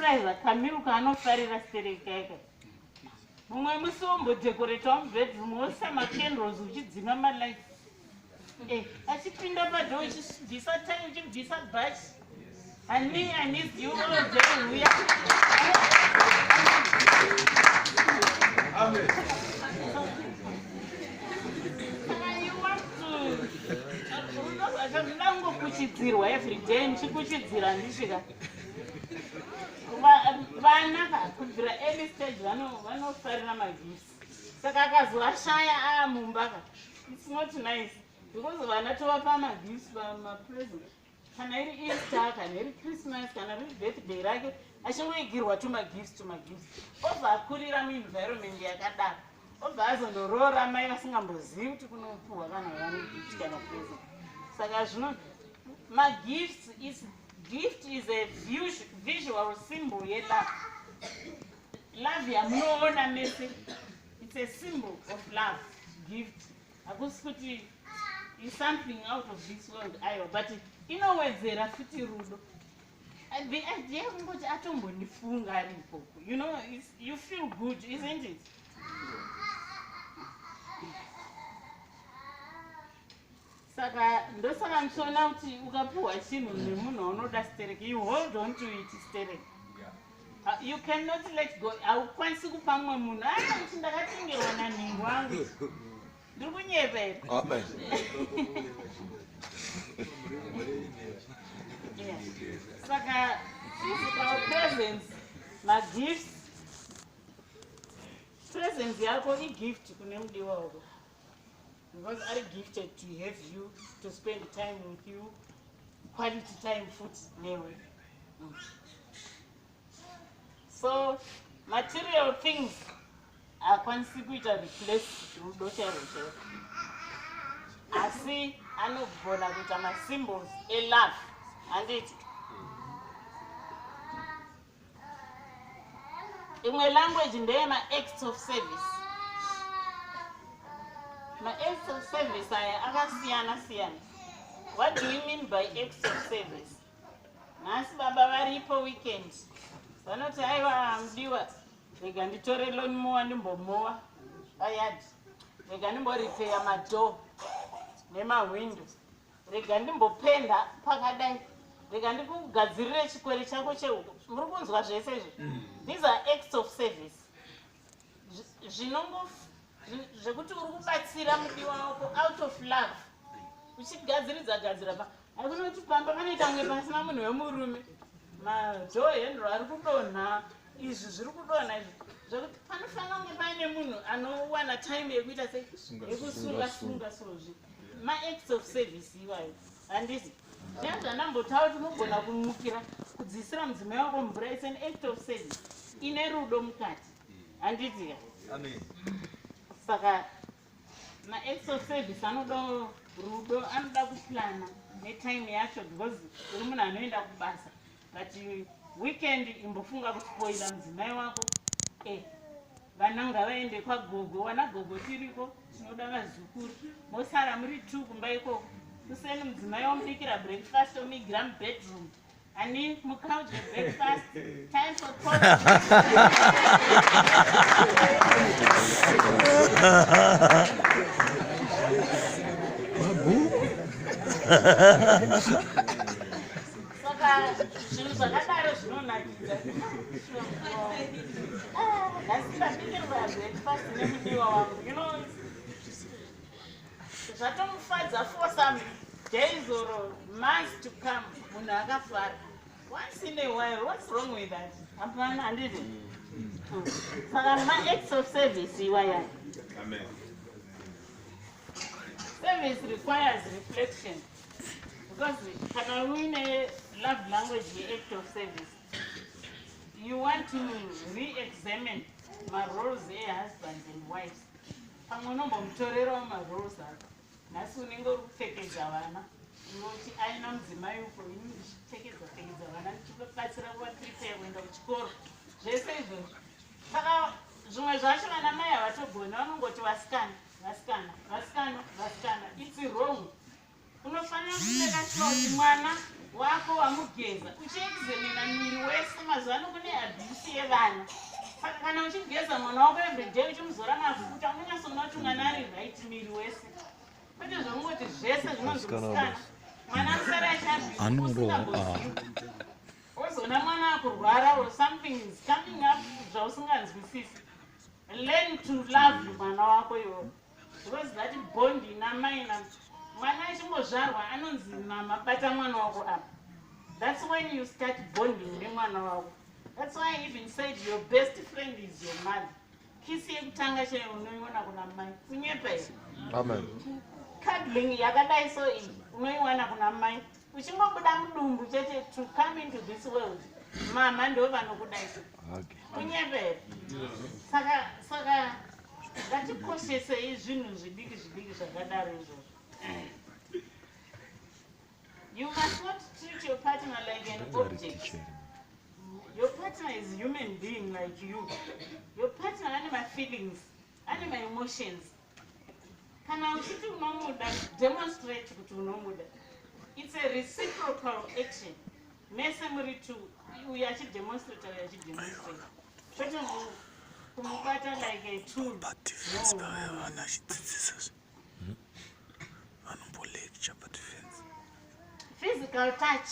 Ndarealiza kamiru kaanofarira stereki kaika. Mumwe musi wombodekoretawo mubedroom woisa macandles uchidzima malights. Eh, achipinda padoor uchibvisa tie uchibvisa bhachi. Honey, I missed you all day. Huya. Amen. Saka you want to unongokuchidzirwa every day muchikuchidzira ndisvika vana ka kubvira early stage vanofarira magifts saka akazoashaya aamumba ka it's not nice because vana tovapa magifts pamapresent kana iri Easter kana iri Christmas kana riri birthday rake achingoigirwa tumagifts tumagifts obva akurira muenvironment yakadaro obva azondoroora mai vasingambozivi kuti kunopuhwa kana vane gift kana present. Saka zvino magifts is gift is a visual symbol yelove. Love yamunoona mese, it's a symbol of love, gift. Hakusi kuti is something out of this world aiwa, but inowedzera futi rudo. The idea yekungoti atombondifunga ari ikoko, you know, it's, you feel good, isn't it? Saka ndosaka ndichiona kuti ukapiwa chinhu nemunhu waunoda stereki, you hold on to it stereki. You cannot let go. Haukwanisi kupa mumwe munhu. Kuti ndakatengerwa nanhingi wangu. Ndiri kunyepa here? Amen. Yeah. Saka physical presence, magifts, presence yako igift kune mudiwa wako. Because ari gifted to have you, to spend time with you, quality time futi newe. So material things haakwanisi kuita replace rudo chairwo chairwo, asi anogona kuita masymbols elove, handiti? Imwe language ndeye ma-acts of service. Ma-acts of service aya akasiyana siyana. What do you mean by acts of service? Nhasi baba varipo weekend, vanoti aiwa mudiwa, rega nditore lawn mower ndimbomowa payard, rega ndimborepeya madoor nemahwindo, rega ndimbopenda pakadai, rega ndikugadzirire chikwere chako chehuku. Muri kunzwa zvese izvi? These are acts of service. Zvekuti uri kubatsira mudiwa wako out of love, uchigadziridza gadzira pa haikuna kuti pamba panoita kunge pasina munhu wemurume, madoor handle ari kudonha, izvi zviri kudonha izvi, zvekuti panofanira kunge paine munhu anowana time yekuita sei, yekusunga sunga. Sozvi maacts of service iwayo, handiti? Nezvandambotaura kuti unogona kumukira kudzisira mudzimai wako mvura, it's an act of service ine rudo mukati, handiti? Amen. Saka maacts of service anoda rudo, anoda kuplana netime yacho, because uri munhu anoenda kubasa, but weekend imbofunga kuspoila mudzimai wako. Vana ngavaende kwagogo, wana gogo tiriko, tinoda vazukuru. Mosara muri two kumba ikoko, kuseni mudzimai womubikira breakfast, omuigira mubedroom, ani mucouch, breakfast, time for coffee. Saka zvinhu zvakadaro zvinonakidza. Nhasi ndabikirwa breakfast nemudiwa wangu, zvatomufadza for some days or months to come. Munhu akafara once in a while, what's wrong with that? Hapana, handiti? Saka ma-acts of service iwaya. Amen. Service requires reflection, because kana uine love language ye-act of service, you want to re-examine maroles ehusbands and wives. Pamwe unombomutorerawo maroles ako. Nhasi unenge uri kupfekedza vana, unoti aina mudzimai uko, ini ndichipfekedza pfekedza vana, ndichibatsira kuvaprepare kuenda kuchikoro, zvese izvozvo. Saka zvimwe zvacho vana mai havatogoni, vanongoti vasikana, vasikana, vasikana, vasikana. It's wrong. Unofanira kumake sure kuti mwana Wako wamugeza, uchiexamina muviri wese. Mazuva ano kune abuse yevana, saka kana uchigeza mwana wako everyday, uchimuzora mafuta, unonyatsoona kuti mwana ari right miri wese, kwete zvongoti zvese zvinonzi musikana. Mwana anosara achiabuseusingambozivi, wozoona mwana akurwara or something is coming up zvausinganzwisisi. Learn to love mwana wako iwo, because that bond ina mai na mwana achingozvarwa, anonzi, "Mama, bata mwana wako apa." That's when you start bonding nemwana wako. That's why I even said your best friend is your mother. Kiss yekutanga chaiyo unoiona kuna mai. Kunyepa here? Amen. Cuddling yakadai so iyi unoiwana kuna mai. Uchingobuda mudumbu chete to come into this world, mama ndo vanokudai so. Kunyepa here? Saka ngatikoshesei zvinhu zvidiki zvidiki zvakadaro izvozvo. You must not treat your partner like an object. Your partner is human being like you. Your partner ane mafeelings, ane maemotions. Kana uchiti unomuda, demonstrate kuti unomuda. It's a reciprocal action. Mese muri two, uyu achidemonstrate, uyu achidemonstrate, kwete kumubata like a tool. Padefense. No. Pavaya vana achidzidzisa, vanombolecture padefense. Physical touch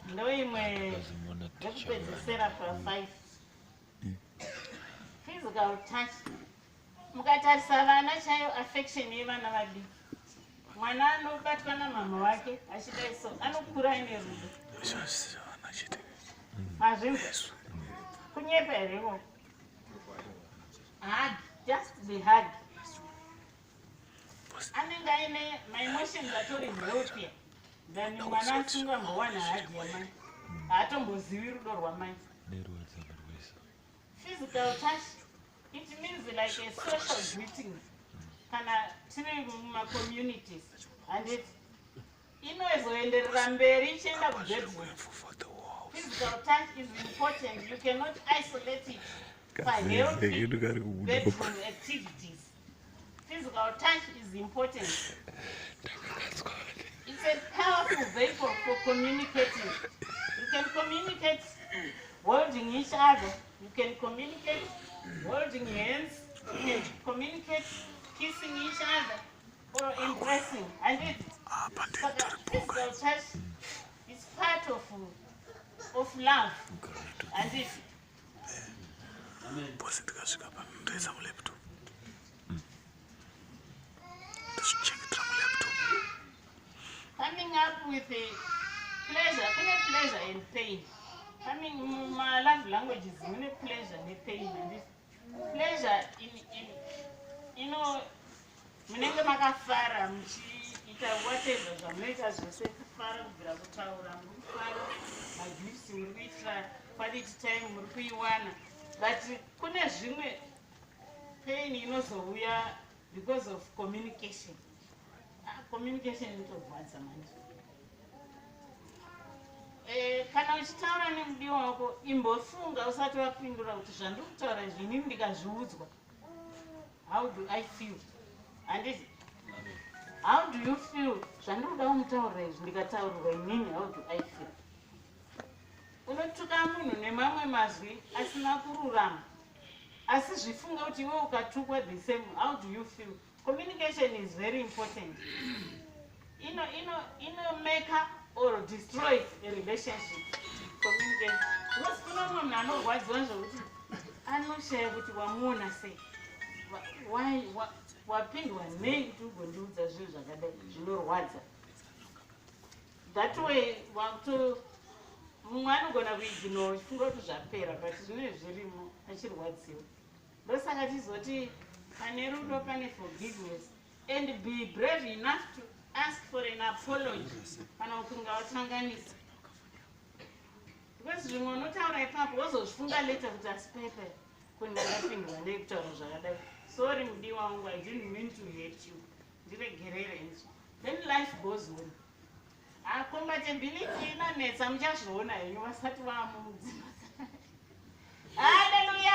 ndo imwe yekupedzisira pa5. Physical touch, mukatarisa vana chaiyo, affection yevana vadiki, mwana anobatwa namama wake achidai so, anokura aine rudo. Izvozvo vana chete. Mazvinzwa? Kunyepa here ikoko? Hug, just the hug, anenge aine maemotions atori healthier than mwana asingambowana hug yamai, haatombozivi rudo rwamai. Physical touch, it means like a social greeting kana tiri mumacommunities, handiti? Inozoenderera mberi ichienda kubedroom. Physical touch is important. You cannot isolate it for healthy Kedu kari kubuda. bedroom activities. Physical touch is important. It's a powerful vehicle for communicating. You can communicate holding each other. You can communicate holding hands. You can communicate kissing each other or embracing. And it, Apa saka ndetori. Physical touch is part of love. And it, Boss, ndikasvika pano ndoisa mulaptop, ndozvichengetera mulaptop. Coming up with a pleasure, kune pleasure and pain. Coming my love languages, mune pleasure nepain. And this pleasure in munenge makafara muchiita whatever zvamunoita zvose, kufara kubvira kutaura, muri kufara, magifts muri kuitira, quality time muri kuiwana. But kune zvimwe pain inozouya because of communication. Ah, communication inotorwadza manje. Kana uchitaura nemudiwa wako, imbofunga usati wapindura kuti zvandiri kutaura izvi, inini ndikazviudzwa, how do I feel? Handiti? How do you feel? Zvandiri kuda kumutaurira izvi, ndikataurirwa inini, how do I feel? Unotuka munhu nemamwe mazwi asina kururama, asi zvifunga kuti iwe ukatukwa the same, how do you feel? Communication is very important. Ino make or destroy a relationship, communication, because kuna mumwe munhu anorwadziwa zvokuti anoshaya kuti wamuona sei. Why wapindwa nei kuti ugondiudza zvinhu zvakadai zvinorwadza that way? Wakuto mumwe anogona kuignore uchifunga kuti zvapera, but zvinenge zvirimo, achirwadziwa. Ndosaka tizoti pane rudo pane forgiveness, and be brave enough to ask for an apology kana ukunga watanganisa, because zvimwe unotaura ipapo, wozozvifunga later kuti asi paipa kuti ndakapindwa nei kutaura zvakadai? Sorry mudiwa wangu, I didn't mean to hurt you, ndiregerere. Then life goes on. Ah, compatibility inonetsa, muchazviona henyu vasati vamudzima. Haleluya!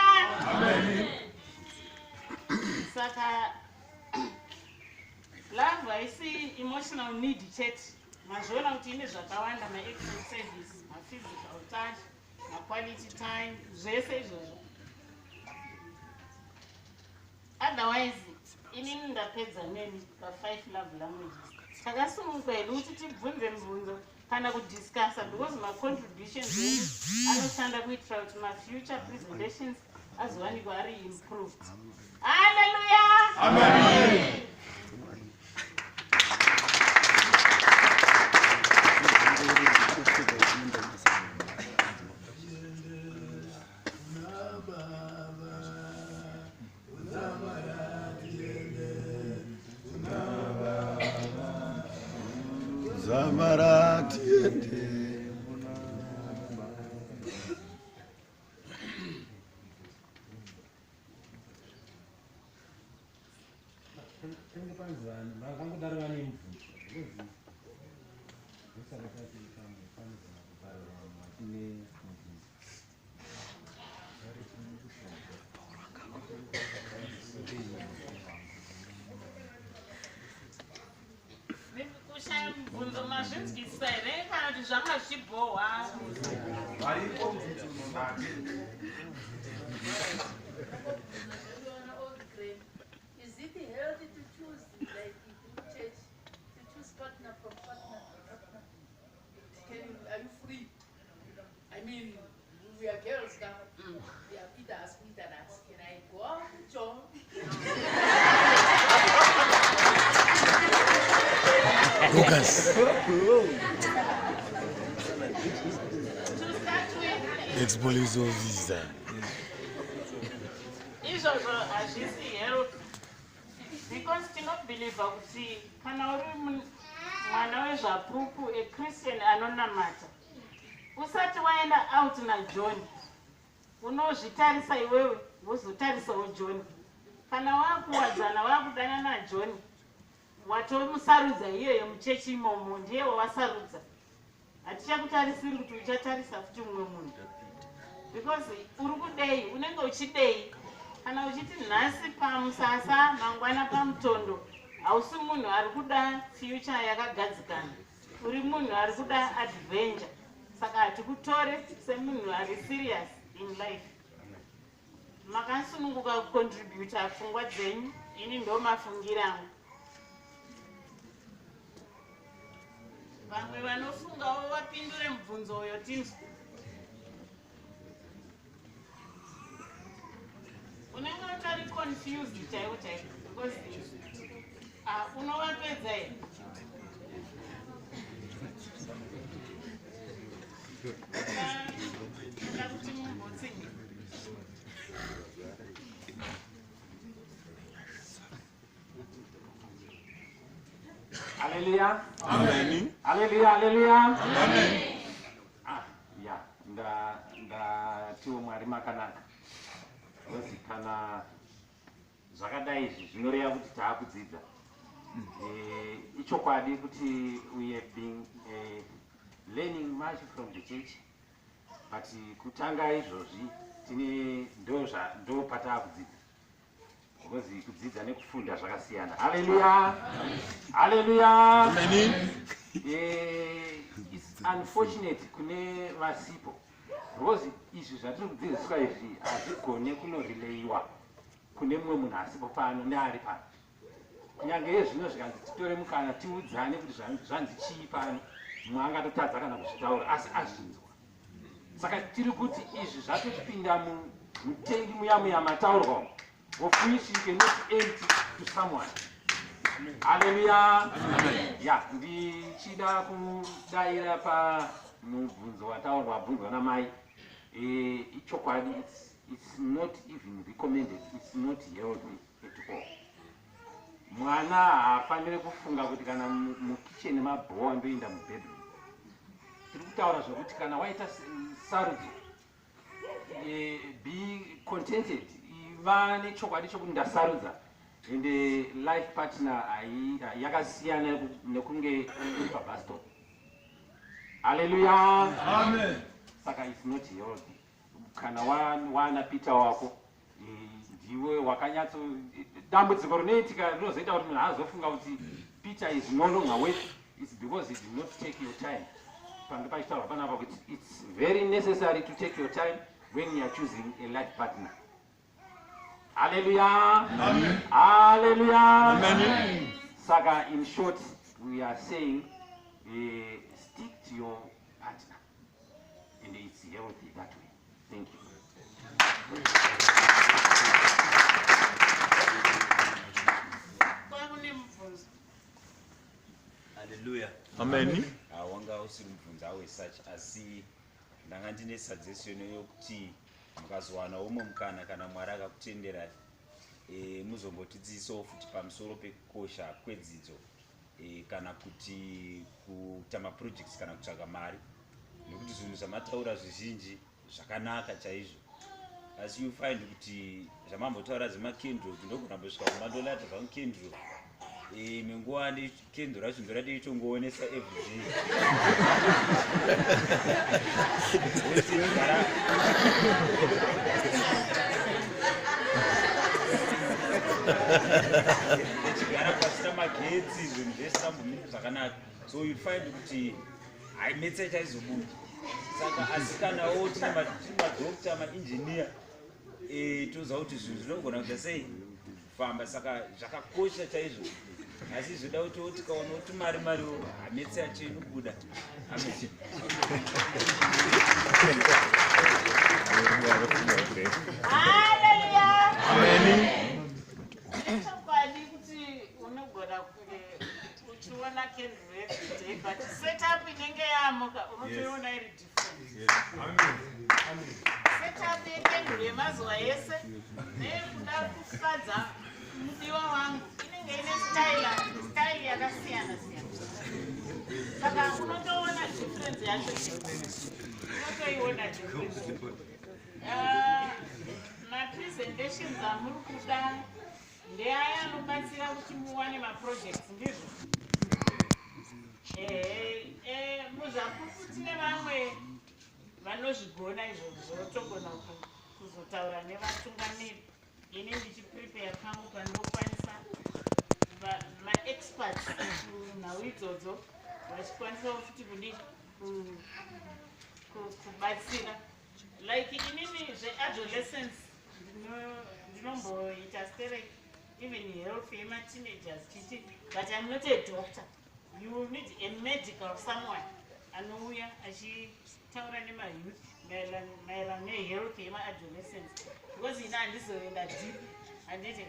Saka love haisi emotional need chete. Mazviona kuti ine zvakawanda, maacts of service, maphysical touch, maquality time, zvese izvozvo. Otherwise, inini ndapedza neni pa5 love languages. Takasununguka hedu kuti tibvunze mibvunzo kana kudiscussa, because macontributions edu anoshanda kuitira kuti mafuture presentations azowanikwa ari improved. Halleluya! Amen. Zamara tiende. Penge panzi vanhu vakangodaro vane mubvunzo because ndosaka tati pamwe panogona kuparira vanhu vachine mubvunzo. Kushaya mubvunzo, mazvinzwisisa here kana kuti zvanga zvichibhohwa? Varipo mubvunzo. Old grade. Is it healthy to choose, like through church, to choose partner from partner to partner? Are you free? I mean, we are girls now. We are Peter asked me that ask, can I go out with John? Lucas. To start with, Ex-police officer. Izvozvo hazvisi healthy, because tinobhilivha kuti kana uri mwana weZvapupu, echristian anonamata, usati waenda out naJohn, unozvitarisa iwewe, wozotarisawo John. Kana wakuwadzana, wakudana naJohn, watomusarudza iyoyo muchechi imomo, ndiye wawasarudza. Hatichakutarisiri kuti uchatarisa futi mumwe munhu, because uri kudei, unenge uchidei. Kana uchiti nhasi pamusasa, mangwana pamutondo, hausi munhu ari kuda future yakagadzikana, uri munhu ari kuda adventure. Saka hatikutore semunhu ari serious in life. Makasununguka kucontributa pfungwa dzenyu, ini ndo mafungira angu. Vamwe vanofungawo vapindure mubvunzo uyo tinzwa. Unenge utori confused chaiwo chaiwo, because ah, unovapedza here? Toda kuti mumbotsinge. Haleluya. Amen. Haleluya, haleluya. Amen. Ah, ya, ndatiwo Mwari makanaka. Because kana zvakadai izvi zvinoreva kuti taakudzidza. Ichokwadi kuti we have been learning much from the church, but kutanga izvozvi tine ndo pataakudzidza, because kudzidza nekufunda zvakasiyana. Haleluya, haleluya. Amen. It's unfortunate kune vasipo, because izvi zvatiri kudzidziswa izvi hazvigone kunorelayiwa kune mumwe munhu asipo pano neari pano. Kunyange iye zvino zvikanzi titore mukana tiudzane kuti zvanzi chii pano, mumwe angatotadza kana kuzvitaura, asi azvinzwa. Saka tiri kuti izvi zvatopinda mutengi muya muya mataurwa umu, of which you cannot empty to someone. Haleluya. Ya, ndichida kudaira pamubvunzo wataurwa, wabvunzwa namai. Ichokwadi, it's not even recommended, it's not healthy at all. Mwana haafaniri kufunga kuti kana mukicheni mabhowa, ndoenda mubedroom. Tiri kutaura zvokuti kana waita sarudzo, be contented, iva nechokwadi chokuti ndasarudza. Ende life partner yakasiyana nekunge uri pabus stop. Haleluya. Amen. Saka it's not healthy. Kana wana Peter wako, ndiwe wakanyatso. Dambudziko rinoitika rinozoita kuti munhu azofunga kuti Peter is no longer worth, it's because you did not take your time. Pange pachitaurwa panapa kuti it's very necessary to take your time when you are choosing a life partner. Hallelujah. Hallelujah. Saka in short, we are saying stick to your partner, and it's healthy that way. Thank you. Kwakune mubvunzo? Haleluya. Amen. Wanga usiri mubvunzo awe such, asi ndanga ndine suggestion yokuti mukazowana umwe mukana, kana Mwari akakutendera, muzombotidzidzisawo futi pamusoro pekukosha kwedzidzo, kana kuti kuita maprojects kana kutsvaga mari, nekuti zvinhu zvamataura zvizhinji zvakanaka chaizvo, asi you find kuti zvamambotaura zvemakendro, kuti ndogona mbosvika kumandolata zvangu kendro, menguva kendro racho ndorati itongoonesa everyday. Gara echigara pasina magetsi, zvinhu zvese tambomiri zvakanaka, so you find kuti haimetse chaizobuda. Saka asi kanawo tine madoctor, mainjiniya, toziva kuti zvinhu zvinogona kuita sei kufamba. Saka zvakakosha chaizvo, asi zvoda kuti tikaona kuti mari mariwo hametse yacho inobuda. Amen. Haleluya. Chokwadi kuti unogona kunge uchiona candle everyday, but setup inenge yamuka unotoiona iri different. Setup yecandle yemazuva ese neyekuda kufadza mudiwa wangu inenge ine style yakasiyana siyana, saka unotoona difference yacho, unotoiona difference. Mapresentations amuri kuda ndeaya anobatsira kuti muwane maprojects, ndizvo? Ehe, muZvapupu tine vamwe vanozvigona izvozvo, togona kuzotaura nevatungamiri. Ini ndichiprepare pangu pandinokwanisa, maexperts kunhau idzodzo vachikwanisawo futi kudi kubatsira. Like inini zveadolescence ndinomboita sterek, even health yemateenagers chichi, but I'm not a doctor. You will need a medical someone anouya achitaura nemayouth maererano nehealth yemaadolescence, because ina handizoenda deep, handiti?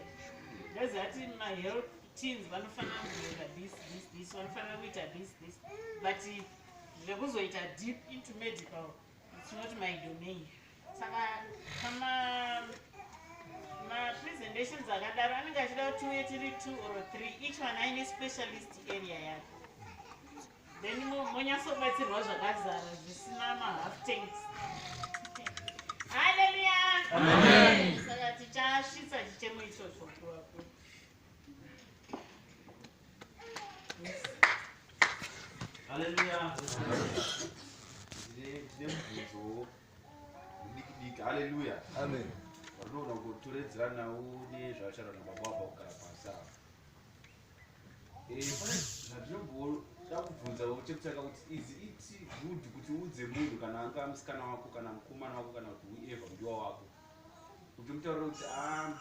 Ndoziva kuti mahealth teens vanofanira kuenda this, this, this, vanofanira kuita this, this, but zvekuzoita deep into medical, it's not my domain. Saka pama mapresentations akadaro anenge achida kuti uye tiri two or three, each one aine specialist area yake, then monyatsobatsirwa zvakazara, zvisina mahalf tanks. Haleluya. Saka tichasvitsa chichemo ichocho kuvakuru. Yes. Haleluya. Ndine mubvunzo mudiki diki. Haleluya. Amen. Vanogona kutoredzera nawo nezvataura nababa wabva kugara pasi apa. Pane zvandinogoda kubvunzawo chekutanga, kuti is it good kuti uudze munhu, kana anga musikana wako kana mukomana wako kana kuti whoever mudiwa wako, kuti mutaurire kuti a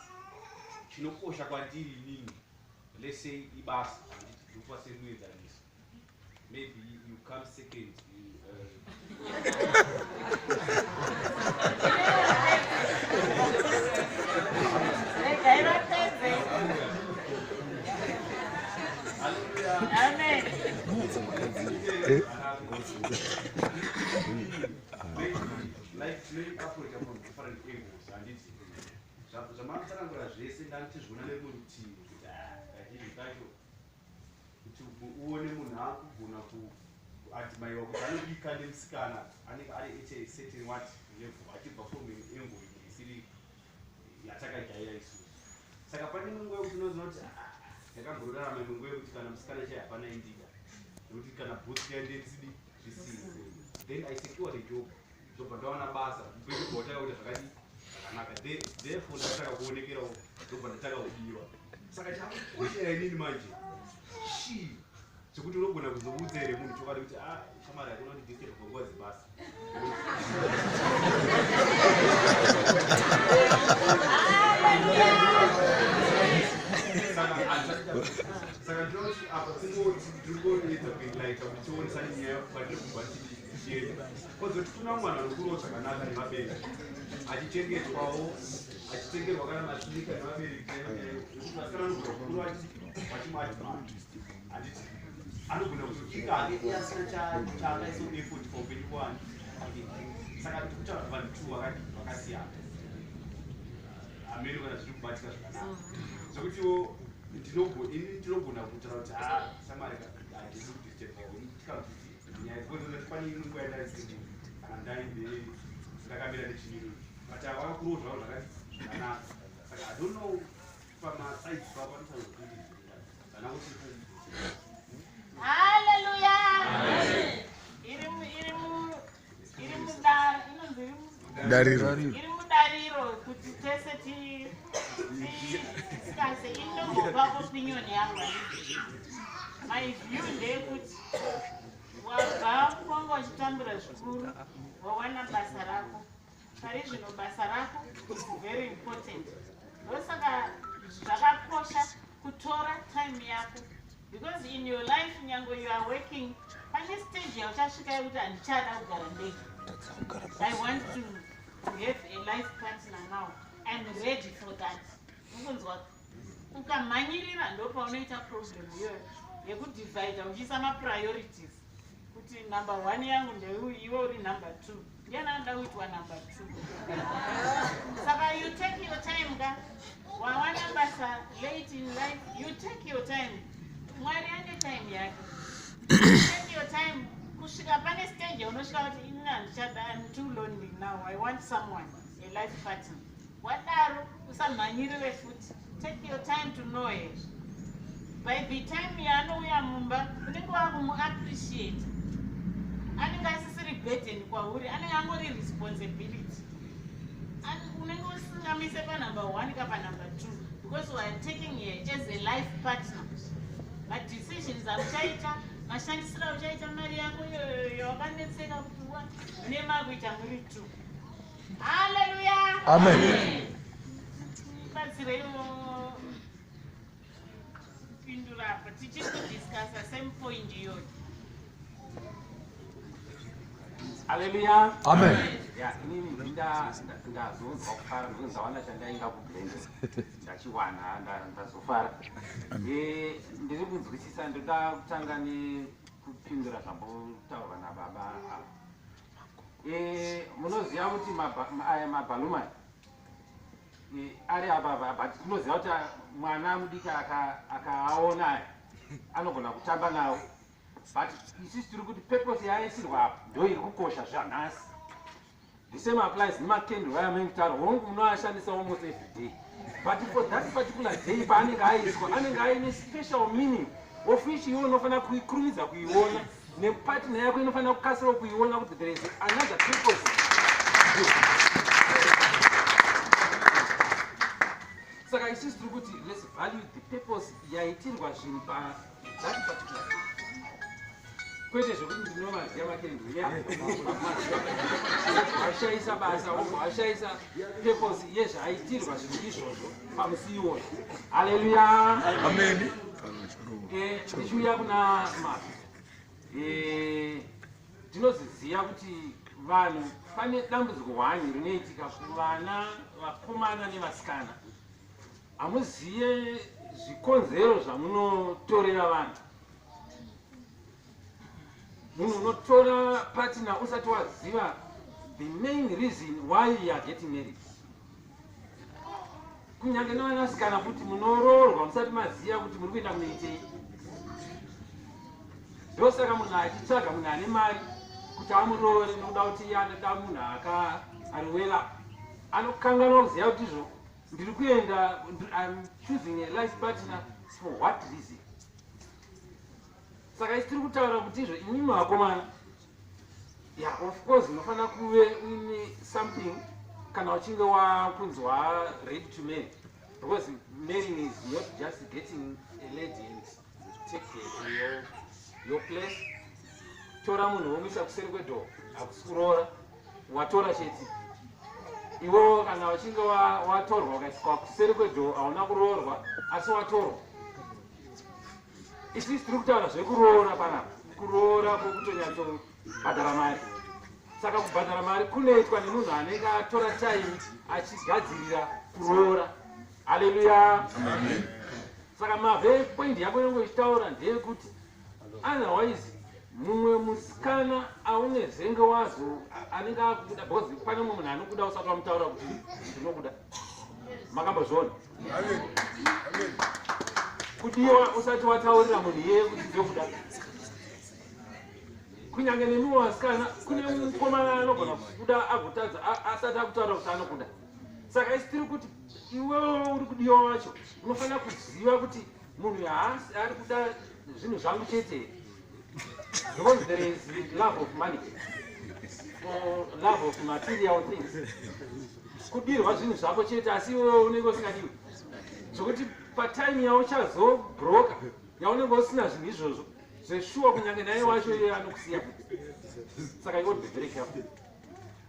chinokosha kwandiri inini, let's say ibasa, handiti? Ndikupa semuenzaniso, maybe you come second, you, Regai vapedze. Hallelujah. Amen. Like tinoapproacha from different angles, handiti? Zvamanotsanangura zvese ndanditizviona nerimwe rutivi, kuti ah, kazhinji kacho kuti uone munhu akugona kuadmaiwa kuti anodika nemusikana, anenge ari at a certain what level, achibva from an angle imwe isiri yatakajaira isusu. Saka pane imwe nguva yekuti unoziva kuti ah, ndakamborarama imwe nguva yekuti kana musikana chai hapana indida, nekuti kana boots yaendendisidi zvisina. Then I secured a job, ndobva ndawana basa, upenyu bva watanga kuita zvakadi zvakanaka. Therefore ndatanga kuonekerawo, ndobva ndatanga kudiwa. Saka chakukoshera inini manje chii? Zvekuti unogona kuzoudza here munhu chokwadi kuti ah shamwari yako unondidisturb panguva dzebasa. Saka saka ndinoti apa tingoti tiri kuedza kuenlighta kuti tionesane nyaya kwatiri kubva tichienda. Kozoti kuna mwana anokurawo zvakanaka nevabereki achichengetwawo achitengerwa kana masinika nevabereki nekuti vasikana anogona kukura vachimuadmire handiti anogona kuzopika hake iye asina chaangaisa effort paupenyu kwani. Saka tiri kutaura kuti vanhu two vakadii vakasiyana hameno kana zviri kubatika zvakanaka zvekutiwo ini ndinogona kutaura kuti ha shamwari handisi kudisturba kana kuti nyaya because pane imwe nguva yandaisiri kana ndaimbe ndakamira nechimiro but ava vakakurawo zvavo zvakati zvakanaka. Saka I don't know pamasides papo panofanirwa kuti kana kuti Haleluya. Iri mu iri mu iri mudare inonzi iri mu Dariro. Iri mudariro kuti tese ti tidiscusse. Inongopa opinion yangu. My view ndeyekuti wabva kwanga uchitambura zvikuru, wawana basa rako. Pari zvino basa rako is very important, ndosaka zvakakosha kutora time yako, because in your life, nyange you are working, pane stage yauchasvika yekuti handichada kugara ndega. I want to have a life partner now. I'm ready for that. Ukunzwa, ukamhanyirira ndo paunoita problem iyoyo yekudivhaidha uchiisa mapriorities kuti number one yangu ndeuyu, iwe uri number two. Ndiani anoda kuitwa number two? Saka you take your time ka. Wawana basa late in life, you take your time. Mwari ane time yake. Take your time kusvika pane stage yaunosvika kuti ini handichada, I'm too lonely now, I want someone, a life partner. Wadaro usamhanyirire futi. Take your time to know her. By the time yaanouya mumba, unenge wakumuappreciate. Anenge asisiri burden kwauri, anenge angori responsibility. Unenge usingamise panumber one kapanumber two, because we are taking her as a life partner. Madecisions auchaita, mashandisiro auchaita mari yako iyoyo yawakanetseka kuti wa mune makuita muri two. Haleluya. Amen. Batsireiwo kupindura apa tichiri kudiscussa same point iyoyo. Haleluya. Amen. Ya, inini ndazonzwa kufara because ndawana chandainga kublenda ndachiwana, ndazofara. Ndiri kunzwisisa. Ndoda kutanga nekupindura zvambotaurwa nababa ava. Munoziva kuti aya mabhalumani ari apa, but tinoziva kuti mwana mudiki akaaona aya anogona kutamba nawo, but isusu tiri kuti purpose yaaisirwa apa ndo iri kukosha zvanhasi. The same applies nemakenduru aya mekutaura. Hongu, munoashandisa almost every day, but for that particular day paanenge aiswa, anenge aine special meaning of which iwe unofanira kuikurumidza kuiona, nepartner yako inofanira kukasira kuiona kuti there is another purpose. Saka isusu tiri kuti let's value the purpose yaitirwa zvinhu pa that particular day, kwete zvekuti ndinomaziva makenduru washaisa basa, wobva washaisa purpose yezvaaitirwa zvinhu izvozvo pamusi iwoyo. Haleluya. Amen. Ndichiuya kuna Mafi, ndinoziziva kuti vanhu pane dambudziko hwani rinoitika kuvana vakomana nevasikana. Hamuziye zvikonzero zvamunotorera vanhu. Munhu unotora partner usati waziva the main reason why you are getting married. Kunyange nevanasikana futi, munoroorwa musati maziva kuti muri kuenda kunoitei. Ndosaka munhu achitsvaga munhu ane mari kuti amuroore, nokuda kuti iye anoda munhu aka ari well up. Anokanganwa kuziva kuti izvo ndiri kuenda, I'm choosing a life partner for what reason. Saka isi tiri kutaura kuti izvo imimi vakomana, yeah, of course unofanira kuve uine something kana uchinge wakunzwa ready to marry, because marrying is not just getting a lady and take her to your your place. Tora munhu womuisa kuseri kwedoor, hakusi kuroora, watora chete. Iwewo kana uchinge watorwa ukaiswa kuseri kwedoor, hauna kuroorwa asi watorwa. Isusu tiri kutaura zvekuroora panapa, kuroora kwokutonyatsobhadhara mari. Saka kubhadhara mari kunoitwa nemunhu anenge atora time achigadzirira kuroora. Haleluya. Saka mave point yako inonge ichitaura ndeyekuti otherwise mumwe musikana aunezenge wazo anenge akukuda, because pane mumwe munhu anokuda usati wamutaura kuti ndinokuda. Makambozviona kudiwa usati wataurira munhu iyeye kuti ndokuda? Kunyange nemiwo vasikana, kune mukomana anogona kukuda agotadza asati akutaura kuti anokuda. Saka isi tiri kuti iwewo uri kudiwa wacho unofanira kuziva kuti munhu haasi ari kuda zvinhu zvangu chete, because there is love of money or love of material things, kudirwa zvinhu zvako chete, asi iwewe unenge usingadiwi, zvokuti patime yauchazobroka, yaunenge usina zvinhu izvozvo zveshuwa, kunyange naye wacho iye anokusiya. Saka you ought be very careful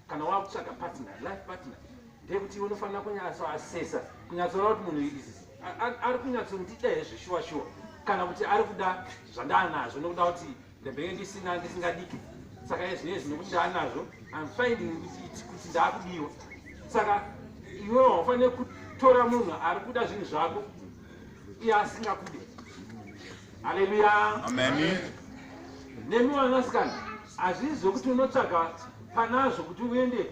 kana wakutsvaga partner, life partner, ndeyekuti unofanira kunyatsoasesa, kunyatsoona kuti munhu ari kunyatsondida here zveshuwa shuwa, kana kuti ari kuda zvandaanazvo nokuda kuti ndambenge ndisina, ndisingadiki. Saka izvinezvi nokuti ndaanazvo, I'm finding kuti ndaakudiwa. Saka iwewe haufaniri kutora munhu ari kuda zvinhu zvako iye asingakude. Haleluya. Amen. Nemi vanasikana, hazvisi zvokuti unotsvaga panazvo kuti uende.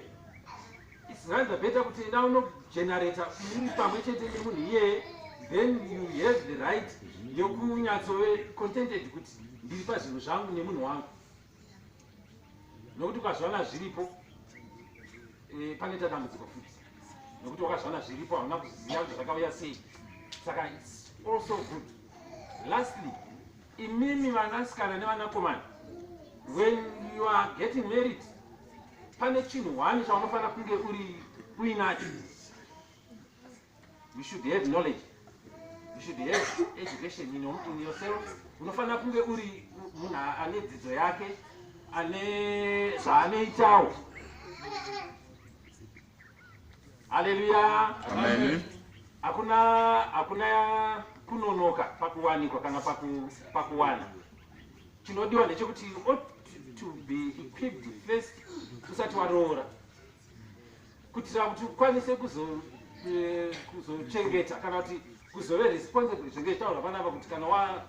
It's rather better kuti enda unogenerata muri pamwe chete nemunhu iyeye, then you have the right yokunyatsove contented kuti ndiri pazvinhu zvangu nemunhu wangu, nokuti ukazviwana zviripo, panoita dambudziko futi, nokuti wakazviwana zviripo, hauna kuziva kuti zvakauya sei. Saka it's also good. Lastly, imimi vanasikana nevanakomana, when you are getting married, pane chinhu one chaunofanira kunge uri uinacho. You should have knowledge, you should have education in yourself. Unofanira kunge uri munhu ane dzidzo yake, ane zvaanoitawo. Haleluya. Amen. Hakuna kunonoka pakuwanikwa kana pakuwana. Chinodiwa ndechekuti you ought to be equipped first usati waroora, kuitira kuti ukwanise kuzochengeta kana kuti kuzove responsible. Zvinge zvitaurwa panapa kuti kana wa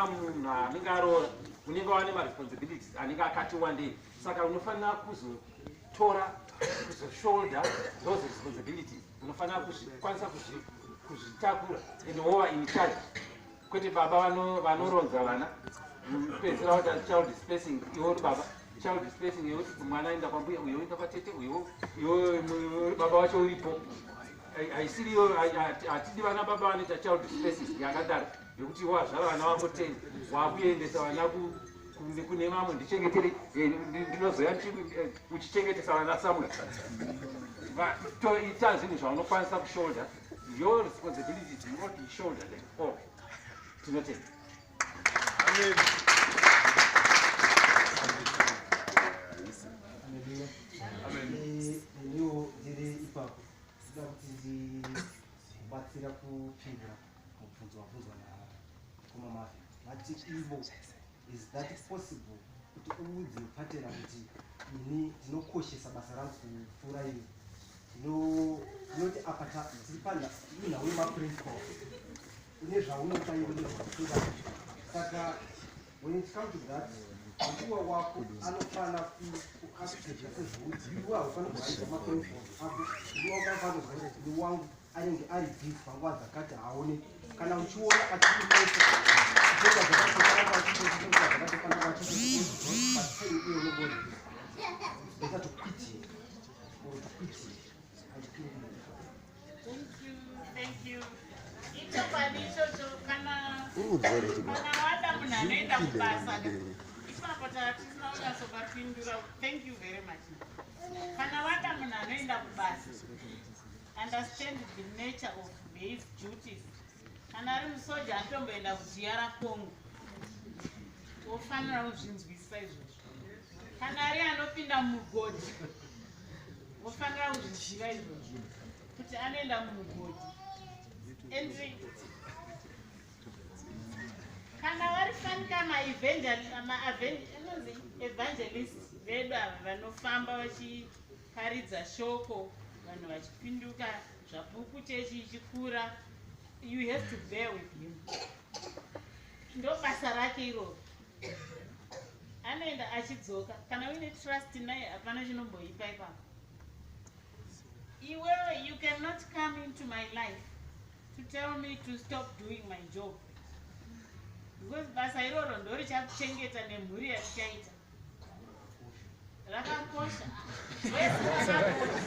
munhu anenge aroora, unenge wane maresponsibilities anenge akati wandei. Saka unofanira kuzotora, kuzoshoulder those responsibilities. Unofanira kuzvikwanisa kuzvitakura and wova in charge, kwete baba vanoronza vana, pedzera kuti child spacing. Iwe uri baba, child spacing yekuti mwana aenda kwambuya, uyo oenda kwatete, uyo iwe uri baba wacho uripo. Haisiriyo. Hatidi vana baba vanoita child spacing yakadaro, yekuti wazvara vana vako 10, wakuendesa vana kune vamwe, ndichengetere, ndinozoya uchichengetesa vana somewhere. Toita zvinhu zvaunokwanisa kushoulder. Your responsibility is not to shoulder them all. Tinotenda. Haleluya. Neniwo ndiri ipapo, ndida kuti ndibatsira kupindura mubvunzo wabvunzwa nakoma Mafi. Vati ivo, is that possible kuti uudze partner kuti ini ndinokoshesa basa rangu kupfuura iwe? Ndinoti apa tiri panhau yemaprinciple, une zvaunoda iwe nezvausingadi. Saka when it comes to that, mudiwa wako anofana kuaccepta sezvokuti iwe haufaniri kuhaidza maprinciples ako. Mudiwa wako anofanira kuziva kuti mudiwa wangu anenge ari busy panguva dzakati, haaoneki. Kana uchiona achiita zvakati, but iwe unongori busy, better to quit him or to quit him and kill him. Thank you, thank you. Ichokwadi ichocho. Kana wada munhu anoenda kubasa, ipapo tatisina kunyatsopapindura. Thank you very much. Kana wada munhu anoenda kubasa, understand the nature of his duties. Kana ari musoja, anotomboenda kuDR Congo. Wofanira kuzvinzwisisa izvozvo. Kana ari anopinda mumugodhi, wofanira kuzviziva izvozvo kuti anoenda mumugodhi. And kana vari fanika maanonzi evangelist vedu ava vanofamba vachiparidza shoko, vanhu vachipinduka, zvapupu chechi ichikura, you have to bear with him. Ndo basa rake iroro. Anoenda achidzoka. Kana uine trust naye, hapana chinomboipa ipapo. Iwewe, you cannot come into my life to tell me to stop doing my job, because basa iroro ndo richakuchengeta nemhuri yatichaita. Rakakosha wese, rakakosha.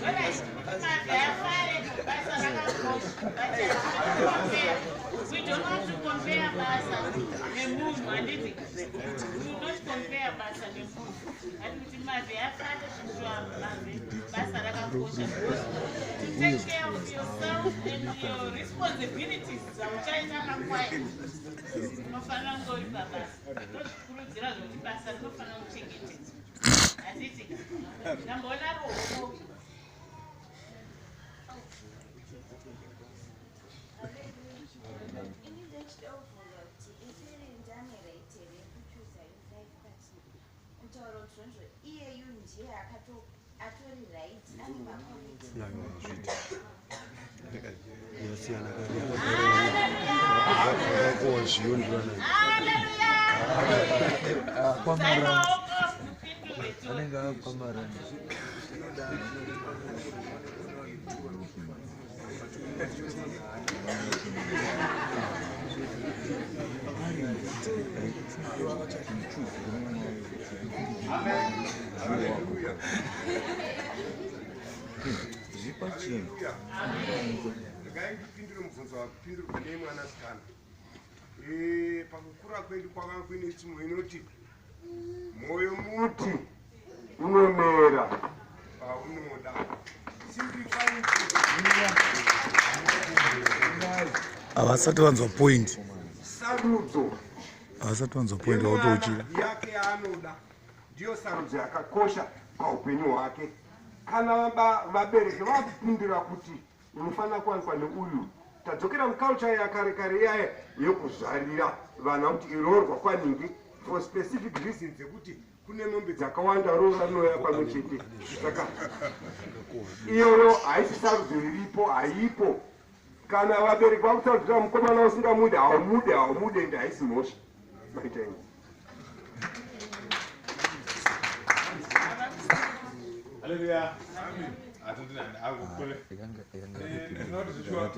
Alright, afare, basa rakakosha, but we don't want to compare basa nemunhu, handiti? We will not compare basa nemunhu. Ati kuti mavhe afare zvishuwa, mavhe, basa rakakosha because to take care of yourself and your responsibilities dzauchaita makwai, unofanira kunge uri pabasa. Tozvikurudzira zvokuti basa rinofanira kuchengetedzwa, handiti? Ndamboona ruoko. Ini ndechida kubvunza kuti isiri ndane right here yekuchuza life partner, kutaura kuti zvonzvo iyeyu ndiye akato atori right, ane maquality? Yasiyana kare zviyo ndivana. Zai maoko mupindure. Anenge akwamarana. Hallelujah. Zvipachena. Regai ndipindure mubvunzo wapindurwa nemwanasikana. Pakukura kwedu kwakanga kuine tsumo inoti mwoyo muti unomera paunoda. Simplifying. Havasati vanzwa point. Sarudzo Havasati vanzwa point, vautouchira. yake yaanoda ndiyo sarudzo yakakosha paupenyu hwake. Kana vabereki vakupindura kuti unofanira kuwanikwa neuyu, tadzokera muculture yakare kare iyaya yekuzvarira vana kuti iroorwa kwaningi for specific reasons dzekuti kune mombe dzakawanda, roora rinouya pamwe chete. Saka iyoyo haisi sarudzo iripo, haipo. Kana vabereki vakutaurira mukomana usingamude, haumude, haumude, ende haisi mhosva. Maita ini. Haleluya. Atondinani akukule. Ndinoti zvichiwa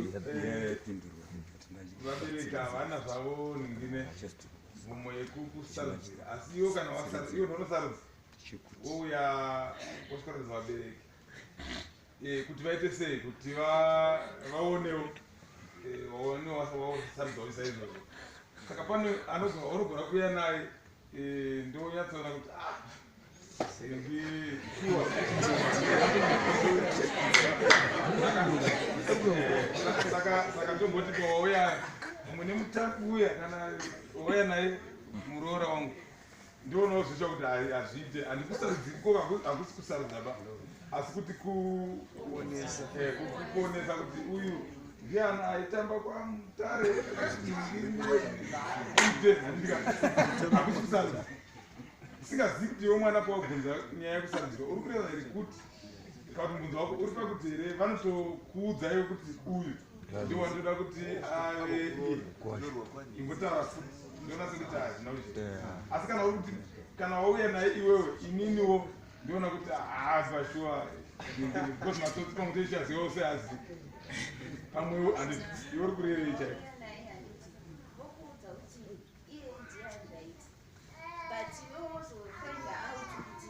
vabereki havana zvavo ningine mvumo yekukusarudzira, asi iwo kana wasarudza, iwo unosarudza, wouya wosvikaratidza vabereki kuti vaite sei, kuti vaonewo vaonewo wasarudza saizvozvo. Saka pane anogona unogona kuuya naye, ndonyatsoona kuti ah, ndi sure. Saka tomboti pawauya mune mutapi uya, kana wauya naye muroora wangu, ndionawo zvicha kuti hazviite. Handikusarudzi ko, hakusi kusarudza ba, asi kuti kuonesa kuti uyu ndiani aitamba kwaMutare ite, handika? Hakusi kusarudza. Usingazivi kuti iwe mwana pawabvunza nyaya yekusarudzirwa uri kureva here kuti, kana kuti mubvunzo wako uri pakuti here vanotokuudza iwe kuti uyu ndiwo wandoda kuti ave iye? Ingotaura futi, ndoona sekuti hazvina kuchita. Asi kana uri kuti kana wauya naye iwewe, ininiwo ndoona kuti haa, sure, because matsotsi pamwe toichazivawo seazi pamwewo, handiti? Iwe uri kurevei chaiko? Naye, handiti vokuudza kuti iye ndiye ari right, but iwe wozofind out kuti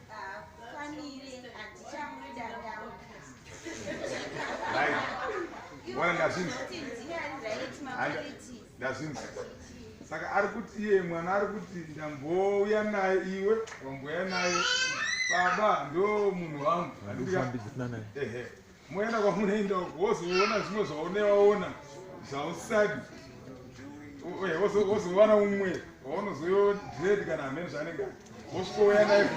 haafanire, handichamuda, ndamu Right. Wana ndazvinzwa. Kuti ndiye ari right, maqualities. Ndazvinzwa. Saka ari kuti iye mwana ari kuti ndambouya naye, iwe wambouya naye, baba ndo munhu wangu. Handikufambidzana naye. Ehe. Moenda kwamunoenda uko, wozoona zvimwe zvaune waona zvausadi, wozowana umwe waunozoyo dread kana hamene zvaanenge wosvikouya naye.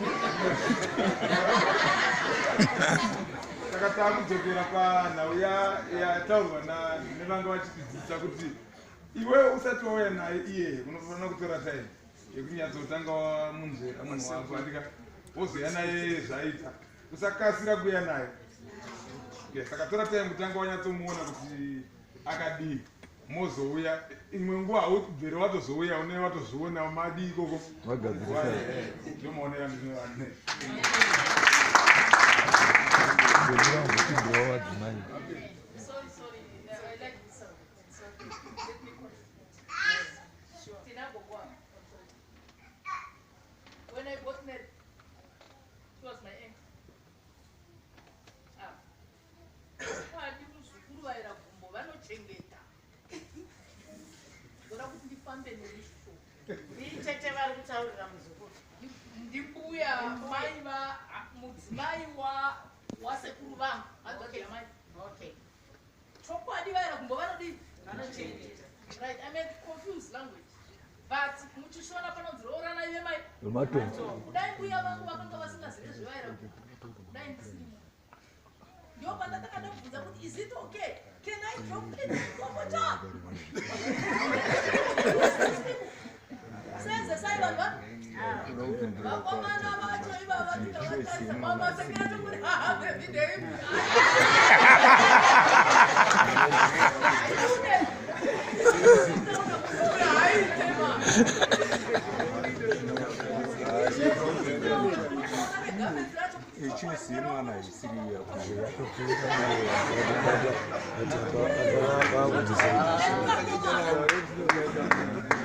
Saka taakudzokera panhau yataurwa nevanga vachitidzidzisa kuti iwe usati wauya naye iyeye, unofanira kutora time yekunyatsotanga wamunzvera munhu wako, andika wozoya naye zvaita. Usakasira kuuya naye. Okay, saka tora time kutanga wanyatsomuona kuti akadii, mozouya imwe nguva. Haubvere watozouya, une watozviona madii ikoko. Wagadzirisa. Ndomaonera ndinoane. Ndinorambochibhuwa vadzimai. Sorry, sorry. I like this subject. So let me contribute. Sure. Tina Gogwa. I'm sorry. When I got married, she was my aunt. Ah. Kwadi muzukuru vaira gumbo vanochengeta. Ndoda kuti ndifambe nemisho. Nditete vari kutaurira muzukuru. Ndimbuya mai va mudzimai wa wasekuru vangu. Hanzvadzi yamai. Okay. Chokwadi vaira gumbo vanodii? Vanochengeta. Right, I meant confused language. But muchishona panonzi roorana ive mai. Wematombo. Kudai mbuya vangu vakanga vasingazivi zvevaira kudai ndisimo. Ndo pandatakada kubvunza kuti is it okay? Can I drop in gombo chako? Senze sai vanhu va vakomana vacho ivava tikavatarisa mamasekera tokuti haha baby ndeipi. Ichoice yemwana isiri yako yatopfuura.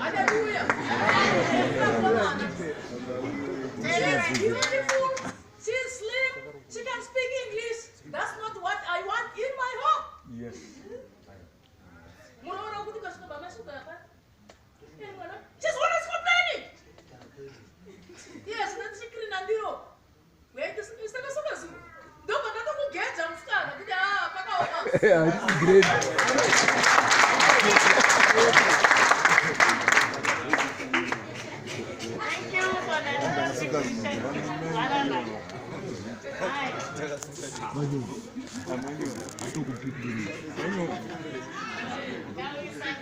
Hallelujah. Beautiful. She's slim. She can speak English. That's not what I want in my home. Munoona kuti kasvika pamasvika apa. Eh, mwana. She's always complaining. Yes, ndatichikrina ndiro. Wait, isakasuka zuro. Ndobva ndatokugeja musikana kuti ah pakaoma. Great. Thank you for that contribution. Varana. Hi. Can we sign?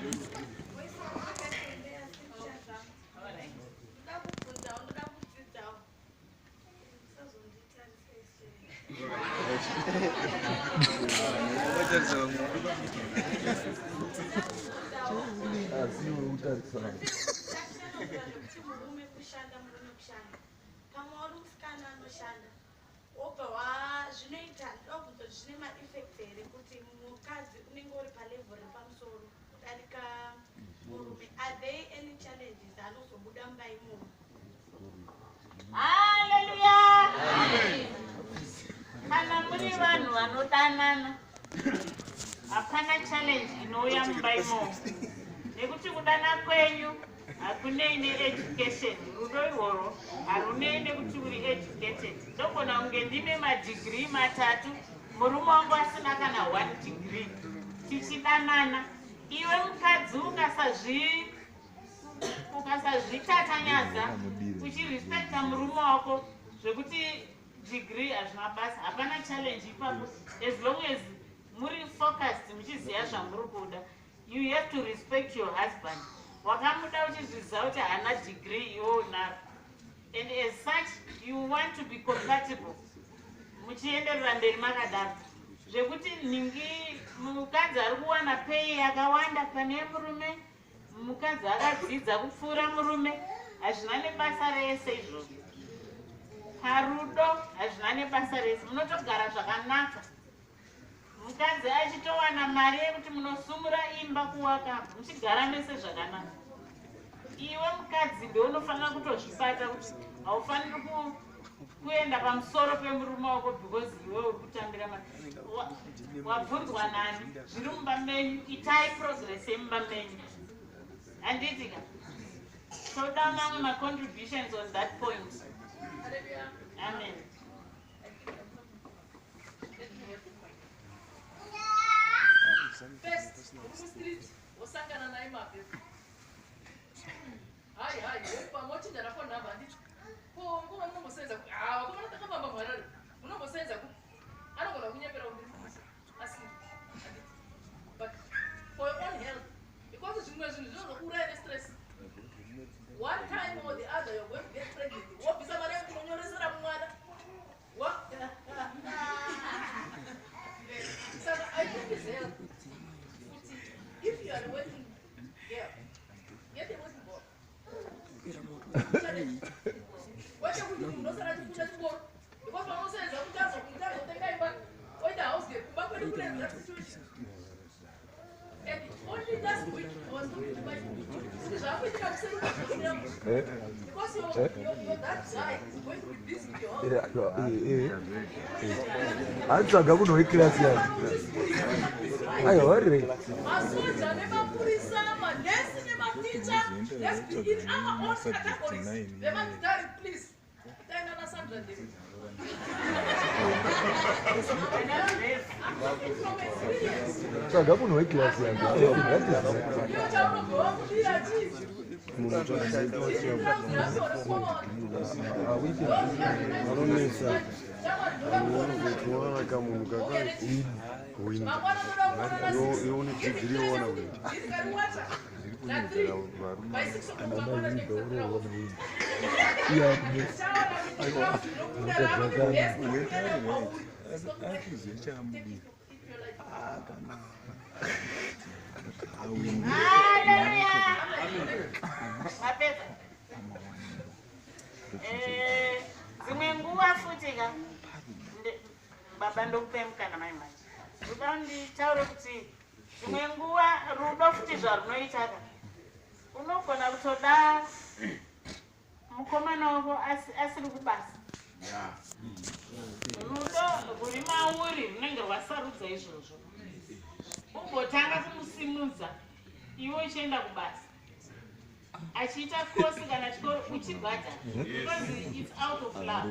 All right. Ndoda kubvunzawo, ndoda kudzidzawo. Usazonditarise. Asi uri kutarisana. Kuti murume kushanda, murume kushanda, pamwe uri musikana anoshanda, wobva wa zvinoita, ndobvunza kuti zvine maeffects here kuti mukadzi unenge uri palevel repamusoro kudarika murume? Are there any challenges anozobuda mumba imomo? Haleluya. Kana muri vanhu vanodanana, hapana challenge inouya mumba imomo, nekuti kudana kwenyu hakunei needucation. Rudo irworwo harunei nekuti uri educated. Ndogona kunge ndine madegree 3, murume wangu asina kana one degree, tichidanana. Iwe mukadzi ukasazvitatanyadza uchirespekta murume wako, zvekuti degree hazvina basa. Hapana challenge ipapo as long as muri focused, muchiziva zvamuri kuda. You have to respect your husband. Wakamuda uchizviziva kuti haana degree, iwe unaro, and as such you want to be compatible, muchienderera mberi makadaro. Zvekuti nhingi mukadzi ari kuwana pay yakawanda pane murume, mukadzi akadzidza kupfuura murume, hazvina nebasa rese izvozvo. Parudo hazvina nebasa rese. Munotogara zvakanaka, mukadzi achitowana mari yekuti munosumura imba kuwaka, muchigara mese zvakanaka. Iwe mukadzi ndounofanira kutozvibata kuti haufaniri kuenda pamusoro pemurume wako because iwe uri kutambira mari. Wabvunzwa nani? Zviri mumba menyu, itai progress yemumba menyu, handiti ka? Toda mamwe macontributions on that point. Hallelujah. Amen. I think I'm talking. Let me have the mic. Antsvaga munhu wekirasi yake. Aiwa, vari Masoja nemapurisa, manesi nematicha, let's be in our own categories. Vemagitari, please. Taina naSandra Ndebele. I'm talking from experience. Tsvaga munhu wekirasi yake. Iyo chaunobva wakudira chii? Vanonetsa unozotoona kamunhu kakawinda iwe une dhigiri woona windi. Haleluya. Mapedza. Dzimwe nguva futi ka baba, ndokupai mukana mai manje. Ndoda nditaure kuti dzimwe nguva rudo futi zvarunoita ka, unogona kutoda mukomana wako asiri kubasa. Rudo rwuri mauri runenge rwasarudza izvozvo, ugotanga kumusimudza iwe uchienda kubasa, achiita kosi kana chikoro uchibhadhara, because it's out of love.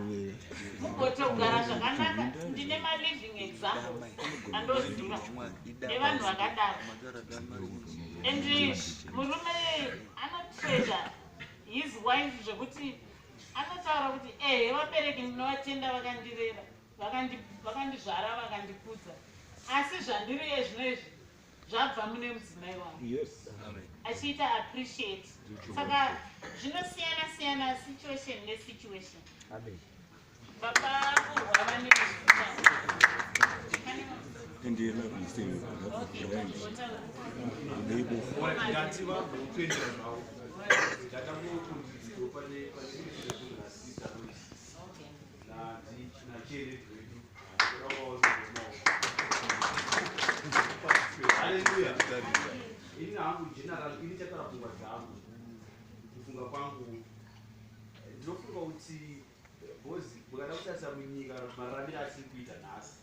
Mugotogara zvakanaka. Ndine maliving examples andoziva evanhu vakadaro, and murume anotreasure his wife zvekuti anotaura kuti, "Ehe, vabereki ndinovatenda, vakandirera, vakandizvara, vakandikudza, asi zvandiri ezvino izvi zvabva mune mudzimai wangu," achiita appreciate. Saka zvinosiyana siyana, situation nesituation. Baba kurwava nezvikuta. And you love me still. Ndati vagokuendera zvavo, ndatangokunzidziro pane pane nasista nachere wedu. Haleluya. Ini hangu general, ini chataura pfungwa dzangu, kufunga kwangu, ndinofunga kuti because mukada kutarisa munyika mararamiro atiri kuita nhasi,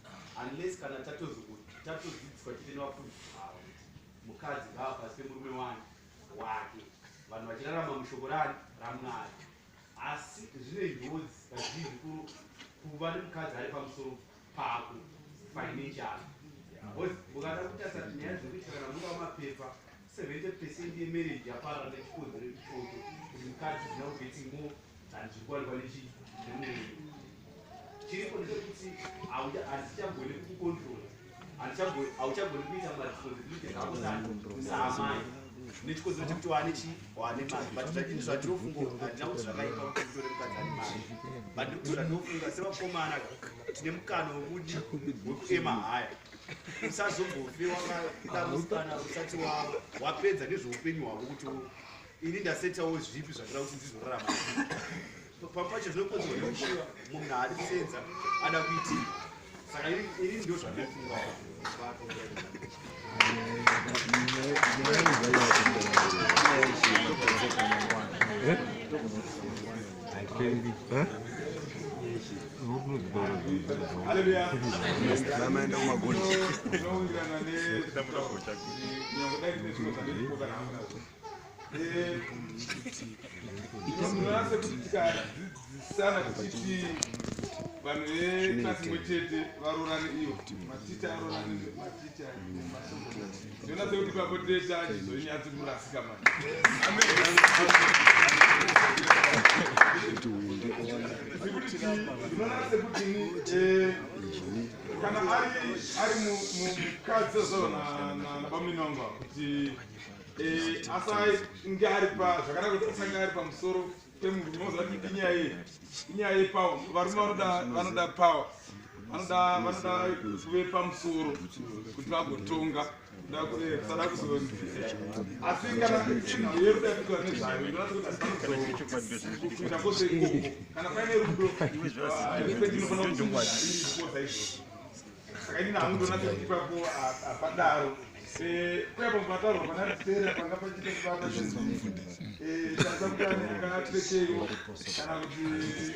unless kana tatodzidziswa chete nevafundisi ava kuti mukadzi ngaava pasi pemurume wani wake, vanhu vachirarama mushoko rani raMwari. Asi zvine njodzi kazhinji kuva nemukadzi ari pamusoro pako financial, because mukada kutarisa nyaya dzekuitika kana munga mapepa, 70% yemarriage yaparara nechikonzero ichocho, kuti mukadzi is now getting more than zviri kuwanikwa nemurume. Chiripo ndechekuti handichagoni kukucontrola, hauchagoni kuita maresponsibilities ako saamai nechikonzero chekuti wane chi wane mari. But ini zvandinofunga, handina kuti zvakaipa kuti utore mukadzi ane mari, but ndikuti zvandinofunga sevakomana, tine mukana wekudi wekuema haya. Usazombofe wakada musikana usati wapedza nezveupenyu hwako, kuti ini ndasetawo zvipi zvandira kuti ndizorarama. Pamwe pacho zvinokonzerwa nekuti munhu haadi kusenza, ada kuitii. Saka ini ndo zvandinofungawo. Haleluya. Vamaenda kumagoni. Tinowirirana nenyangwe dai ndine zvimwe zvandinofunga hangu nazvo. Ndinoona sekuti tikadzidzisana tichiti vanhu veklasi imwe chete varoorane, ivo maticha aroorane, maticha nemasoko, ndinoona sekuti ipapo tete achizonyatsi kurasika manje. Sekuti ndinoona sekuti ni kana ari mukadzi sezvo nabamini vangu ava kuti asange ari pa zvakanaka kuti asange ari pamusoro pemurume. Unoziva kuti inyaya yepower. Varume vanoda power, vanoda kuve pamusoro kuti vagotonga, kusada kuzonzi. Asi kana inhau yerudo yatikuta nezvayo, ndinoona sekuti kuita kwose ikoko, kana paine rudo, respect inofanira kuikosa izvozvo. Saka inini hangu ndonatsa kuti ipapo hapadaro. Kuya pamwe pataurwa pana Teera panga pachiita akatirekeyo kana kuti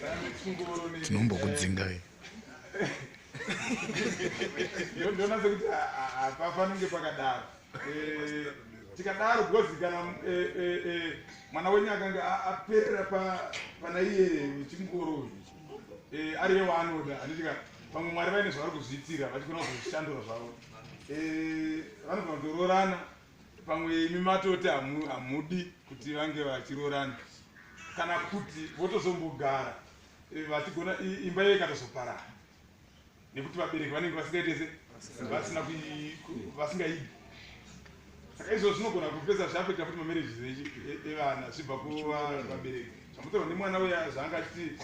ane chingoro. Tinombokudzingai. Ndonatsa kuti hapafanunge pakadaro. Tikadaro because kana mwana wenyu akanga aperera pana iye wechingoro uyu, ari iye waanoda, handitika pamwe Mwari vaine zvavari kuzviitira, vachigona kuzvishandura zvavo. Vanogona kutoroorana, pamwe imi matoti hamudi kuti vange vachiroorana, kana kuti votozombogara vachigona imba iye ikatozoparara nekuti vabereki vanenge vasingaite se vasina vasingaidi. Saka izvo zvinogona kupedza zviaffecta futi mamarriages evana zvibva kuvabereki. Zvambotaurwa nemwana uya zvaanga achiti,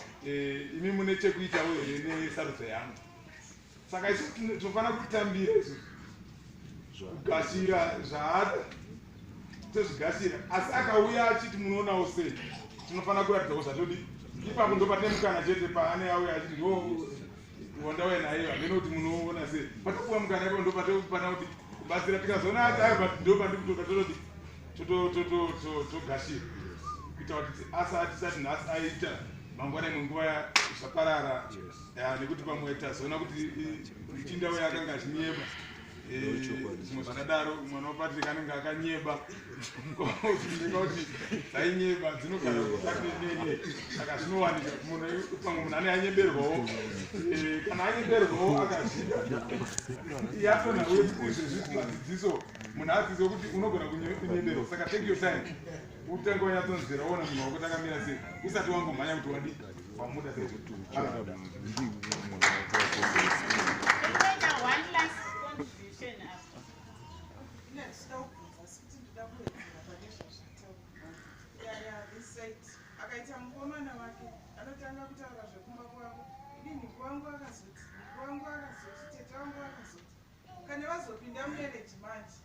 imi mune chekuitawo here nesarudzo yangu? Saka isu tinofanira kutambira isusu kugashira zvaada, tozvigashira. Asi akauya achiti munoonawo sei, tinofanira kuratidzawo zvatodi ipapo. Ndo patine mukana chete paane auya achiti ndo wandauya naye, hamene kuti munoona sei. Patopuwa mukana ipapo ndo patofana kuti kubatsira. Tikazoona ati aiwa, ndo pandikutoda, totodi togashira kuita kuti asati sati nhasi aita, mangwana imwe nguva zvaparara. Nekuti pamwe tazoona kuti muchinda uyo akanga achinyeba. Zvimwe zvakadaro, mwana waPatrick anenge akanyeba ndeka kuti dzainyeba dzinogara nene. Saka zvinowanika munhu pamwe munhu ane anyeberwawo. Kana anyeberwawo akazvida yatona izvezvi madzidziso, munhu adzidze kuti unogona kunyeberwa. Saka take your time, utange wanyatsonzvera, uona munhu wako takamira sei usati wangomhanya kuti wadi wamuda sei. Toita one last contribution after. Ine ndichida kubvunza, asi kuti ndoda kuwedzera pane zvazvataurwa. Yaya this side akaita mukomana wake, anotanga kutaura zvekumba kwavo: idi nhingi wangu akazoti, nhingi wangu akazoti, tete wangu akazoti. Kana vazopinda mumarriage manje,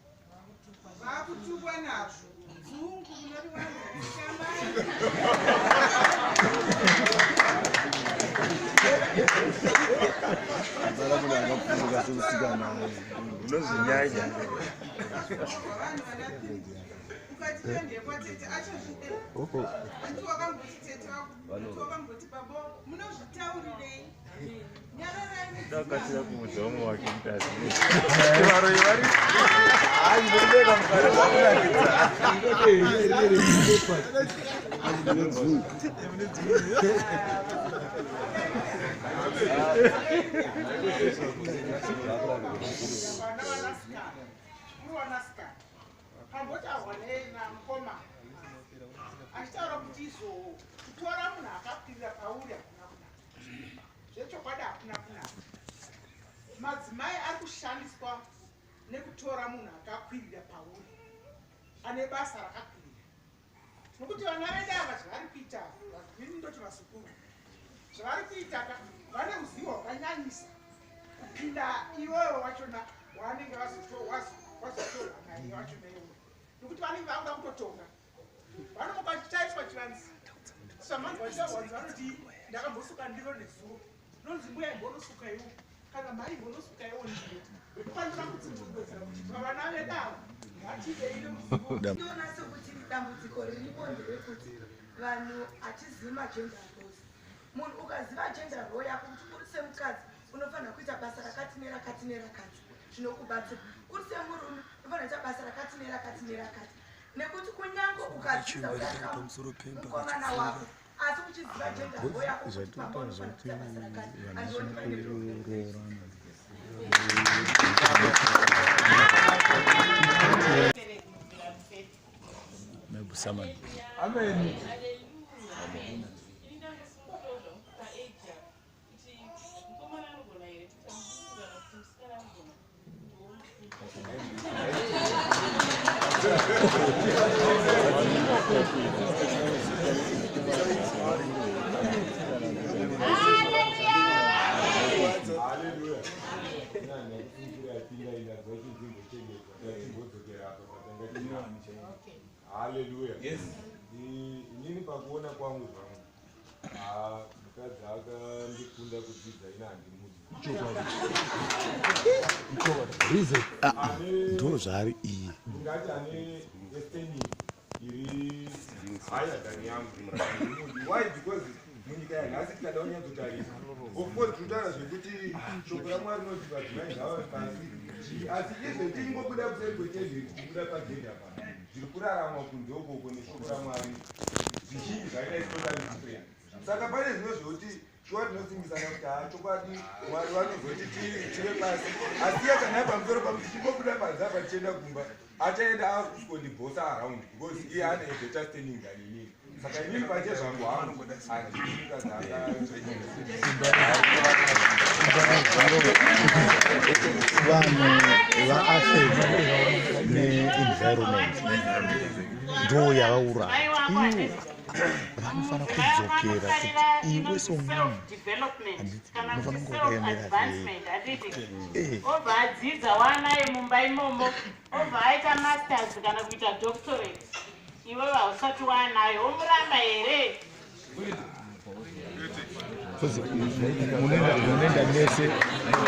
vaakutukwa nazvo, dzungu munoriwanza, dzikamai. Hapana munhu angapfuka semusikana, unozvinyanya. Vanhu vana ukati ndekwa tete achazvide, ati wakamboti tete wako, ati wakamboti baba wako, munozvitaurirei? Nyararai. Ndakatira kuudza umwe wake kuti azive. Varoyi vari hayi, ndobeka mukana zvakunakidza. Vana vanasikana, zvikuru vanasikana, pambotaurwa namukoma achitaura kuti izvo kutora munhu akakwirira pauri hakuna kunaka. Zvechokwadi hakuna kunaka. Madzimai ari kushandiswa nekutora munhu akakwirira pauri, ane basa rakakwirira, nokuti vana vedu ava zvavari kuita, ini ndoti vazukuru, zvavari kuita ka, vane ruzivo rwakanyanyisa kupinda iwewe wachona waanenge wazotorwa naye wachona iwewe, nokuti vanenge vakuda kutotonga. Vanomuka vachitaiswa chivanzi samanzi vachitaurwanzi, vanoti ndakambosuka ndiro nezuro, nonzi mbuya imbonosuka iwo, kana mhai imbonosuka iwo ndiro. Fanira kudzimbowedzera kuti pavana vedu ava ngativei neruzivo. Ndinoona sekuti dambudziko riripo nderekuti vanhu hatizivi magender roles. Munhu ukaziva gender role yako, kuti uri semukadzi unofanira kuita basa rakati nerakati nerakati, zvinokubatsira. Uri semurume unofanira kuita basa rakati nerakati nerakati, nekuti kunyange ukadzidza kudarika mukomana wako, asi uchiziva gender role yako kuti pamba unofanira kuita basa rakati, handioni paine problem. Mebusamani. Amen. Ini ndangosungurirwa paage apa kuti mukomana anogona here kuita mukuru kana kuti musikana anogona? Haleluya. Yapinda inazwa chinzimbochengeta, tachimbodzokera apa patanga. Haleluya. Inini pakuona kwangu zvangu, mukadzi akandikunda. andikunda kudzidza ina handimudi. Reason ndo zvaari iye. Ndingati ane standing iri higher than yangu handimudi. Why? Because munyika yanhasi tikada kunyatsotarisa, of course tinotaura zvekuti shoko raMwari rinoti vadzimai ngavave pasi, asi izve tichingobuda kuseri kwetende, tichibuda pagedhi apa, zviri kuraramwa kunze ukoko neshoko raMwari zvizhinji zvakaita is totally different. Saka pane zvimwe zvekuti shuwa tinosimbisana kuti haa, chokwadi Mwari vanozoti tive pasi, asi iye kana pamusoro pamu, tichingobuda panze apa tichienda kumba, achaenda akusvikondibhosa around because iye ane a better standing than inini. Saka inini pache zvangu hangu handidi mukadzi. Vanhu vaafectwa neenvironment ndo yavauraya. Ivo vanofanira kudzokera kuti iwe somunhu development kana unofanira kuti kunge wakaemera. Self advancement, handiti? Eh. Obva adzidza, wanaye mumba imomo, obva aita masters kana kuita doctorate, iwewe hausati wanayo, womuramba here? Because munoenda mese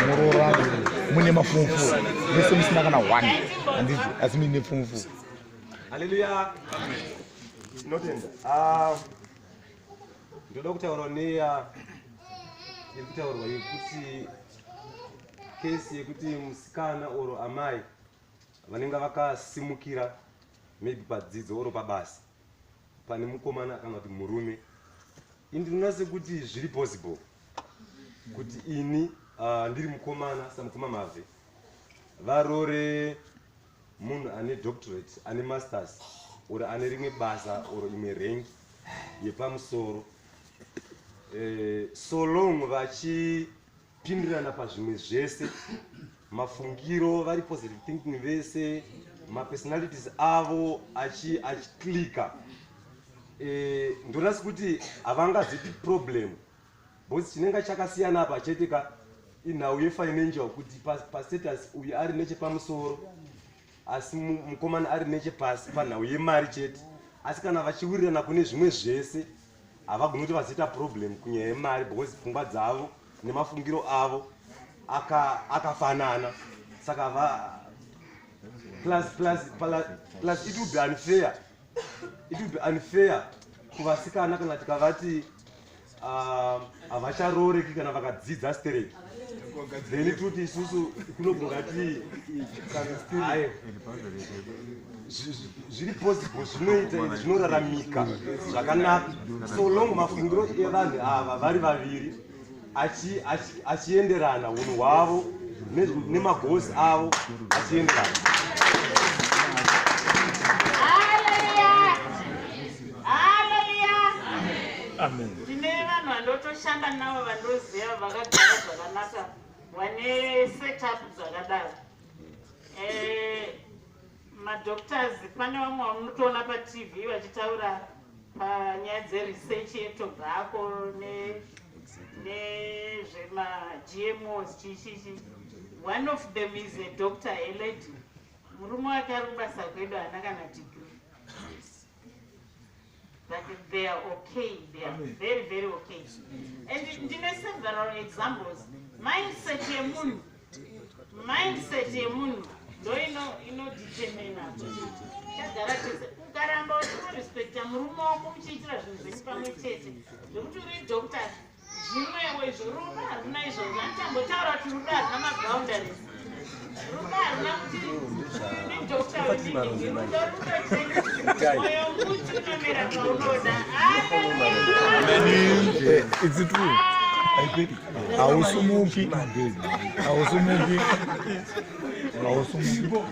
muroorano mune maform four mese, musina kana one, handiti? Asi muine form four. Haleluya, tinotenda. Ah, ndoda kutaura neya iri kutaurwa yekuti kesi yekuti musikana oro amai vanenge vakasimukira maybe padzidzo oro pabasa pane mukomana kana kuti murume. Indinoona sekuti zviri possible kuti ini ndiri mukomana samukoma Mavhe varore munhu ane doctorate, ane masters or ane rimwe basa or imwe rank yepamusoro, so long vachipindirana pazvimwe zvese, mafungiro, vari positive thinking vese, mapersonalities avo achiclicka, ndoona sekuti havangaziti problem because chinenge chakasiyana apa chete ka inhau yefinancial, kuti pastatus uyu ari nechepamusoro asi mukomana ari nechepasi panhau yemari chete. Asi kana vachiwirirana kune zvimwe zvese, havagoni kuti vazoita problem kunyaya yemari because pfungwa dzavo nemafungiro avo akafanana. Saka va plus it will be unfair, it will be unfair kuvasikana kana tikavati havacharoreki kana vakadzidza stereki, then toti isusu kunobva ngati hai, zviri possible, zvinoita, zvinoraramika zvakanaka so long mafungiro evanhu ava vari vaviri achienderana, unhu hwavo nemagoals avo achienderana. Haleluya, haleluya. Amen. Ndine vanhu vandotoshanda navo vandoziva vakagara zvakanaka, vane setup dzakadaro. Madoctors, pane vamwe vamunotoona paTV vachitaura panyaya dzeresearch yetobacco nezvemaGMOs, chichichi. One of them is a doctor, a lady. Murume wake ari kubasa kwedu, haana kana degree, but they are okay. They are very, very okay. And ndine several examples. Mindset yemunhu, mindset yemunhu ndo inodetermina kuti chagara chese. Ukaramba uchimurespecta murume wako, muchiitira zvinhu zvenyu pamwe chete, zvekuti uri doctor, zvimwewo izvo, rudo haruna izvozvo. Handichambotaura kuti rudo haruna maboundaries, rudo haruna kuti uyu ndidoctor, uyu rudo, rudo chete. Mwoyo muti unomera paunoda. It's true, hausumuki, hausumuki, hausumuki.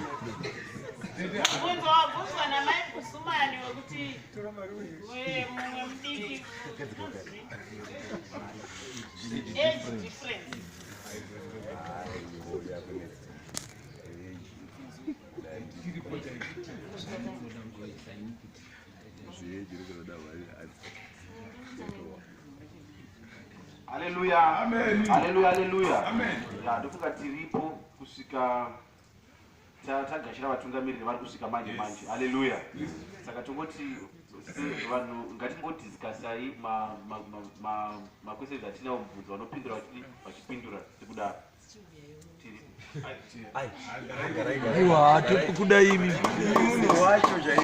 Mubvunzo wabvunzwa namai Kusumani wekuti mumwe mudiki, age difference. Haleluya. Amen. Haleluya, haleluya. Amen. Ya, ndofunga tiripo kusvika tagashira vatungamiriri vari kusvika manje manje. Haleluya. Saka tongoti Vanhu ngatingodiscusai maquestions atinawo, mubvunzo vanopindura vachidi vachipindura sekudaro. Aiwa, tokuda imi. Munhu wacho chaiye.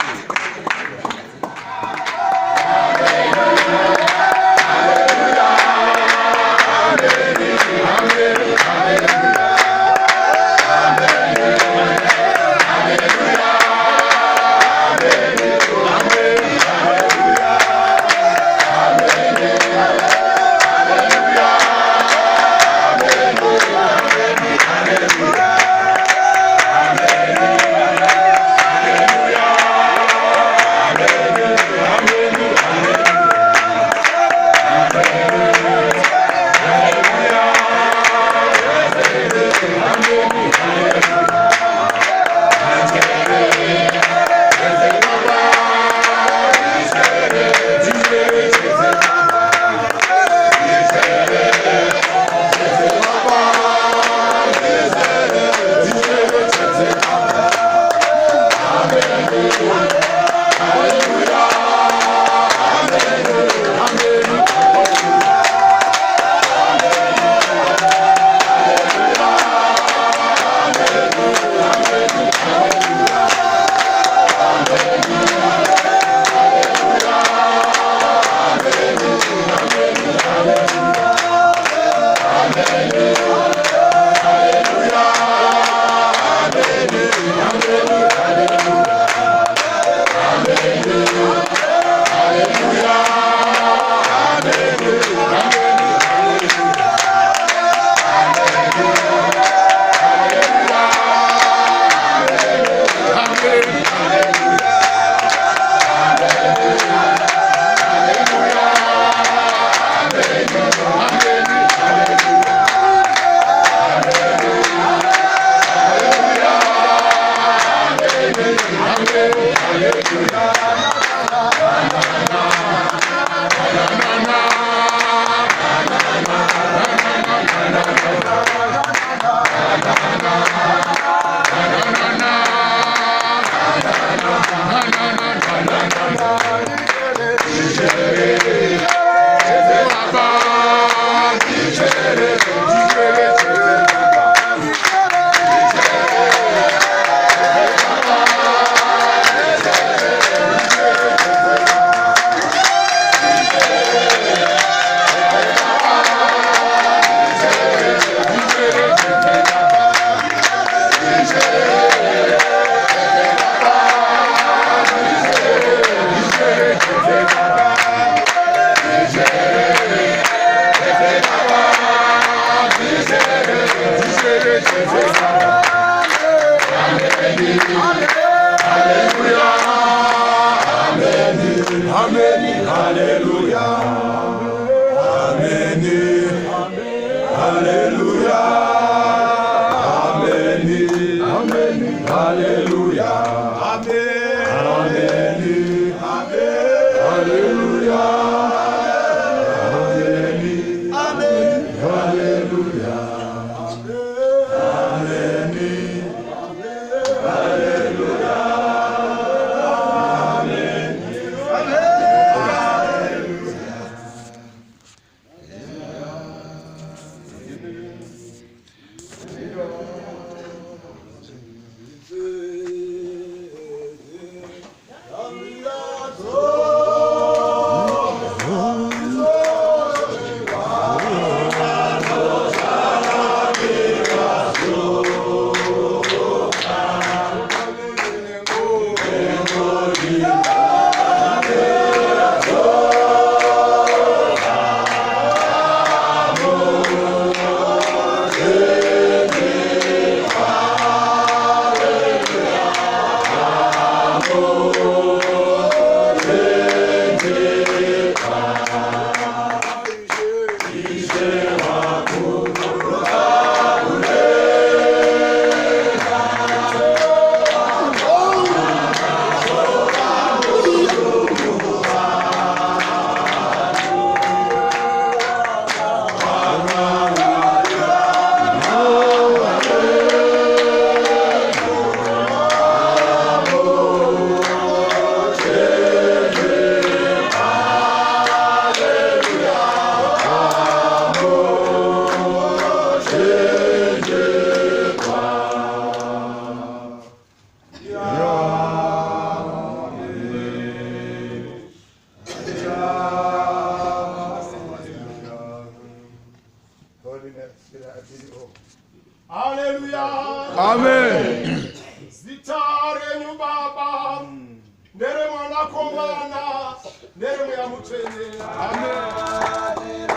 Haleluya. Amen. Zita renyu Baba ndere Mwanakomana ndere Mweya Mutsvene. Amen.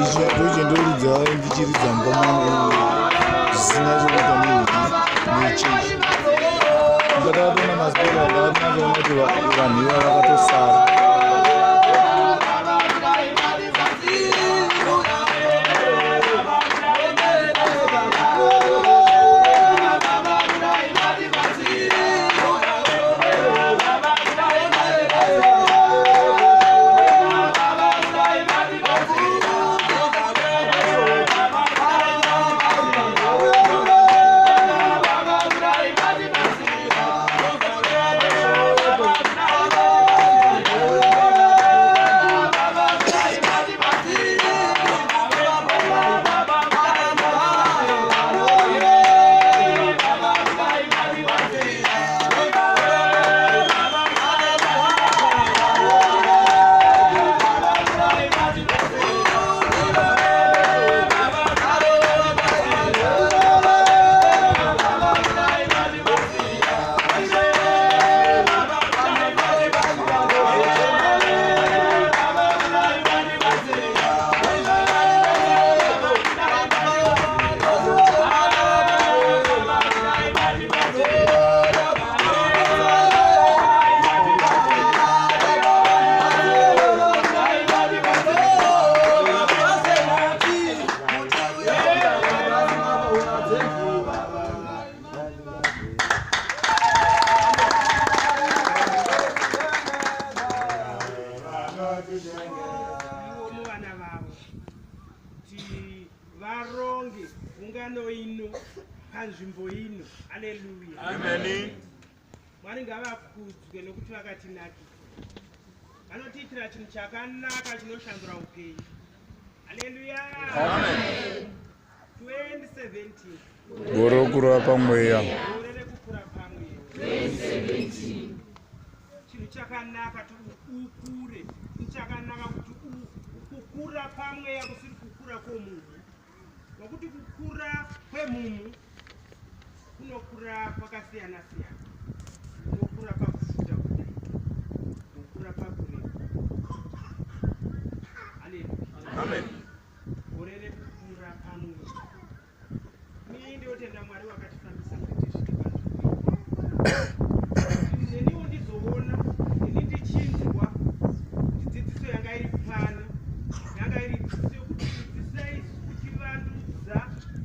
Ichi ndichiridza mumba mangu zvisina chekuita nechechi. Ndakatoona masiporo ndakatoona kuti vanhu ivava vakatosara. Baba, Ivo muvana vavo kuti varonge ungano ino panzvimbo ino. Aleluya. Amen. Mwari ngavakudzwe nokuti vakatinakira, vanotiitira chinhu chakanaka chinoshandura upenyu. Aleluya. Amen. 2017. Gore rokukura pamweya. Gore rekukura pamweya. 2017. Chinhu chakanaka kuti ukure, chinhu chakanaka kuti kukura pamweya kusiri kukura kwomunhu, nokuti kukura kwemumhu kunokura kwakasiyana siyana. Unokura pakufuta kudai, unokura pakureba. Aleluya. Amen. Gore rekukura pamweya. Nii ndinotenda Mwari wakatifambisa kuti tisvike panzvimbo iyi. Neniwo ndizoona, neni ndichinzwa kuti dzidziso yanga iri pano yanga iri dzidziso yokutidzidzisa isu, kutivandudza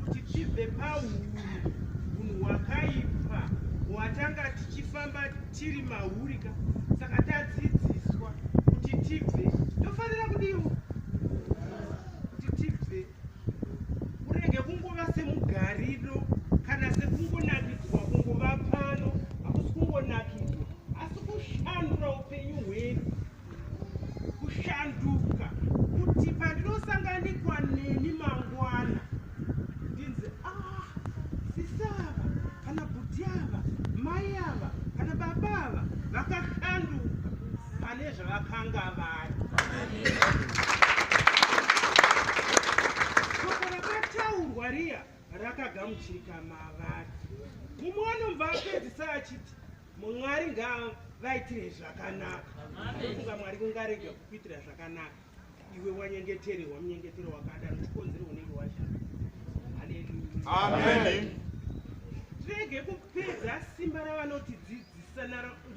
kuti tibve pahunhu, hunhu hwakaipa hwatanga tichifamba tiri mahuri ka. Saka tadzidziswa kuti tibve, tofanira kudiwo kuti tibve, urege kungova semugariro kana sekungonakidzwa. Kungova pano hakusi kungonakidzwa, asi kushandura upenyu hwedu, kushanduka kuti pandinosanganikwa neni mangwana ndinzi, "Ah, sisi ava kana bhuti ava, mai ava kana baba ava vakashanduka pane zvavakanga vari." Shoko rakataurwa riya rakagamuchirika mavari. Mumwe anobva apedzisa achiti, "Mwari ngavaitire zvakanaka." Ndofunga Mwari kungarega kukuitira zvakanaka iwe wanyengetererwa munyengetero wakadaro? Chikonzero unenge washanduka. Haleluya. Amen. Tirege kupedza simba ravanotidzidzisa,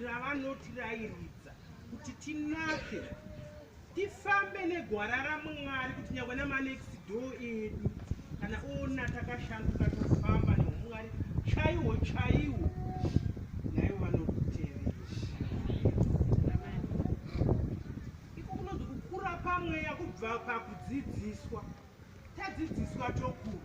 ravanotirairidza kuti tinake, tifambe negwara raMwari, kuti nyangwe namanext door edu kana oona takashanduka, tofamba neumwari chaiwo chaiwo, naivo vanotevera. Iko kunonzi kukura pamweya, kubva pakudzidziswa. Tadzidziswa, tokura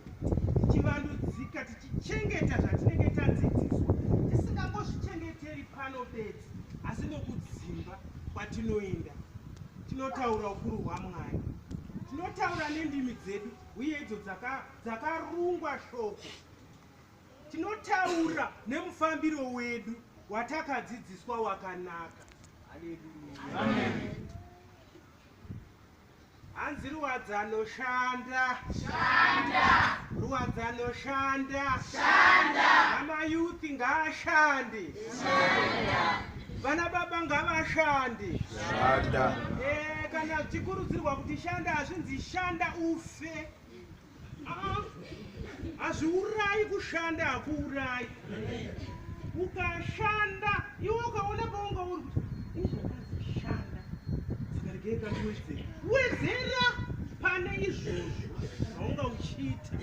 tichivandudzika, tichichengeta zvatinenge tadzidziswa, tisingangozvichengeteri pano bedzi, asi nokudzimba kwatinoenda tinotaura ukuru hwaMwari, tinotaura nendimi dzedu uye idzo dzakarungwa shoko, tinotaura nemufambiro wedu watakadzidziswa wakanaka. Haleluya. Hanzi ruwadzano shanda. Shanda. Ruwadzano shanda. Shanda. Vamayouth ngaashande. Shanda. Vana baba ngavashande. Shanda. Kana zvichikurudzirwa kuti shanda, hazvinzi shanda ufe. Ah, hazviurayi. Kushanda hakuurayi. Ukashanda iwe ukaona paunga uri kuti izvakanzi shanda, saka regei kandiwedzera, wedzera pane izvozvo zvaunga uchiita,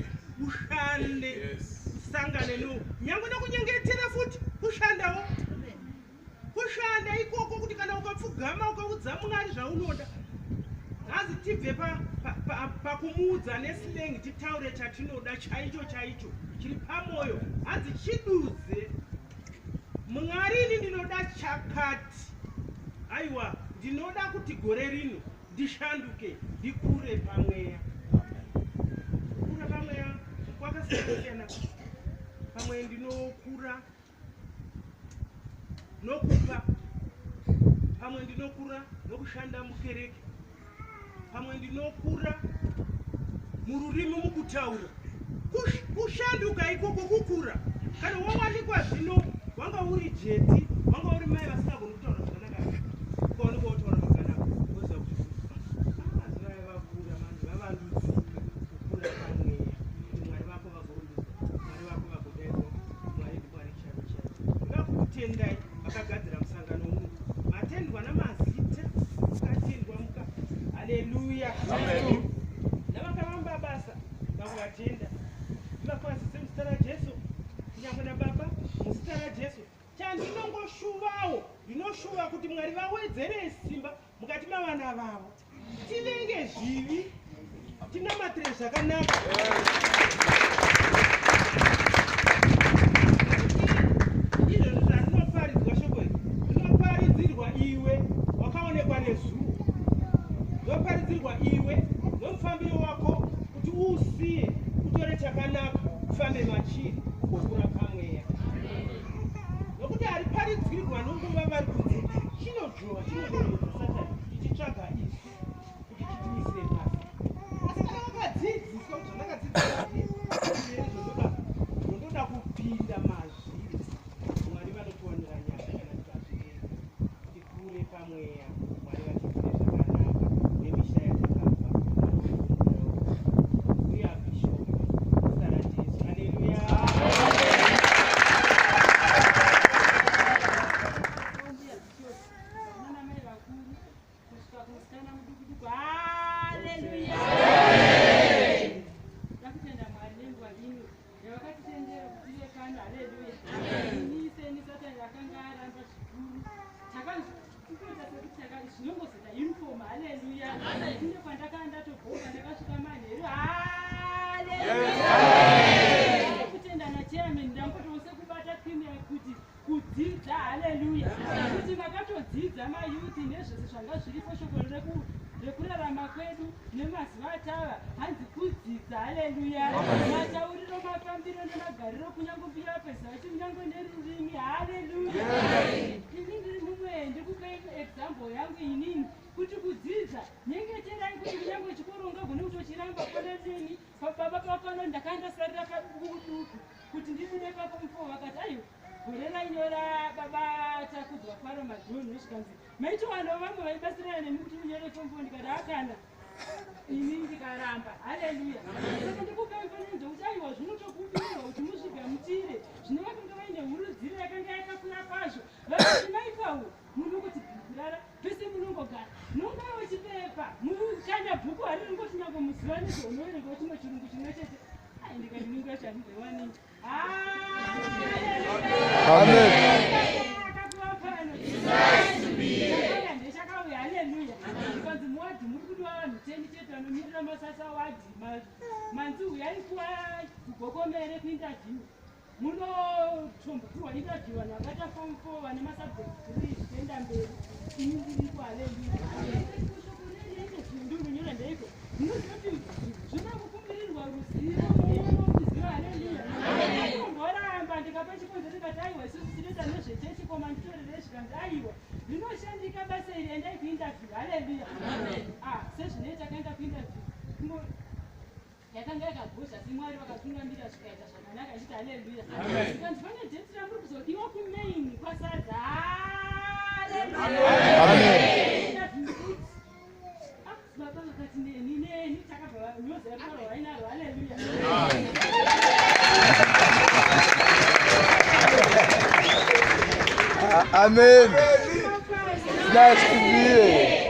ushande, usangane no nyange nokunyengetera futi kushandawo, kushanda ikoko kuti kana ukapfugama ukaudza Mwari zvaunoda. Hanzi tibve pakumuudza neslang, titaure chatinoda chaicho chaicho chiri pamwoyo. Hanzi chidudze Mwari, ini ndinoda chakati, aiwa, ndinoda kuti gore rino ndishanduke, ndikure pamweya. Kukura pamweya kwakasiyana siyana. Pamwe ndinokura nokupa, pamwe ndinokura nokushanda mukereke, pamwe ndinokura mururimi, mukutaura. Kushanduka ikoko kukura. Kana wawanikwa zvino wanga uri jeti, wanga uri mai vasingagoni kutaura zvakanaka, ukaonekwa wotaura zvakanaka, woziva kuti, "Ah, zivai vakura manje, vavandudzika." Kukura pamweya kuti Mwari vako vagorumbidzwa, Mwari vako vagodaidzwa. Mwari ndiMwari chaivo chaivo. Ndoda kukutendai vakagadzira musangano uno. Matendwa namazita, mukatendwa muka. Haleluya. Amen. Navakavamba basa vakuvatenda, ndivakwazise muzita raJesu, kunyangwe nababa muzita raJesu. Chandinongoshuvawo, ndinoshuva kuti Mwari vawedzere simba mukati. vana vavo Tivenge zvivi, tinamatire zvakanaka. Izvozvo zvarinoparidzwa shoko iri rinoparidzirwa iwe wakaonekwa nezuva, rinoparidzirwa iwe nomufambiro wako kuti uusiye utore chakanaka ufambe machiri ugokura pamweya. Nokuti hariparidzirwa nonguva vari kunze, chinodzvova chinodonhedza Satani chichitsvaga isu kuti chitiwisire pasi. Asi kana wakadzidziswa kuti zvandakadzidziswa ndezvondoda zvondoda kupinda mazviri, Mwari vanotiwanira nyasha kana tikazvirega tikure pamweya. Mwari vatiitire zvakanaka nemisha yatakabva. Uya Bishop, zita raJesu. Haleluya. Nana mai vakuru kusvika kumusikana muduku duku. Haleluya. Ndakutenda Mwari nenguva ino yavakatitendera kuti tive pano. Haleluya. Ini seni Satani akanga aramba zvikuru. Takanzikuita sekuti taka zvinongozoita uniform. Haleluya. Tine kwandakanga ndatobhoka ndakasvika manheru. Haleluya. Kutenda nachairman ndangotose kubata theme yekuti kudzidza haleluya kuti makatodzidza mayuti nezvese zvanga zviripo shoko rekurarama kwedu nemazuva atava hanzi kudzidza haleluya matauriro mafambiro nemagariro kunyange mbuya vapedza vachi kunyange nerurimi haleluya ini ndiri mumwe ndikupei example yangu inini kuti kudzidza nyengeterai kuti kunyange chikoro ungagone kutochiramba kona neni baba pafano ndakandasarira paduku kuti ndibude pakomfo vakati aiwa Gore rainyora baba Takudzwa Faro Madhonho zvikanzi maitowanawo vamwe vaibatsirana nemi kuti munyore form four ndikati hakana ini ndikaramba. Haleluya. Saka ndikupai mufananidzo kuti aiwa zvinotokumbirwa kuti muzvigamuchire. Zvino vakanga vaine hurudziro yakanga yakakura kwazvo. Vakati mai Paul munongoti kurara pese munongogara nongaiwo chipepa kana bhuku hariringoti nyange muzuva nezvaunoverengawo chimwe chirungu chimwe chete. Ai ndikati ninga chandiwanini. Amen. Manzi uyai kugokomere kuinterview munotombopiwa interview vanhu vakaita form four vane masubject three zvichienda mberi ini ndiriko haleluya ndirinyora ndeiko munoziva kuti zvinoda kukumbirirwa ruzivo muziva haleluya mboramba ndikapa chikonzero ndikati aiwa isusu tinoita nezvechechi koma nditorere zvikanzi aiwa rinoshandika basa iri endai kuinterview haleluya ah sezvinei takaenda kuinterview yakanga yakagozha asi mwari vakatungamira zvikaita zvakanaka achiti haleluya zvikanzi pane date ramuri kuzodiwa kumain kwasadza haleluya baba vakati neni neni takabva nyoza rukoro rwainaro haleluya Amen. Nice to be here.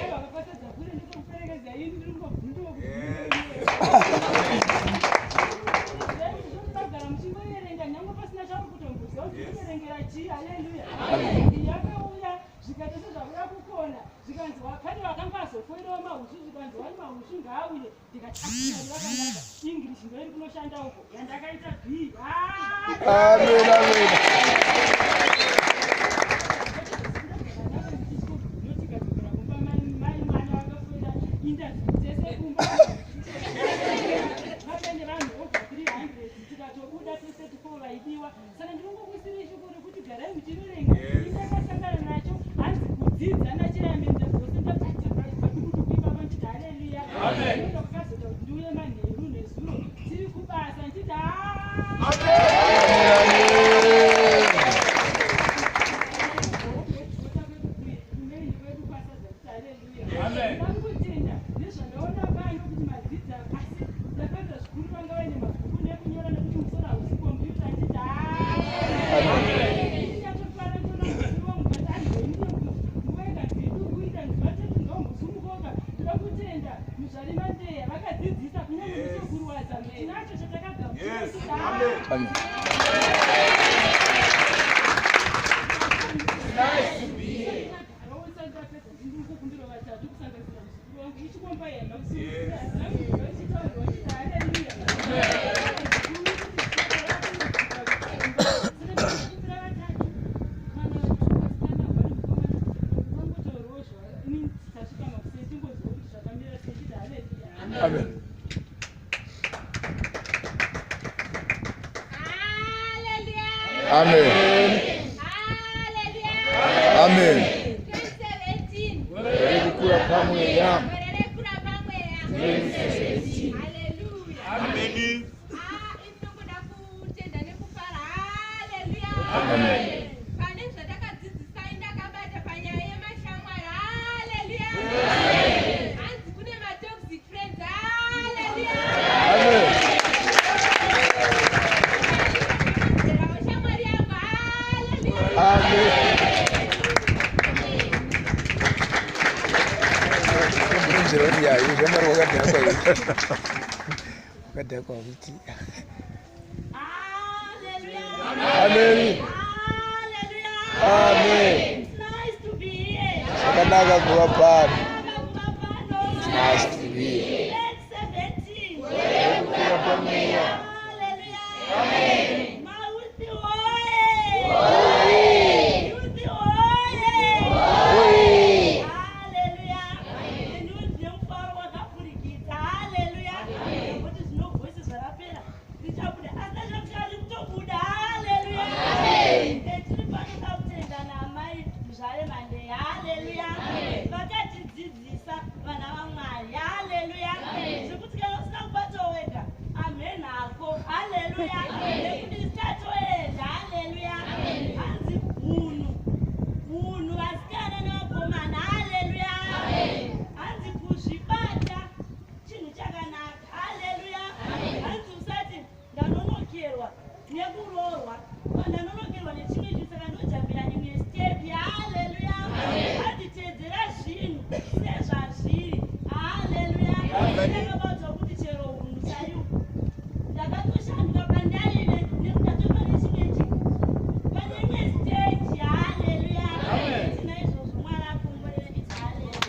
Zvikati sezvakuda kukona zvikanzi pane vakanga vazofoirawo mahusvu zvikanzi wani mahusvu ngaauye ndikati vakanaka english ndoiri kunoshanda uko yandakaita b amen amen Saka ndinongokuisirei shoko rekuti garai muchiverenga. Ini ndakasangana nacho hanzi kudzidza nachiyamenda zvose ndabata padukuduku ipapo ndichiti haleluya. Ndinoda kwakazoita kuti ndiuye manheru nezuro tiri kubasa ndichiti Ndakutenda nezvandaona pano kuti madzidza asi ndakaita zvikuru vanga vaine mabhuku nekunyora nekuti musoro hausi kombiyuta nditi ndinatofara ndoona musoro wangu but anhu nguva ikanzi iduku ikanzi vatatu ngaumbosungukoka ndoda kutenda muzvari mandeya vakadzidzisa kunyange musokurwadza tinacho chatakagamuchira Amen. Amen. Amen. Rekukura pamweya. Amen. Amen. Pane zvatakadzidzisai ndakabata panyaya yemashamwari. Haleluya! Hanzi kune matoxic friends. Haleluya! Shamwari yangu. Haleluya! Nzira kuti yayi zvamari wakadhakwa iyi. Wakadhakwa kuti. Amen. Amen. Zvakanaka kuva pano. It's nice to be here. Rekukura pamweya. Vakatidzidzisa vana vaMwari. Haleluya! Zvekuti kana usina kubata wega, amen hako. Haleluya! Nekuti tatoenda. Haleluya! Hanzi hunhu, hunhu vasikana nevakomana. Haleluya! Hanzi kuzvibata chinhu chakanaka. Haleluya! Hanzi usati ndanonokerwa nekuroorwa, ndanonokerwa nechimwe chinhu, saka ndojambira imwe step. Haleluya! Hanzi teedzera zvinhu sezvazviri. Haleluya! Ndakabatwa kuti chero hunhu chaiwo ndakatoshanduka pandaive nekuti ndatova nechimwe chinhu pane imwe stage. Haleluya! Tina izvozvo Mwari akomborere. Iti haleluya.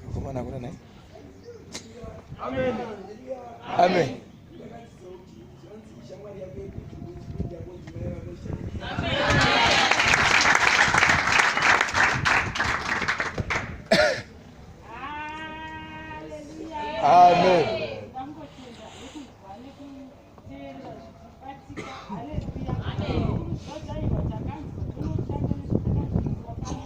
Vakomana hakuna nhai. Amen. Amen. Amen. Ndangotenda nekuzwa nekuteerera zvichibatika. Haleluya! Zvadzaiwa takanzwa tonoshanda nezvatakadzidziswa pano.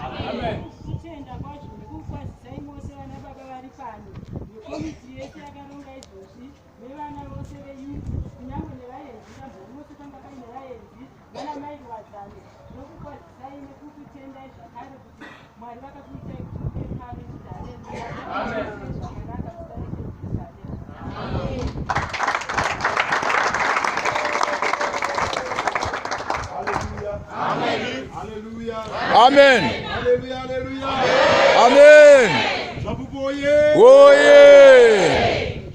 Haleluya! Kutenda kwazvo nekukwazisai mose vana baba vari pano nekomiti yese yakaronga izvozvi nevana vose veyouth, kunyange nevaenzi tambori vose panga paine vaenzi vana mai Wadzano, nokukwazisai nekukutendai zvakare kuti Mwari vakakuitai kuti muve pano. Chiti haleluya! Zvakanaka zita. Hallelujah. Amen. Hallelujah. Hallelujah. Amen. Zvapupu oye. Oye.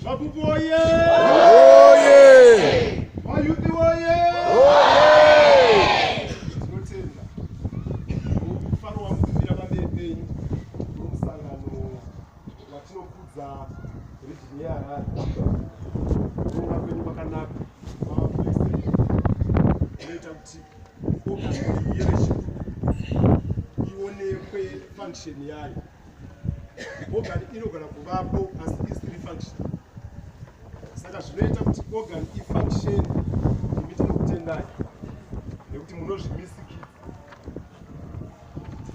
Zvapupu oye. Oye. Vayuthi oye. Oye. Tinotenda. Mufaro wamukufira pamberi penyu nomusangano watinokudza region yeHarare. Kuronga kwenyu kwakanaka. Mavablessed. Inoita kuti organ yerechikuru ionekwe function yayo. Organ inogona kuvapo asi isiri function, saka zvinoita kuti organ ifunction imi tinokutendai nekuti munozvimisikidza.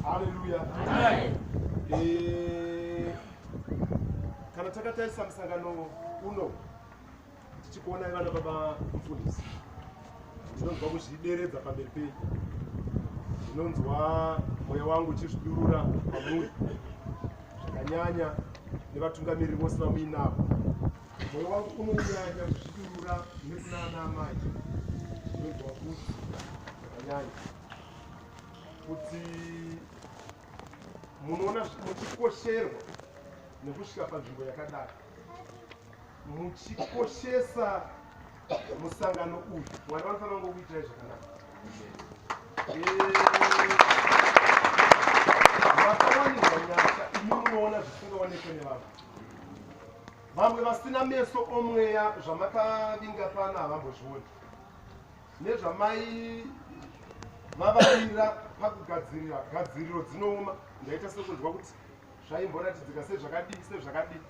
Haleluya. Kana takatarisa musangano uno tichikuonai vana baba mufundisi, ndinonzwa kuzvideredza pamberi penyu, ndinonzwa mweya wangu uchizvidurura kwamuri zvakanyanya nevatungamiriri vose vamuinavo. Mwoyo wangu unonyanya kuzvidurura nekuna ana amai. Ndinonzwa kuti zvakanyanya kuti munoona muchikosherwa nekusvika panzvimbo yakadai, muchikoshesa musangano uyu. Mwari vanofanira kungokuitirai zvakanaka. Makawanirwa nyasha imi munoona zvisingaonekwe nevamwe. Vamwe vasina meso omweya zvamakavinga pano havambozvioni. Nezvamai vavarira pakugadzirira gadziriro dzinooma ndaita sekunzwa kuti zvaimboratidzika sezvakadii sezvakadii.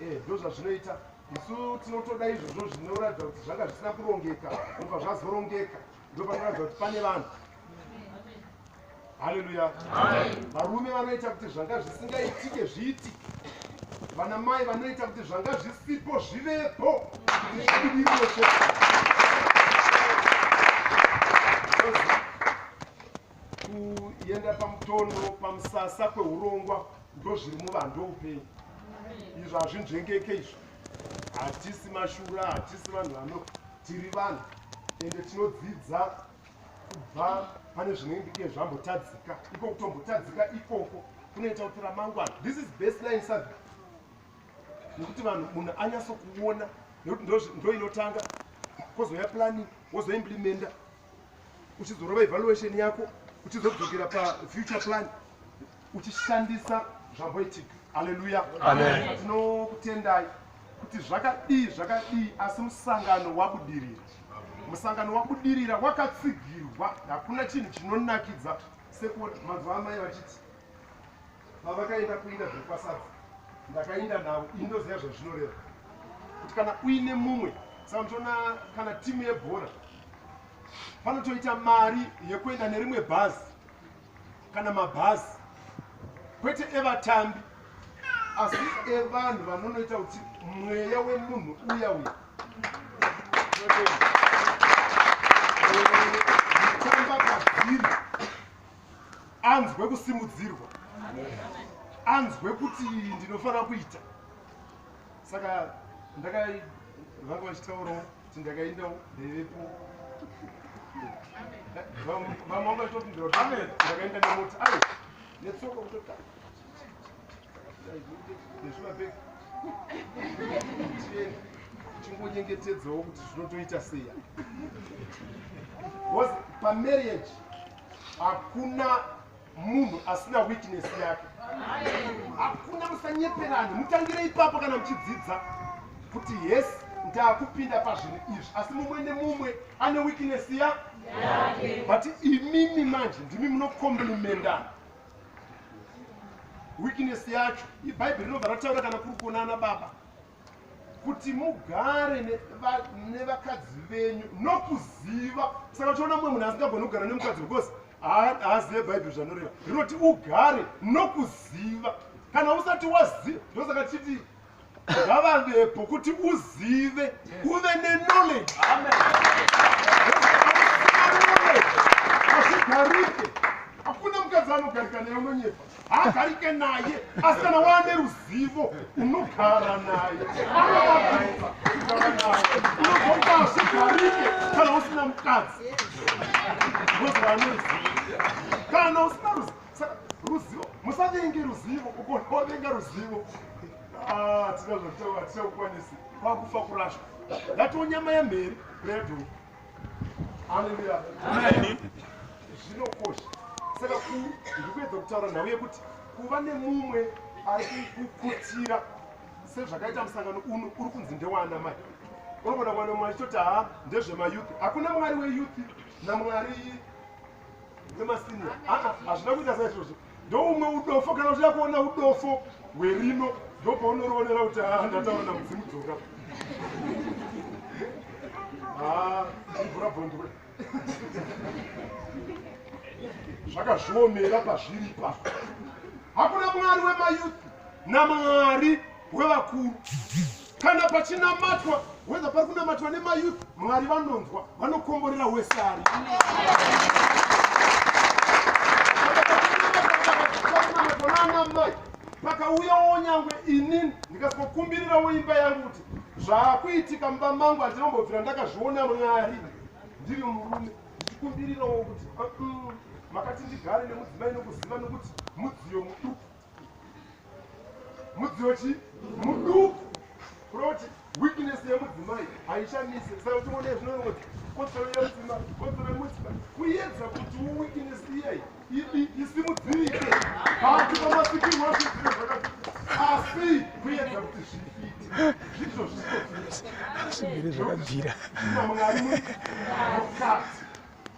Eh, ndozvazvinoita. Isu tinotoda izvozvo zvinoratidza kuti zvanga zvisina kurongeka, ndobva zvazorongeka. Ndopanoratidza kuti pane vanhu. Haleluya. Varume vanoita kuti zvanga zvisingaitike zviitike. Vana mai vanoita kuti zvanga zvisipo zvivepo kuti zvibudirire chete. Kuenda pamutondo pamusasa kweurongwa ndozviri muvanhu ndoupenyu. Izvo hazvinzvengeke izvo. Hatisi mashura, hatisi vanhu vano, tiri vanhu ende tinodzidza kubva pane zvinenge zvambotadzika. Iko kutombotadzika ikoko kunoita kuti ramangwana. This is baseline survey. Nekuti vanhu munhu anyatsokuona nekuti ndo inotanga kozouya planning wozoimplementa uchizorova evaluation yako uchizodzokera pafuture plan uchishandisa zvamboitika. Haleluya. Amen. Tinokutendai kuti zvakadii zvakadii asi musangano wabudirira. Musangano wabudirira wakatsigirwa. Hakuna chinhu chinonakidza sekuona mazuva amai vachiti pavakaenda kuinda zvekwasadza ndakainda navo indoziva zvazvinoreva kuti kana uine mumwe saka muchiona kana timu yebhora panotoita mari yekuenda nerimwe bhazi kana mabhazi kwete evatambi asi evanhu vanonoita kuti mweya wemunhu uya uya kutamba pabhiri anzwe kusimudzirwa anzwe kuti ndinofanira kuita. Saka vanga vachitaurawo kuti ndakaendawo ndaivepo. Vamwe vanga vachitopindura kuti ndakaenda nemota ayo netsoka kutota nezvimabhegi chingonyengetedzawo kuti zvinotoita sei. Because pamarriage hakuna munhu asina weakness yake. Hakuna, musanyeperane, mutangire ipapo kana muchidzidza kuti yes ndakupinda pazvinhu izvi asi mumwe nemumwe ane weakness ya but imimi manje ndimi munokomplimentana weakness yacho. Ibhaibheri rinobva rataura kana kuri kuonana baba kuti mugare nevakadzi venyu nokuziva. Saka uchiona mumwe munhu asingagoni kugara nemukadzi because haazive bhaibheri zvanoreva rinoti ugare nokuziva. Kana usati waziva ndosaka tichiti ngavavepo kuti uzive uve neknowledge. Hazvigarike. Hakuna mukadzi anogarika naye unonyepa. Haagarike naye asi kana waane ruzivo unogara naye. Anonakidza kugara naye. Unozonga hazvigarike kana usina mukadzi. Because waane ruzivo. Kana usina ruzivo saka ruzivo musavenge ruzivo ukona wavenga ruzivo. Tina zvataura tichakukwanisi kwakufa kurashwa. Ndatiwo nyama yemheri bredo. Haleluya. Zvinokosha. Saka ndikuedza kutaura nhau yekuti kuva nemumwe ari kukutira sezvakaita musangano uno uri kunzi ndewaana mai. Unogona kuwana mumwe achitoti ha ndezvemayouth. Hakuna mwari weyouth namwari wemasinia. Hazvina kuita saizvozvo. Ndoumwe udofo kana uchida kuona udofo hwerino ndopaunorionera kuti ha ndataura namudzimu dzoka. Mvura bhondwe. Zvakazviomera pazviri ipapo. Hakuna mwari wemayouth namwari wevakuru. Kana pachinamatwa whether pari kunamatwa nemayouth mwari vanonzwa vanokomborera wese ari. Naanamai pakauyawo nyangwe inini ndikazokumbirirawo imba yangu kuti zvakuitika mumba mangu handinombobvira ndakazviona mwari ndiri murume ndichikumbirirawo kuti makati ndigare nemudzimai nokuziva nokuti mudziyo muduku. Mudziyo chi muduku kureva kuti weakness yemudzimai haishamise. Saka tingoona zvinonongoti kodzero yemudzimai, kodzero yemudzimai. Kubvira. Mwari mukati.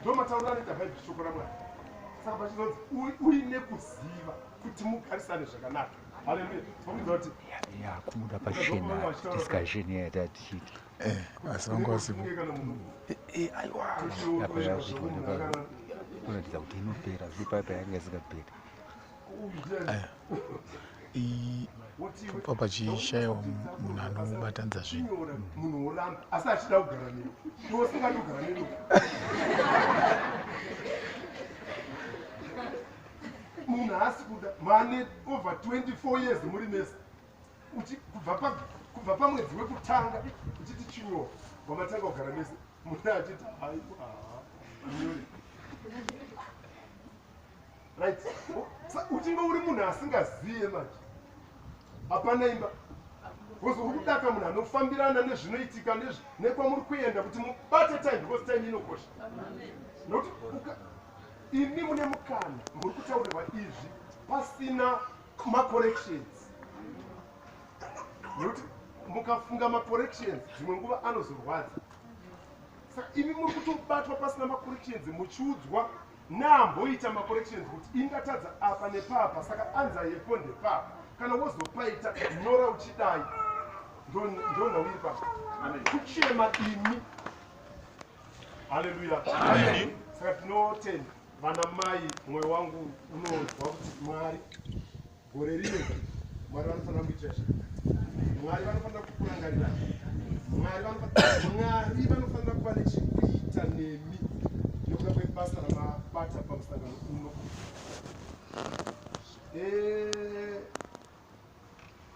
Ndo matauriro anoita Bhaibheri shoko raMwari. Saka pachizonzi uine kuziva kuti mugarisane zvakanaka. Haleluya. Tinokuudza kuti Yakubuda pachena discussion yata tichiita. Asi vanga vasipo. Aiwa. Apa yazvitwa kuratidza kuti inopera zviri paya yanga isingaperi. Pa pachishayiwa munhu anobatanidza zvinhu. Munhu woramba asi achida kugara newe, iwe usingadi kugara newe. Munhu haasi kuda mane over 24 years muri mese. Kubva pamwedzi wekutanga uchiti chinyora wamatanga kugara mese, munhu achiti haiwa, nyore. Right, uchinge uri munhu asingaziye manje hapana imba, because uri kudaka munhu anofambirana nezvinoitika nekwamuri kuenda kuti mubate time, because time inokosha. Nokuti imi mune mukana, muri kutaurirwa izvi pasina macorrections, nekuti mukafunga macorrections dzimwe nguva anozorwadza. Saka imi muri kutobatwa pasina macorrections, muchiudzwa naamboita macorrections kuti ingatadza apa nepapa, saka anza yepo ndepapa. Kana wozopaita nyora uchidai, ndonhau iri papa kuchema imi. Haleluya. Saka tinotenda vana mai. Mwoyo wangu unonzwa kuti Mwari gore rino, Mwari vanofanira kuitira zvakanaka, Mwari vanofanira kukurangarira, Mwari vanofanira kuva nechekuita nemi nekuda kwebasa ramabata pamusangano uno.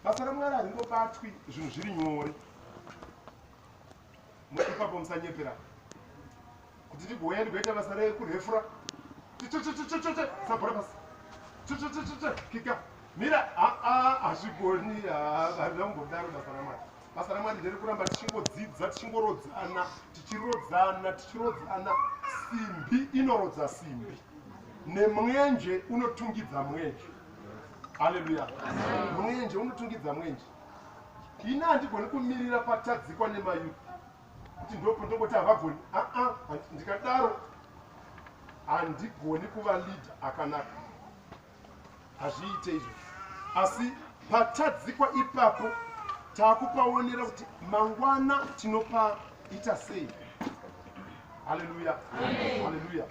Basa raMwari haringobatwi zvinhu zviri nyore. Ipapo musanyepera kuti ndigouya ndigoita basa rekurefura, sabhora pasi, kika mira. Aa, hazvigoni, harina kumbodaro basa raMwari. Basa raMwari nderekuramba tichingodzidza, tichingorodzana, tichirodzana, tichirodzana. Simbi inorodza simbi, nemwenje unotungidza mwenje. Haleluya. Mwenje unotungidza mwenje. Ini handigoni kumirira patadzikwa nemayouth kuti ndopo ndongoti havagoni. Aa, ndikadaro handigoni kuva leader akanaka, hazviite izvo. Asi patadzikwa ipapo taakupaonera kuti mangwana tinopaita sei. Haleluya, haleluya.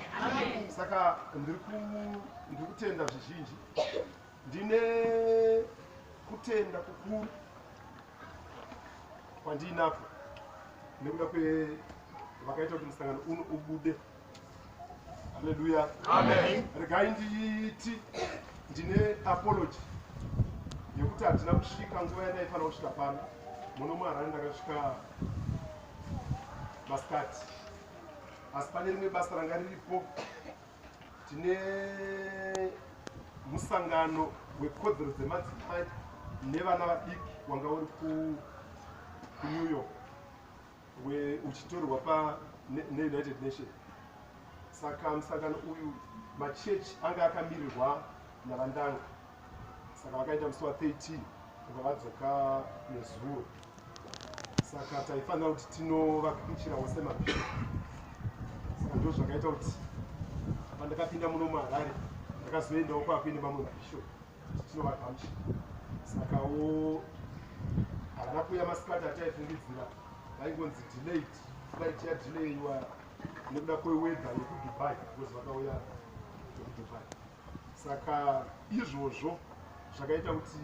Saka ndiri kutenda zvizhinji, ndine kutenda kukuru kwandinako nekuda kwevakaita kuti musangano uno ubude. Haleluya. Regai nditi ndine apology yekuti handina kusvika nguva yandaifanira kusvika pano muno muHarare. Ndakasvika masikati, asi pane rimwe basa ranga riripo. Tine musangano wekodzero dzemadzimai nevana vadiki wanga uri kuNew York, uchitorwa paneUnited Nation. Saka musangano uyu machechi anga akamirirwa navandanga, saka vakaenda musi wa13, ubva vadzoka nezuro. Saka taifanira kuti tinovagamuchirawo semabhishopu. Saka ndo zvakaita kuti pandakapinda muno muHarare ndakazoendawo kwakuine mamwe mabhishopu kuti tinovagamuchira. Sakawo havana kuuya masikati ataifungidzira, vaingonzi delayed, flight yadelayiwa nekuda kweweather yekuDubai, because vakauya nekuDubai. Saka izvozvo zvakaita kuti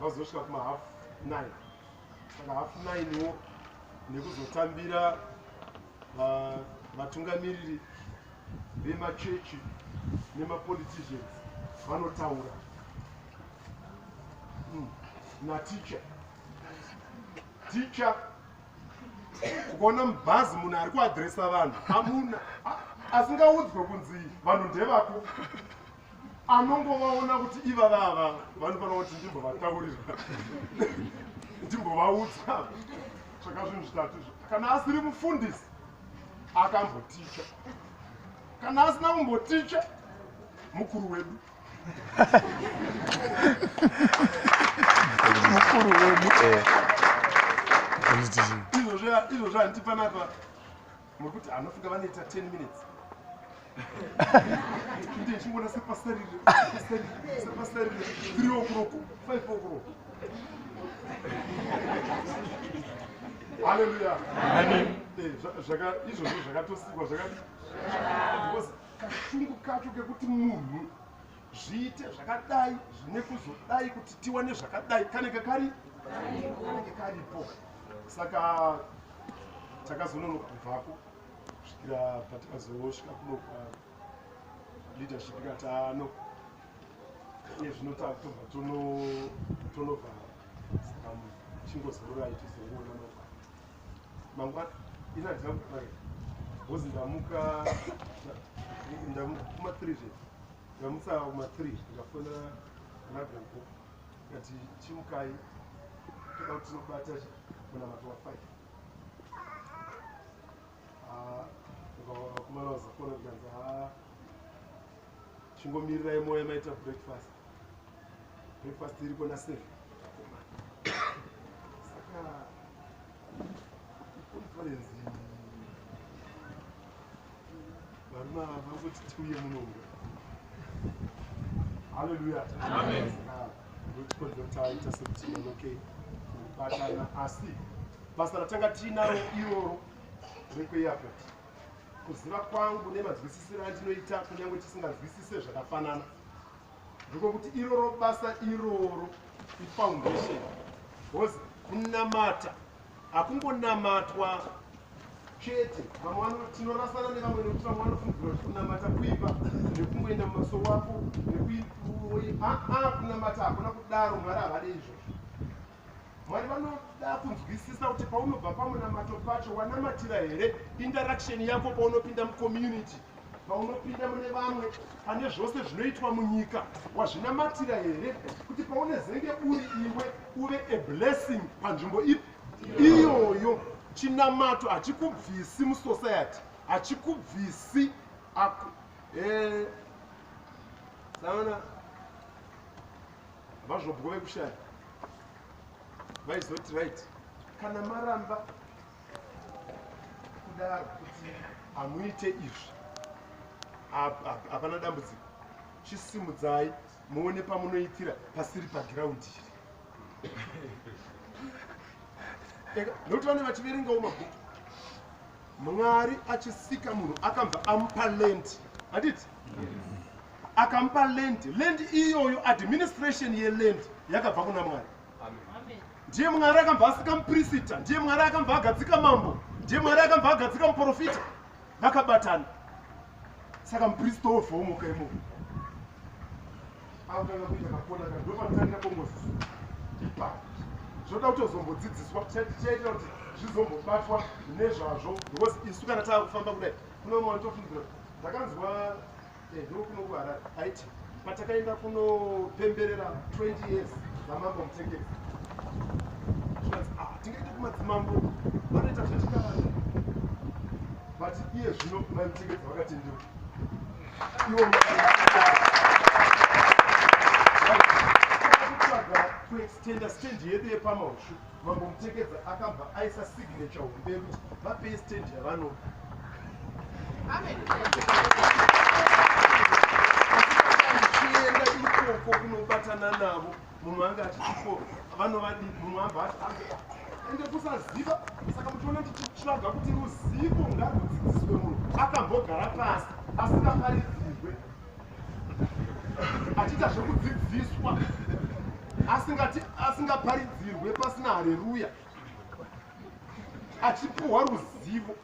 vazosvika kuma 9:30. Saka 9:30 wo nekuzotambira vatungamiriri vemachechi nemapoliticians vanotaura naticha ticha. Kuona mubhazi munhu ari kuadhiresa vanhu amuna asingaudzwe kunzi vanhu ndevako, anongovaona kuti ivava ava vanofanira kuti ndimbovatauririra, ndimbovaudza. Tsvaka zvinhu zvitatu izvo: kana asiri mufundisi, akamboticha; kana asina kumboticha, mukuru wedu. Mukuru wedu. Politician. Izvozvo. Izvozvo izvozvo handiti panapa muri kuti anofunga vanoita 10 minutes. Ndiye chingoona sepasarire sepasarire 3 o'clock 5 o'clock. Haleluya. Amen. Izvozvo zvakatosikwa zvakadi because kashungu kacho kekuti munhu zviite zvakadai zvine kuzodai kuti tiwane zvakadai kanenge kari kanenge karipo. Saka takazononoka kubvako kusvikira patakazosvika kuno kwa leadership ikati ano iye zvino takutobva tonovhara, saka chingozororai tizongoona mangwana. Mangwana ini handina kugara because ndamuka ndamuka kuma 3 zve ndamutsa kuma 3 ndikafona nagogo ndikati chimukai toda kuti tinobata munamato wa 5. Vakomana vazafona ndikanzi ha chingomirirai moya maita breakfast, breakfast iriko na 7. Saka conference varume ava vangoti tiuye munomu. Haleluya. Amen. Saka ndochikonzero taita sekuti nonoke kubatana, asi basa ratanga tiinaro iroro rekuairport, kuziva kwangu nemanzwisisiro andinoita, kunyange tisinganzwisise zvakafanana, ndikokuti iroro basa iroro ifoundation, because kunamata hakungonamatwa chete. Vamwe tinorasana nevamwe nekuti vamwe vanofungidzira kuti kunamata kuipa nekungoenda mumaso wako aa kunamata hakuna kudaro. Mwari havade izvozvo. Mwari vanoda kunzwisisa kuti paunobva pamunamato pacho wanamatira here, interaction yako paunopinda mucommunity, paunopinda mune vamwe, pane zvose zvinoitwa munyika, wazvinamatira here kuti paunezenge uri iwe uve a blessing panzvimbo ipi iyoyo. Chinamato hachikubvisi musociety, hachikubvisi. Saona vazvobwo vekushaya vaizoti right, kana maramba kudaro kuti hamuite izvi, hapana dambudziko, chisimudzai muone pamunoitira pasiri pagiraundi iri. Nokuti vane vachiverengawo mabhuku, Mwari achisika munhu akabva amupa land, handiti? Akamupa land, land iyoyo, administration yeland yakabva kuna Mwari. Ndiye Mwari akabva asika muprista, ndiye Mwari akabva agadzika mambo, ndiye Mwari akabva agadzika muprofita, vakabatana. Saka muprista wovhomoka imomo akutanga kuita kakona ka ndopanotangira kongoziso ipapo. Zvinoda kutozombodzidziswa, tichaitira kuti zvizombobatwa nezvazvo, because isu kana tava kufamba kudai kuno vamwe vanotofungidzira. Ndakanzwa ndo kuno kuHarare aiti patakaenda kunopemberera 20 years dzamambo Mutekezi, zvikanzi ah, tingaite kumadzimambo vanoita zvechikaranga, but iye zvino mai Mutekezi vakatendeuka ivo kutsvaga kuextenda stand yedu yepamaushu. Mambo Mutekedza akabva aisa signature hombe yekuti vapei stand yavanoda. Ndichienda ikoko kunobatana navo, mumwe anga achitiko vanovadi, mumwe abva ati ende kusaziva. Saka muchiona ndichitsvaga kuti ruzivo ngarudzidziswe munhu akambogara pasi asingaparidzirwe, achiita zvekudzidziswa, asingati asingaparidzirwe, pasina hareruya, achipuhwa ruzivo.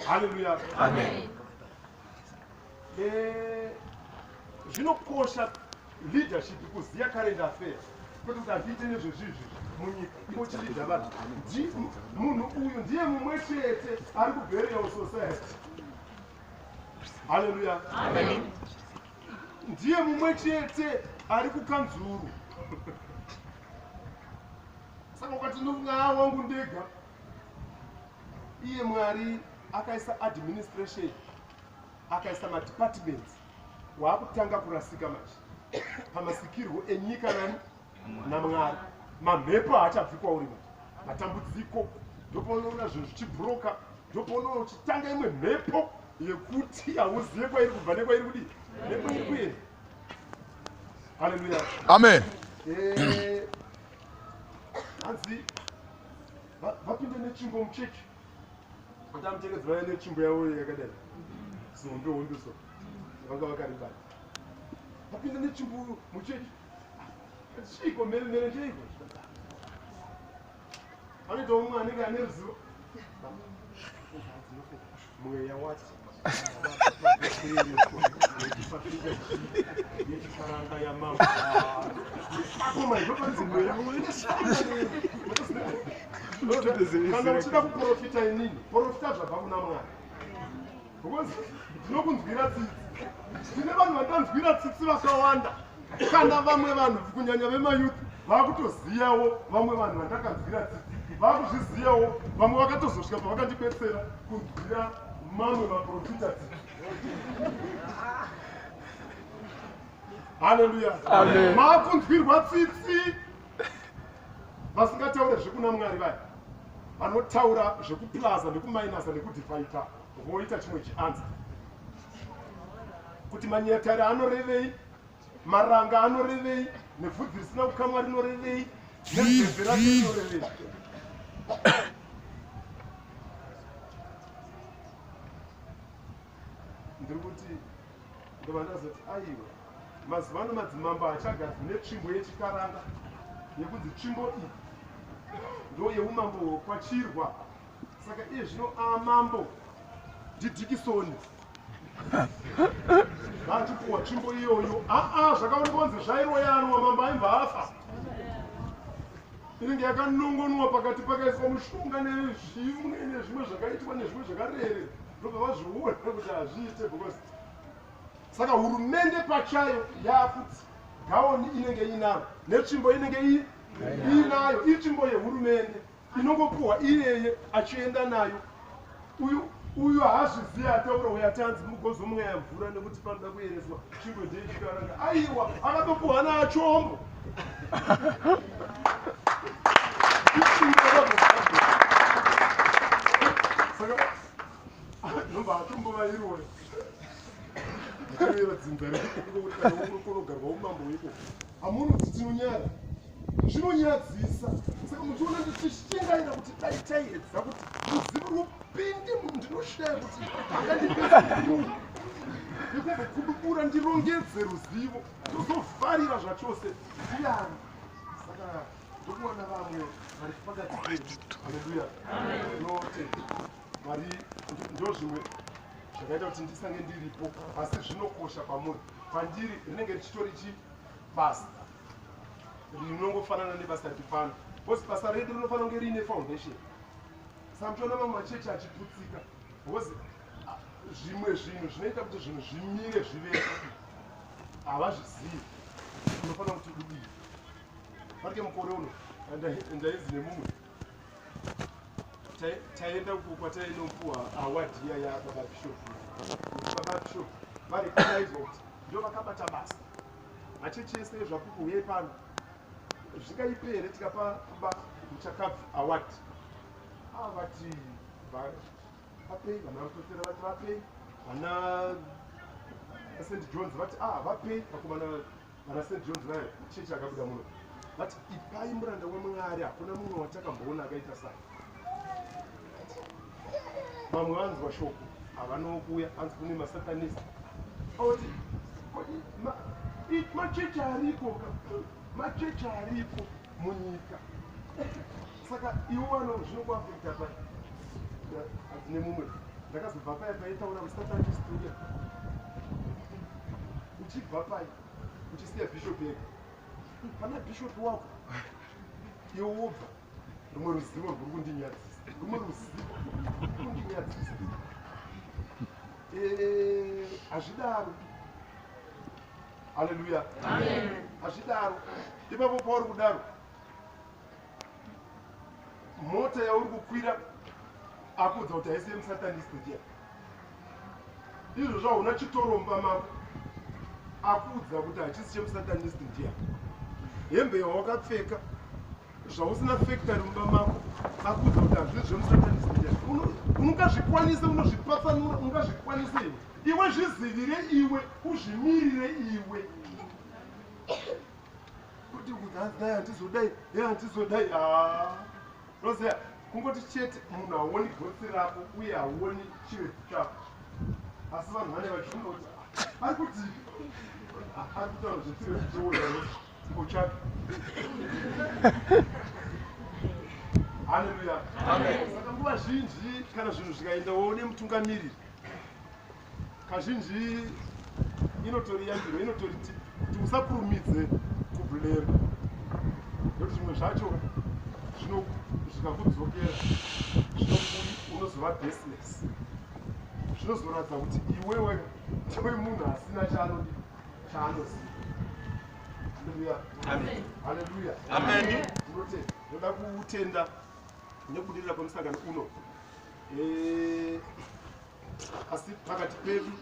Haleluya. Amen. Zvinokosha leadership kuziva current affairs, kwete kuti hazviite nezvezvizvi munyika imochilidha vanhu. Munhu uyu ndiye mumwe chete ari kuburial society. Haleluya. Ndiye mumwe chete ari kukanzuru. Saka ukati ndofunga wangu ndega, iye Mwari akaisa administration, akaisa madepartments, waakutanga kurasika manje pamasikirwo enyika nani naMwari. Mamhepo haachabvi kwauri manje, matambudziko. Ndopaunoona zvinhu zvichibhuroka, ndopaunoona uchitanga imwe mhepo yekuti hauzive kwairi kubva nekwairi kudii nekwairi kuenda. Haleluya. Amen. Hanzi vapinde netsvimbo muchechi. Vatamutekedzi vaiva netsvimbo yavo yakadai zihombe hombe so vanga vakaribata. Vapinde netsvimbo muchechi. Chiiko mhere mhere cheiko? Anoita umwe anenge ane ruzivo. Mweya wati yechikaranga yamambo. Kana uchida kuprofita inini, profita zvabva kuna Mwari. Because ndinokunzwira tsitsi. Ndine vanhu vandanzwira tsitsi vakawanda. Kana vamwe vanhu kunyanya vemayouth vakutoziyawo vamwe vanhu vandakanzwira tsitsi vakuzviziyawo vamwe vakatozosvika pavakandibetsera kunzwira mamwe maprofita tsitsi. Haleluya. Amen. Makunzwirwa tsitsi vasingataure zvekuna Mwari vaya vanotaura zvekuplaza nekumainasa nekudhifaita voita chimwe chianza kuti manyatari anorevei, maranga anorevei, nevhudzi risina kukamwa rinorevei, nezveve rake rinorevei. Ndiri kuti ndobva ndazoti aiwa, mazuva ano madzimambo achagadzwi netsvimbo yechikaranga yekunzi tsvimbo iyi ndo yeumambo hwokwachirwa. Saka iye zvino amambo ndiDhikisoni vachipuwa tsvimbo iyoyo. Aa, zvakaonekwa kunzi zvairoyanwa, mambo aibva afa. Inenge yakanongonwa pakati pakaiswa mushonga nezvimwe nezvimwe zvakaitwa nezvimwe zvakarere, ndobva vazviona kuti hazviite because saka hurumende pachayo yakuti gaoni inenge inaro netsvimbo inenge iinayo, itsvimbo yehurumende inongopuhwa iyeye achienda nayo. Uyu haazvizivi ataura uyu atanzi mugozomweya mvura nekuti panoda kuyereswa tsvimbo ndeyechikaranga. Aiwa, akatopuhwa naachombo. Saka nobva achombo vairore ndichireva dzinza rekunogarwa umambo hweko hamuna kuti tinonyara zvinonyadzisa. Saka muchiona ndichishingaira kuti dai taiedza kuti ruzivo rupinde, ndinoshaya kuti angandipedza nekumbokudubura ndirongedze ruzivo tozovharira zvachose ndiyani. Saka ndokuwana vamwe vari pakati pedu. Haleluya. Ndinotenda Mwari. Ndo zvimwe zvakaita kuti ndisange ndiripo, asi zvinokosha kwamuri. Kwandiri rinenge richitori chi basa rinongofanana nebasa riri pano, because basa redu rinofanira kunge riine foundation. Saka muchiona mamwe machechi achiputsika because zvimwe zvinhu zvinoita kuti zvinhu zvimire zvivepo havazvizivi. Unofanira kuti udii parike mukore uno ndaizi nemumwe taenda uko kwatainopuwa award iya yababa bishop, kuti baba bishop varecognizwa kuti ndo vakabata basa machechi ese ezvapupu uyai pano, zvingaipe here tikapa baba muchakabvu award? Vati vapei vana Rutotera, vati vapei vana St Johns, vati vapei vakomana vana St Johns vaya chechi akabuda muno, vati ipai muranda waMwari, hakuna mumwe watakamboona akaita sai. Vamwe vanzwa shoko havanokuuya, hanzi kune masatanist oti machechi ariko ka, machechi ariko munyika. Saka iwo vano zvinokuafekta pai hanzi nemumwe ndakazobva paya paitaura musatanist uya, uchibva pai uchisiya bishop ega pana bishop wako iwe wobva. Rumwe ruzivo rwuri kundinyadzisa, rumwe ruzivo rwuri kundinyadzisa. Hazvidaro. Haleluya. Hazvidaro. Ipapo pauri kudaro, mota yauri kukwira akuudza kuti haisi yemusatanist ndiya. Izvozvo hauna chitoro mumba mako akuudza kuti hachisi chemusatanist ndiya. Hembe yawakapfeka, zvausina factory mumba mako. Akuudza kuti hazvisi zvemusatanism ungazvikwanise, unozvipatsanura, ungazvikwanise iwe. Iwe zvizivire iwe, uzvimirire iwe. Kuti kudai handizodai, e handizodai. Roziya, kungoti chete munhu hauoni gotsi rako uye hauoni chirefu chako. Asi vanhu vane vachifunga kuti ari kuti ari kutaura zvechirefu chewoyo kochake. Haleluya. Saka nguva zhinji kana zvinhu zvikaendawo nemutungamiriri, kazhinji inotori yambiro, inotori tip kuti usakurumidze kublema, nekuti zvimwe zvacho zvikakudzokera unozova baseless, zvinozoratidza kuti iwewe ndiwe munhu asina chaanodi chaanoziva. Haleluya. Haleluya. Ndinotenda, ndoda kutenda nekubudirira kwemusangano uno. Asi pakati pedu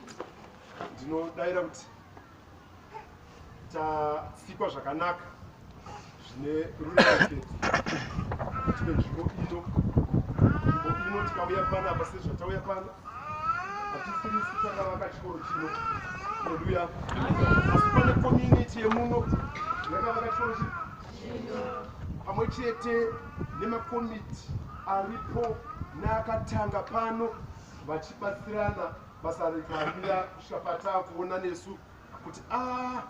ndinodayira kuti tatsikwa zvakanaka zvine ruremekedzo kuti nzvimbo ino, nzvimbo ino tikauya panapa sezvatauya pano, hatisirisi takavaka chikoro chino. Haleluya. Asi pane community yemuno yakavaka chikoro chino pamwe chete nemakomiti aripo neakatanga pano vachibatsirana basa rikamira kusvika pataakuona nesu kuti a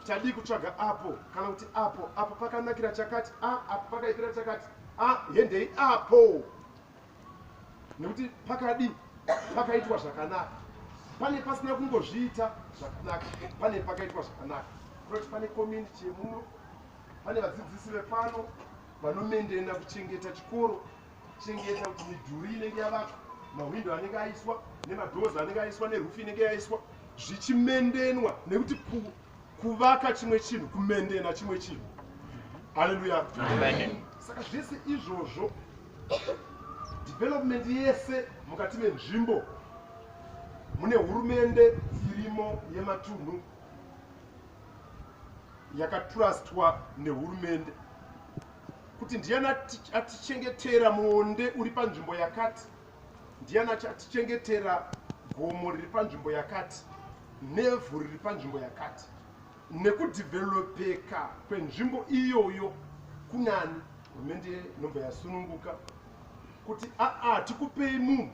tadii kutsvaga apo, kana kuti apo apo pakanakira chakati, a apo pakaipira chakati, a hendei apo, nekuti pakadi pakaitwa zvakanaka, pane pasina kungozviita zvakanaka, pane pakaitwa zvakanaka. Kuroti pane community yemuno, pane vadzidzisi vepano vanomendena kuchengeta chikoro, kuchengeta kuti midhuri inenge yavakwa, mahwindo anenge aiswa, nemadhozi anenge aiswa, nerufu inenge yaiswa, zvichimendenwa, nekuti kuvaka chimwe chinhu kumendena chimwe chinhu. Haleluya. Saka zvese izvozvo, development yese mukati menzvimbo mune hurumende irimo yematunhu yakatrustwa nehurumende kuti ndiani atichengetera muonde uri panzvimbo yakati, ndiani atichengetera gomo riri panzvimbo yakati, nevhu riri panzvimbo yakati, nekudhivhelopeka kwenzvimbo iyoyo kunani. Hurumende inobva yasununguka kuti aa tikupei munhu,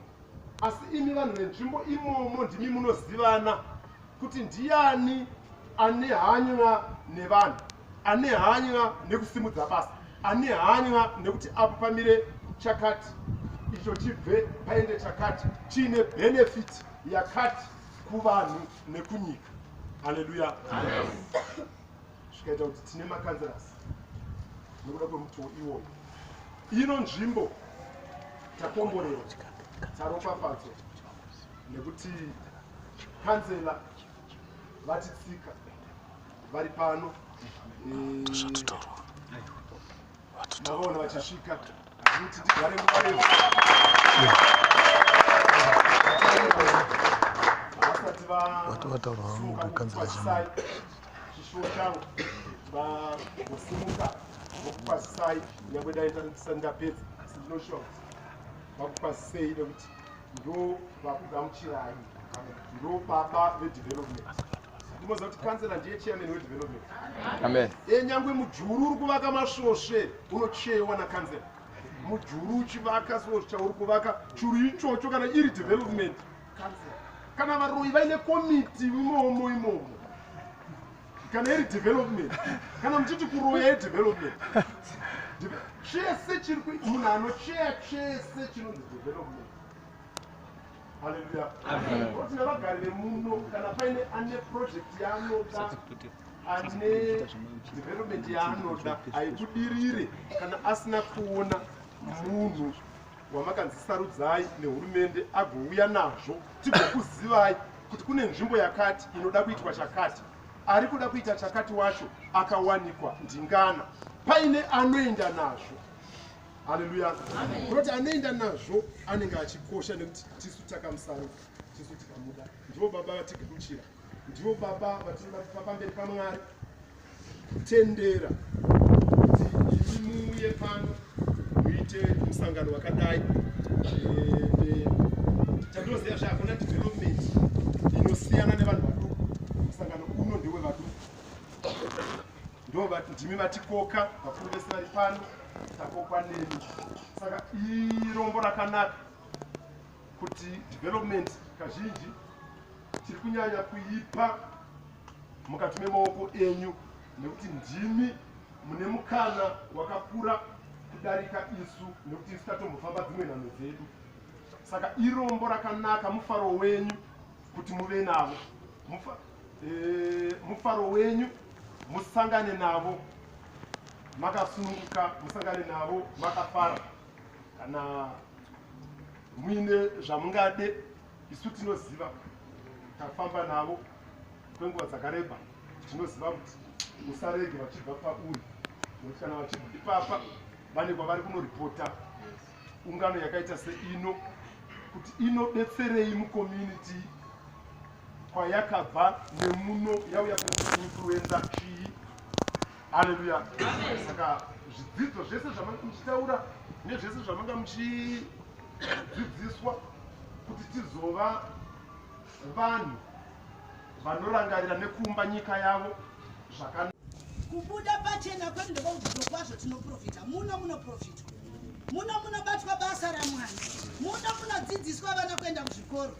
asi imi vanhu venzvimbo imomo ndimi munozivana kuti ndiani ane hanya nevanhu, ane hanya nekusimudza basa, ane hanya nekuti apo pamire chakati, icho chibve paende chakati, chiine benefit yakati kuvanhu nekunyika. Haleluya. Zvikaita kuti tine makanzerasi nekuda kwemutoo iwoyo. Ino nzvimbo takomborerwa, taropafadzwa nekuti kanzela vatitsika vari pano. Mavaona vachisvika, kuti ndigare nguva refu vasati vakwazisai, chishuwo changu vagosimuka vokukwazisai, nyangwe dai ndisati ndapedza, asi ndinoshuwa kuti vakukwazisei nekuti ndo vakugamuchirai, ndo baba vedevelopment. Ndimoziva kuti kansela ndiye chairman wedevelopment. Amen. Nyangwe mujuru uri kuvaka masvosve unochewa nakansela. Mujuru uchivaka so chauri kuvaka churu ichocho, kana iri development, kansela. Kana varoyi vaine komiti imomo imomo, kana iri development, kana muchiti kuroya idevelopment, chese chiri munhu anocheya chese chinonzi development. Haleluya. Kuti nevagari vemuno, kana paine ane project yaanoda, ane development yaanoda, haibudirire kana asina kuona munhu wamakanzi sarudzai nehurumende agouya nazvo, tigokuzivai kuti kune nzvimbo yakati inoda kuitwa chakati, ari kuda kuita chakati wacho akawanikwa ndingana, paine anoenda nazvo. Haleluya. Kunoti anoenda nazvo anenge achikosha, nekuti tisu takamusarudza, tisu tikamuda. Ndivo baba vatigamuchira, ndivo baba vatinoda kupa pamberi paMwari, kutendera kuti imi muuye pano. tiite musangano wakadai. Chandinoziva zve hakuna development inosiyana nevanhu vaduku. Musangano uno ndewevaduku, ndo ndimi vatikoka. Vakuru vese vari pano takokwa nemi, saka irombo rakanaka kuti development kazhinji tiri kunyanya kuipa mukati memaoko enyu, nekuti ndimi mune mukana wakakura kudarika isu, nekuti isu tatombofamba dzimwe nhanho dzedu. Saka irombo rakanaka, mufaro wenyu kuti muve navo. Mufaro wenyu musangane navo makasununguka, musangane navo makafara. Kana muine zvamungade, isu tinoziva, tafamba navo kwenguva dzakareba, tinoziva kuti usarege vachibva pauri, nekuti kana vachibva ipapa vane kwavari kunoripota ungano yakaita seino kuti inobetserei mucommunity kwayakabva nemuno yauya kuinfluenza chii. Haleluya! Saka zvidzidzo zvese zvamanga muchitaura nezvese zvamanga muchidzidziswa kuti tizova vanhu vanorangarira nekuumba nyika yavo zvakanaka. Kubuda pachena kwedu ndekwakuti zvirokwazvo tinoprofita muno, munoprofitwa muno, munobatwa basa raMwari muno, munodzidziswa vana kuenda kuzvikoro.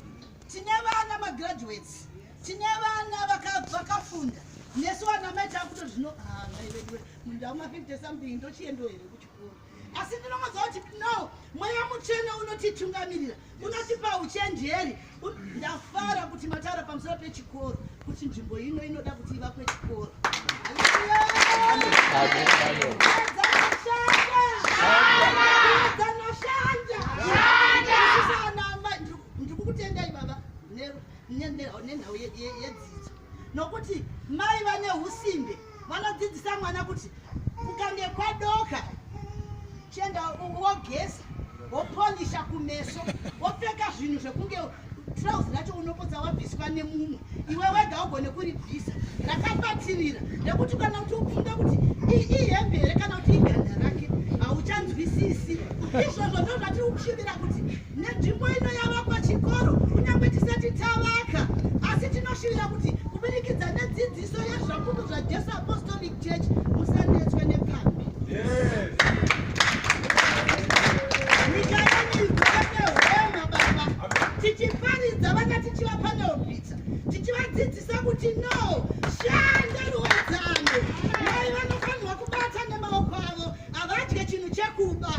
Tine vana magraduates, tine vana vakafunda. Nesu vana mai takutoti zvino, ah, mai vedu mundau ma50 something, ndochiendo here kuchikoro? Asi ndinongoziva kuti no, Mweya Mutsvene unotitungamirira, unotipa uchenjeri. Ndafara kuti mataura pamusoro pechikoro, kuti nzvimbo ino inoda kuti ivakwe chikoro. Ndikukutendai baba nenhau yedzidzo, nokuti mai vane usimbe vanodzidzisa mwana kuti kukange kwadoka, chienda wogeza, wopolisha kumeso, wopfeka zvinhu zvekunge trauzi racho unopotsa wabviswa nemumwe, iwe wega ugone kuribvisa rakabatirira, nekuti kana kuti ufunga kuti ihembe here kana kuti iganda rake, hauchanzwisisi. Izvozvo ndo zvatiri kushuvira kuti nenzvimbo ino yavakwa chikoro, kunyange tisati tavaka, asi tinoshuvira kuti kubudikidza nedzidziso yeZvapupu zvaJesu Apostolic Church, musanetswe nepfambi. Nyika yenyu igove nehwema baba, tichiparidza vana, tichivapa neobvisa, tichivadzidzisa kuti no, shanda ruwadzano. Mai vanofanirwa kubata nemaoko avo, havadye chinhu chekuba.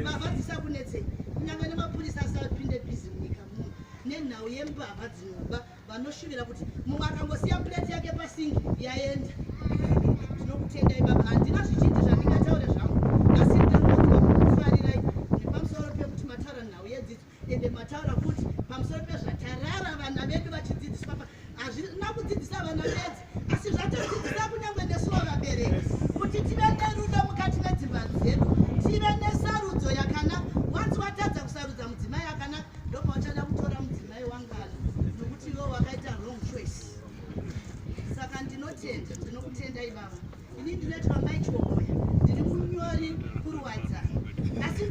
Mbavha dzisakunetsei, kunyange nemapurisa asapinde busy munyika muno nenhau yembavha dzinoba. Vanoshuvira kuti mumwe akangosiya plate yake pasingi, yaenda. Ndinokutendai baba, handina zvizhinji zvandingataure zvangu, asi ndinonzwa kukufarirai nepamusoro pekuti mataura nhau yedzidzo, ende mataura futi pamusoro pezvatarara vana vedu vachidzidziswa. Hazvina kudzidzisa vana bedzi, asi zvatodzidzisa kunyange nesuwo vabereki kuti tive nerudo mukati medzimba dzedu, tive nesarudzo yakanaka. Wanzi watadza kusarudza mudzimai akanaka, ndopauchada kutora mudzimai wangano, nokuti iwe wakaita wrong choice. Saka ndinotenda, ndinokutendai baba. Ini ndinoitwa Mai Chiwomoya, ndiri munyori kuRuwadzano, asi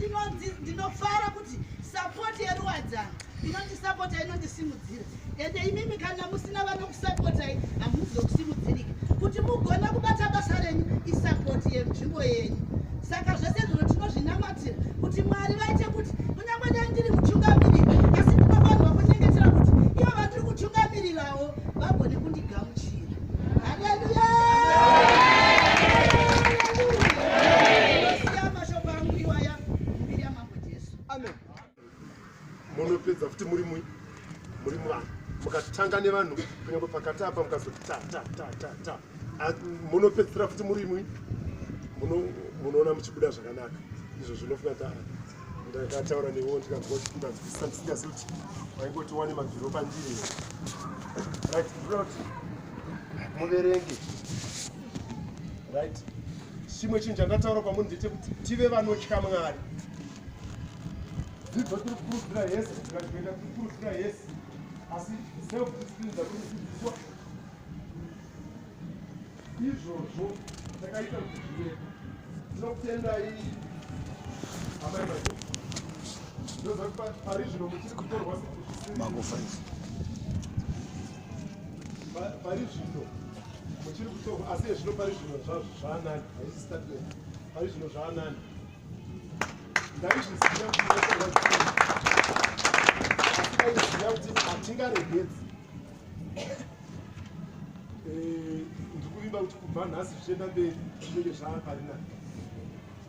ndinofara kuti support yeRuwadzano inondisapota, inondisimudzira. Ende imimi kana musina vanokusapotai, hamuzokusimudzirika kuti mugone kubata basa renyu. Isupport yenzvimbo yenyu. Saka zvese izvozvo tinozvinamatira kuti Mwari vaite kuti kunyange dai ndiri mutungamiriri, asi ndinofanirwa kunyengetera kuti ivo vandiri kutungamirirawo vagone kundigamuchira. Haleluya! Ndinosiya mashoko angu iwaya mumbiri yaMambo Jesu. Amen. Munopedza futi muri muri muvanhu, mukatanga nevanhu kunyange pakati apa, mukazoti ta ta ta ta ta, munopedzisira futi muri mui munoona muchibuda zvakanaka. Izvo zvinofunga ta ndakataura newo, ndikanzwa kuti ndanzwisisa, ndisingazivi kuti waingoti wane mabviro pandiri. Right, ndinoda kuti muverenge. Right, chimwe chinhu chandataura kwamuri ndechekuti tive vanotya Mwari. Dzidzo tiri kukurudzira yese, tikaenda tiri kukurudzira yese, asi self discipline dzatiri kudzidziswa izvozvo takaita kuti zvivepo. Tinokutendai. Amai Majoka, ndoziva kuti pari zvino muchiri kutorwa Mako 5. Pari zvino muchiri kutorwa, asi ezvino pari zvino zvaanani, haisi statement, pari zvino zvaanani. Ndaizviziva kuti munotorwa zvisiri, asi ndaiziva kuti hatingaregedzi. Ndikuvimba kuti kubva nhasi zvichienda mberi zvinenge zvaapari nani.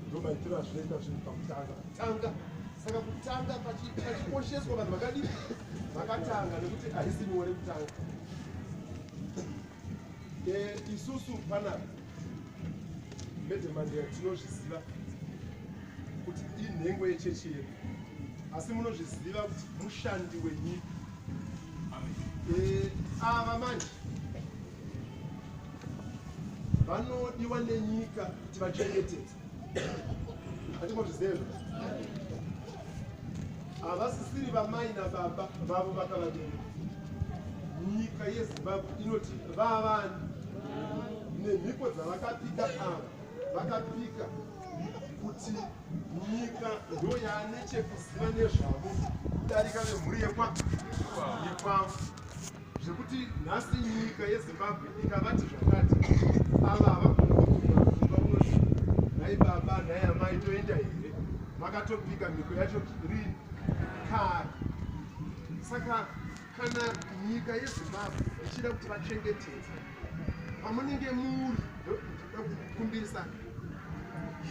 Ndo maitiro azvinoita zvinhu pakutanga kutanga. Saka kutanga pachikosheswa vanhu vakadii vakatanga, nekuti haisi nyore kutanga. Isusu panapa Madam Mandela tinozviziva kuti inhengo yechechi yedu, asi munozviziva kuti mushandi wenyika. Ava manje vanodiwa nenyika kuti vachengetedzwe, hatimozviziva izvo. Havasisiri vamai nababa vavo vakavabereka. Nyika yeZimbabwe inoti vavani nemhiko dzavakapika. Ava vakapika kuti nyika ndo yaane chekuziva nezvavo kudarika vemhuri yekwavo, zvekuti nhasi nyika yeZimbabwe ikavati zvakati, ava havagoni kudzoka kumba kunoti nhai baba, nhai amai, toenda here? Vakatopika mhiko yacho rini? Kare. Saka kana nyika yeZimbabwe ichida kuti vachengetedze pamunenge muri, ndoda kukumbirisa,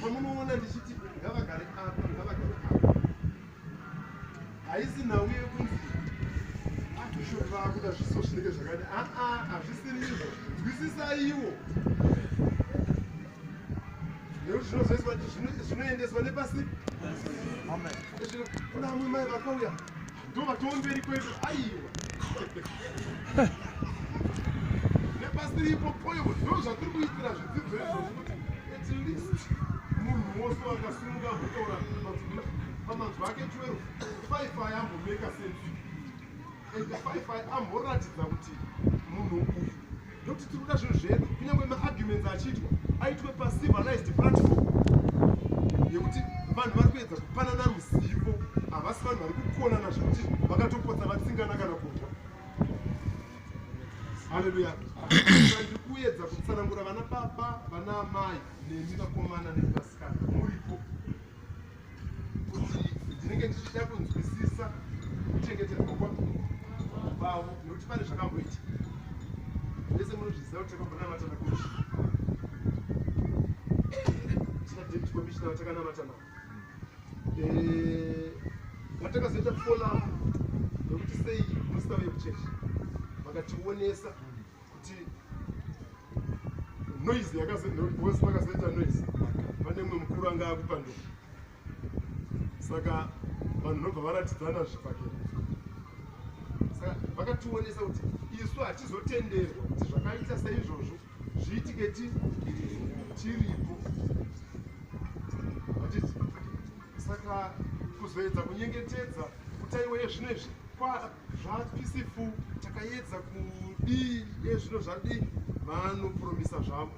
pamunoona ndichiti ngavagare apa, ngavagare apa, haisi nhau yekunzi abishop vakuda zviso zvinenge zvakadi. Aa, hazvisiri izvo, nzwisisaiwo, nekuti zvinozoiswa, zvinoendeswa nepasi. Kuna amwe mai vakauya, ndo vatoo mberi kwedu. Aiwa, nepasiripo poyo. Ndo zvatiri kuitira zvidzidzo izvozvo, kuti at least munhu wose akasimuka ambotaura pamanzwi ake 12, 5 aya ambomeka sense, and 5 aya amboratidza kuti munhu uyu. Ndokuti tiri kuda zvinhu zvedu, kunyange maarguments achiitwa, aitwe pacivilized platform yekuti vanhu vari kuedza kupanana ruzivo, havasi vanhu vari kukonana zvekuti vakatopotsa vatsingana kana kurwa. Haleluya. Ndiri kuedza kutsanangura vana baba, vana amai, nemi vakomana nemi vasikana muripo, kuti ndinenge ndichida kunzwisisa kuchengetedzwa kwavo, nekuti pane zvakamboitika. Vese munozviziva kuti takambonamata nakomishina, tina deputy commissioner vatakanamata navo. Vatakazoita follow up nekuti sei musitauye kuchechi, vakationesa kuti noise yakazoose vakazoita noise, pane mumwe mukuru anga akupanduka, saka vanhu nobva varatidzana zvibhakera. Saka vakationesa kuti isu hatizotenderwa kuti zvakaita saizvozvo zviitike tiripo hatiti. Saka kuzoedza kunyengetedza kuti aiwa, yezvino izvi zvapeaceful, takaedza kudii, yezvino zvadii, vanopromisa zvavo,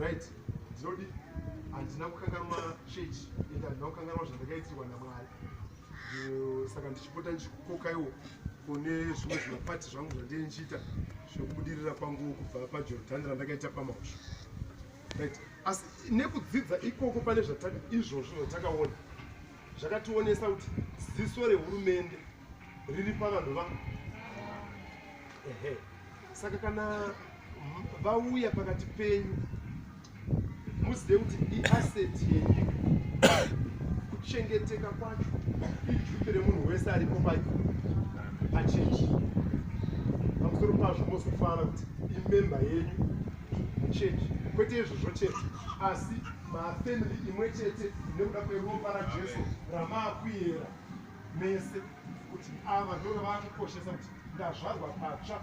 right? Ndinodi handina kukanganwa chechi, ende handina kukanganwa zvandakaitirwa naMwari. Saka ndichipota ndichikukokaiwo kune zvimwe zvimapati zvangu zvandinenge ndichiita zvekubudirira kwangu kubva paJordhani randakaita pamausho, right? Asi nekudzidza ikoko, pane izvozvo zvatakaona zvakationesa kuti ziso rehurumende riri pavanhu va ehe. Saka kana vauya pakati penyu, muzive kuti iasset yenyika. Kuchengeteka kwacho iduty remunhu wese aripo pachechi. Pamusoro pazvo mozofara kuti imember yenyu muchechi. Kwete izvozvo chete, asi mafamily imwe chete nekuda kweropa raJesu ramaakuyera mese, kuti ava ndo ravakukoshesa kuti ndazvarwa patsva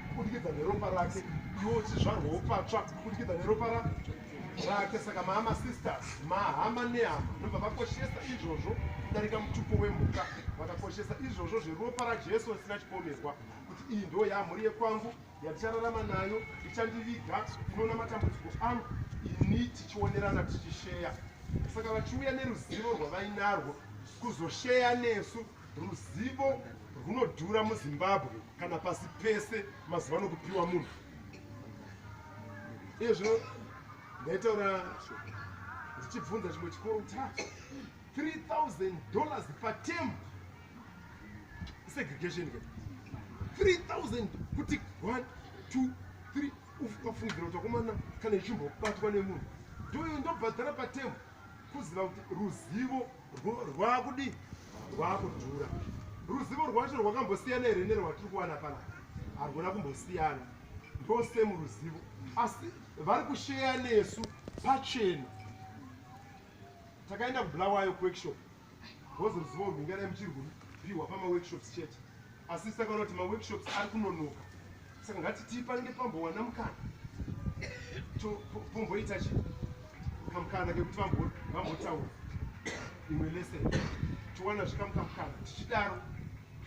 kubudikidza neropa rake, iwo uchizvarwawo patsva kubudikidza neropa rake. Saka maama sisters, mahama nehama, ndobva vakoshesa izvozvo kudarika mutupo wemhuka. Vakakoshesa izvozvo zveropa raJesu risina chipomerwa, kuti iyi ndo yamhuri yekwangu yatichararama nayo, ichandiviga, inoona matambudziko angu, ini tichionerana, tichisheya. Saka vachiuya neruzivo rwavainarwo kuzosheya nesu ruzivo rwunodhura muZimbabwe kana pasi pese mazuva ano kupiwa munhu. Iye zvino ndaitaura ndichibvunza chimwe chikoro kuti $3000 paterm segregation ke 3000 kuti 1 2 3 ukafungidzira kuti akomana kana ichimbobatwa nemunhu ndoyo ndobhadhara paterm kuziva kuti ruzivo rwakudii rwakudhura. Ruzivo rwacho rwakambosiyana here nerwatiri kuwana panapa? Harwuna kumbosiyana, ndo same ruzivo, asi vari kusheya nesu pachena. Takaenda kuBulawayo kuworkshop because ruzivo urwu ingadai muchiri kupiwa pamaworkshops chete, asi takaona kuti maworkshops ari kunonoka, saka ngatitii panenge pambowana mukana pomboita chi kamukana kekuti vambotaura imwe lesson, towana zvikamukamukana tichidaro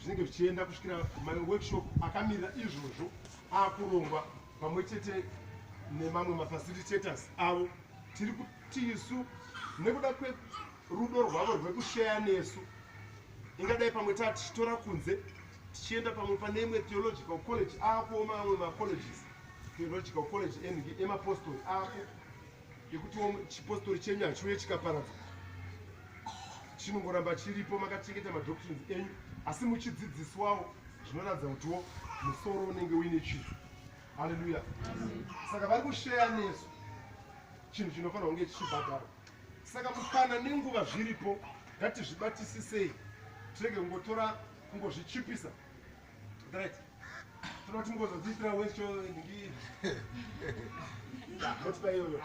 zvinenge zvichienda kusvikira maworkshop akamirira izvozvo akurongwa pamwe chete nemamwe mafacilitators avo. Tiri kuti isu nekuda kwerudo rwavo rwekusheya nesu, ingadai pamwe taa tichitora kunze tichienda pamwe pane imwe theological college ako, mamwe macolleges, theological college emapostori ako, yekuti chipostori chenyu hachiuye chikaparadzwa, chinongoramba chiripo, makachengeta madoctrines enyu asi muchidzidziswawo zvinoratidza kutiwo musoro unenge uine chinhu. Haleluya. Saka vari kusheya nesu chinhu chinofanira kunge chichibhadharwa. Saka mukana nenguva zviripo, ngatizvibatisisei, tirege kungotora kungozvichipisa. Right, toda kuti mungozodziitira wesho ndingi motipa iyoyo.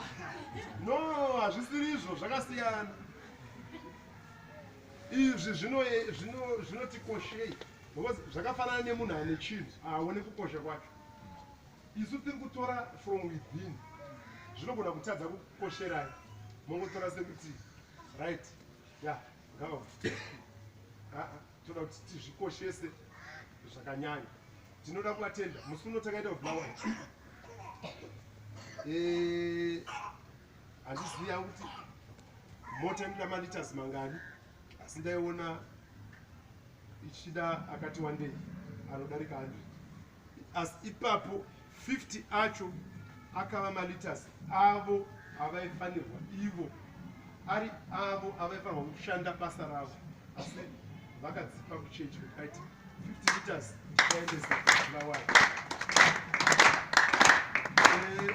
No, hazvisiri izvo, zvakasiyana izvi. Zvinotikoshei because zvakafanana nemunhu ane chinhu haaone kukosha kwacho. Isu tiri kutora from within, zvinogona kutadza kukosherai, mongotora sekuti right ya ngava. Toda kuti tizvikoshese zvakanyanya. Tinoda kuvatenda. Musi uno takaita kuBulawayo, handizivi yangu kuti mota inoda maliters mangani, asi ndaiona ichida akati wandei anodarika 100, asi ipapo 50 acho akava maliters avo avaifanirwa ivo ari avo avaifanirwa kushanda basa ravo, asi vakadzipa kuchechi kuti aiti 50 liters tichaendesa Bulawayo.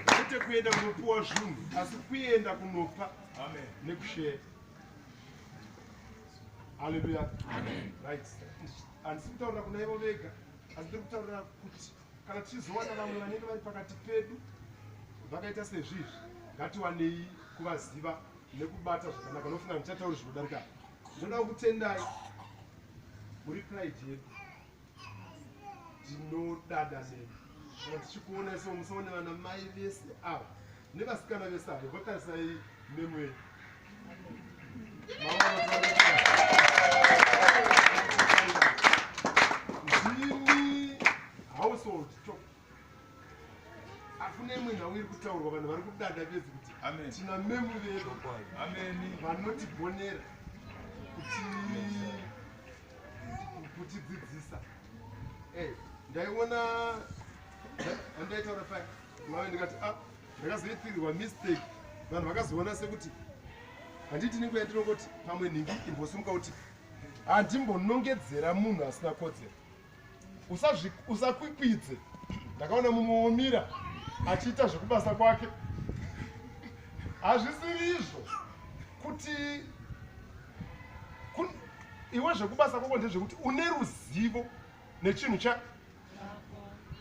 Kwete kuenda kunopiwa zvinhu, asi kuenda kunopa nekusheya. Haleluya. Right, handisi kutaurira kuna ivo vega, asi ndiri kutaurira kuti kana tichizowana vamwe vanenge vari pakati pedu vakaita sezvizvi, ngatiwanei kuvaziva nekubata zvakanaka. Nofunga ndichatauri zvinodarika. Ndinoda kutendai, muri pride yedu, ndinodada nemi kana tichikuona so. Musaone vana mai vese ava nevasikana vese ava, votarisai memo yenyu. Ndimi household top. Hakuna imwe nhau iri kutaurwa, vanhu vari kudada bedzi kuti tina memu vedu vanotigonera kutidzidzisa. Ndaiona andaitaura paya mave ndikati a ndakazoitirwa mistake, vanhu vakazoona sekuti handiti nenguva yandinongoti pamwe nhingi imbosimuka kuti handimbonongedzera munhu asina kodzero, usakwikwidze. Ndakaona mumwe womira achiita zvekubasa kwake, hazvisiri izvo kuti iwe zvekubasa kwako ndezvekuti une ruzivo nechinhu cha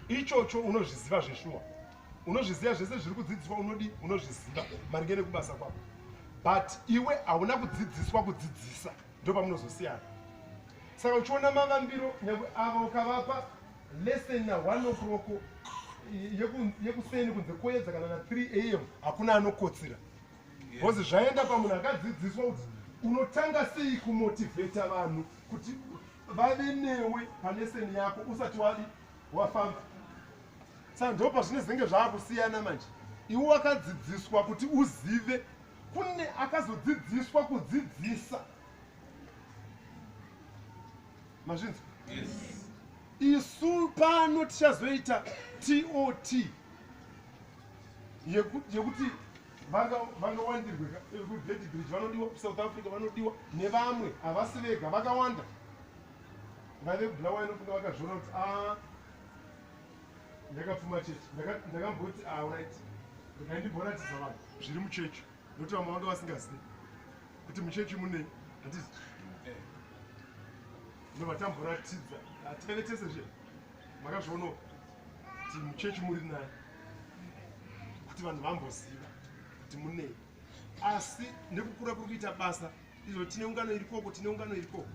ichocho, unozviziva zveshuwa, unozviziva zvese zviri kudzidziswa, unodi unozviziva maringe nekubasa kwako, but iwe hauna kudzidziswa kudzidzisa. Ndo pamunozosiyana. Saka uchiona mavambiro, nyange ava ukavapa lesson na 1 o'clock yekuseni kunze koedza kana na 3 am, hakuna anokotsira because zvaenda pamunhu akadzidziswa kuti unotanga sei kumotivheta vanhu kuti vave newe palesson yako usati wadi wafamba. Saka ndo pazvinezenge zvaakusiyana manje. Iwe wakadzidziswa kuti uzive. Kune akazodzidziswa kudzidzisa. Mazvinzwa? Isu pano tichazoita TOT yekuti vangawandirwe kuBeitbridge vanodiwa, kuSouth Africa vanodiwa, nevamwe havasi vega, vakawanda vaive kuBulawayo. Nofunga vakazviona kuti a ndakapfuma chechi. Ndakamboti alright, ndikandimboratidza vanhu zviri muchechi, nokuti vamwe vanga vasingazivi kuti muchechi munei, handiti? Ndobva tamboratidza, hataive tese zve, makazvionawo kuti muchechi muri naye, kuti vanhu vamboziva kuti munei. Asi nekukura kuri kuita basa izvo, tine ungano iri koko, tine ungano iri koko,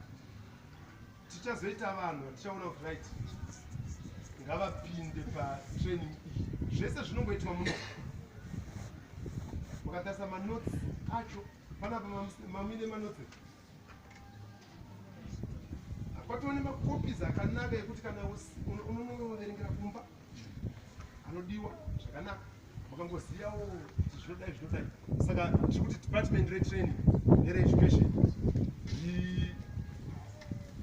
tichazoita vanhu vatichaona kuti right, ngavapinde patraining iyi. Zvese zvinongoitwa muno, mukatarisa manotes acho panapa, mamine manotes kwatova nemacopies akanaka ekuti kana unonoverengera kumba anodiwa zvakanaka, makangozivawo kuti zvinodai zvinodai. Saka tiri kuti department retraining nereeducation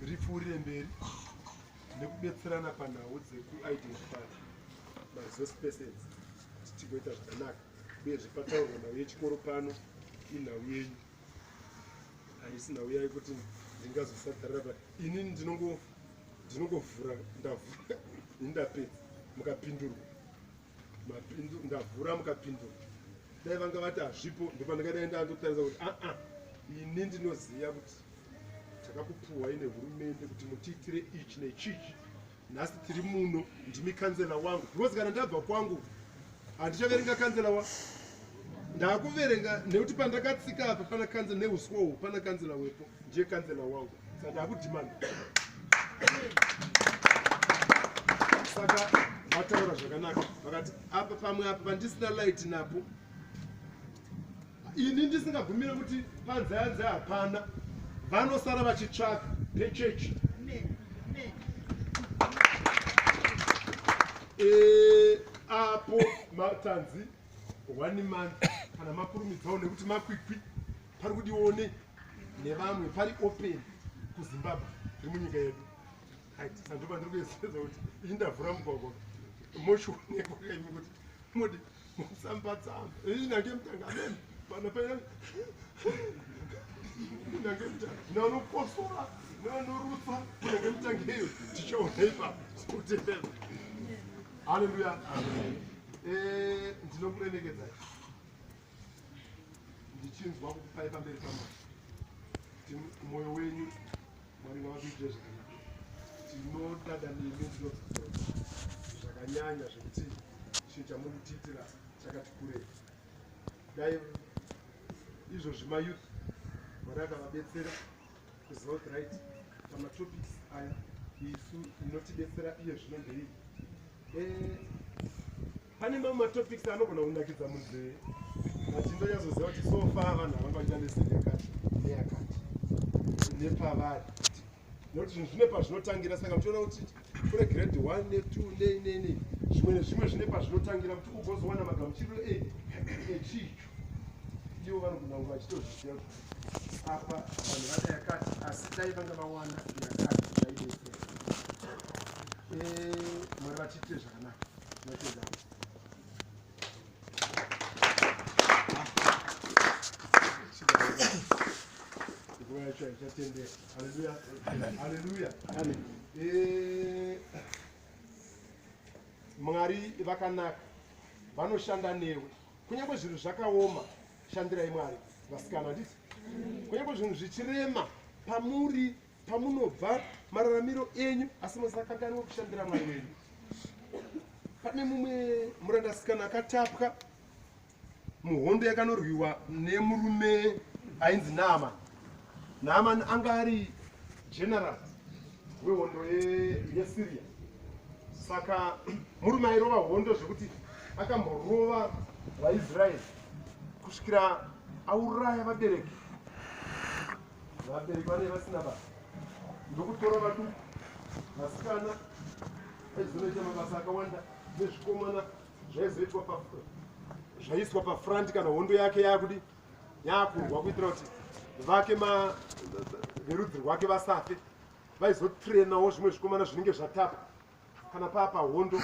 ripfuurire mberi nekubetserana panhau dzekuidentify maresource persons kuti tigoita zvakanaka. Uyezve pataurwa nhau yechikoro pano, inhau yenyu, haisi nhau yayo kuti ndingazosagarira pa inini. Ndinongovhura, ndavhura ini, ndapedza, mukapindurwa. Ndavhura, mukapindurwa. Dai vanga vati hazvipo, ndopandingadai ndandotarisa kuti aa, ini ndinoziva kuti takakupuhwai nehurumende kuti mutiitire ichi nechichi. Nhasi tiri muno, ndimi councillor wangu, because kana ndabva kwangu handichaverenga councillor wa ndakuverenga, nekuti pandakatsika apa pana councillor neuswa uhu, pana councillor wepo, ndiye councillor wangu, saka ndakudhimanda. Saka vataura zvakanaka, vakati apa pamwe apa pandisina light napo, ini ndisingagumire kuti panze hapana, vanosara vachitsvaka pechechi. Apo matanzi one month kana makurumidzawo, nekuti makwikwi pari kudiwawo nevamwe, pari open kuZimbabwe, iri munyika yedu. Sandopa ndiri kuedza kuti ini ndavhura mugwagwa, mochionekwa kaimi kuti modi mutsamba tsamba inange mutanga amen pana paina inange mutanga naanokosora naanorutsa kunange mutange iyo, tichaona ipapo kutendera. Haleluya. Ndinokuremekedzai ndichinzwa kukupai pamberi paMwari kuti mwoyo wenyu Mwari ngavakuitire zvakanaka. Tinodada nemi, ndinodzidza zvakanyanya zvekuti chinhu chamuri kutiitira chakati kurei. Dai izvozvi mayouth Mwari akavabetsera kuziva kuti right, pamatopics aya isu inotibetsera iye zvino ndeiyi. Pane mamwe matopics anogona kunakidza munzeve, but ndonyatsoziva kuti so far vanhu havanga vachiita lesson yakati neyakati nepavari, nekuti zvinhu zvine pazvinotangira. Saka muchiona kuti kune grade 1 ne2 nei nei nei, zvimwe nezvimwe zvine pazvinotangira kuti ugozowana magamuchiriro echicho. Ivo vanogona kunge vachitozviziva kuti apa vanhu vada yakati, asi dai vanga vawana yakati yaibetsera. Mwari vachiitire zvakanaka. Tinotenda. Nguva yacho haichatendera. Haleluya, haleluya. Mwari vakanaka, vanoshanda newe kunyange zvinhu zvakaoma. Shandirai Mwari, vasikana, handiti? Kunyange zvinhu zvichirema pamuri, pamunobva, mararamiro enyu, asi musakanganwa kushandira Mwari wenyu. Pane mumwe murandasikana akatapwa muhondo yakanorwiwa nemurume ainzi Naaman. Naaman anga ari general wehondo yeSyria. Saka murume airova hondo zvekuti akamborova vaIsraeri kusvikira auraya vabereki. Vabereki vanenge vasina basa, ndokutora vaduku vasikana vaizonoita mabasa akawanda, nezvikomana zvaizoitwa zvaiiswa pafront kana hondo yake yaakudi. Yaakurwa kuitira kuti vake ma verudzi rwake vasafe. Vaizotrainawo zvimwe zvikomana zvinenge zvatapwa. Kana paa pahondo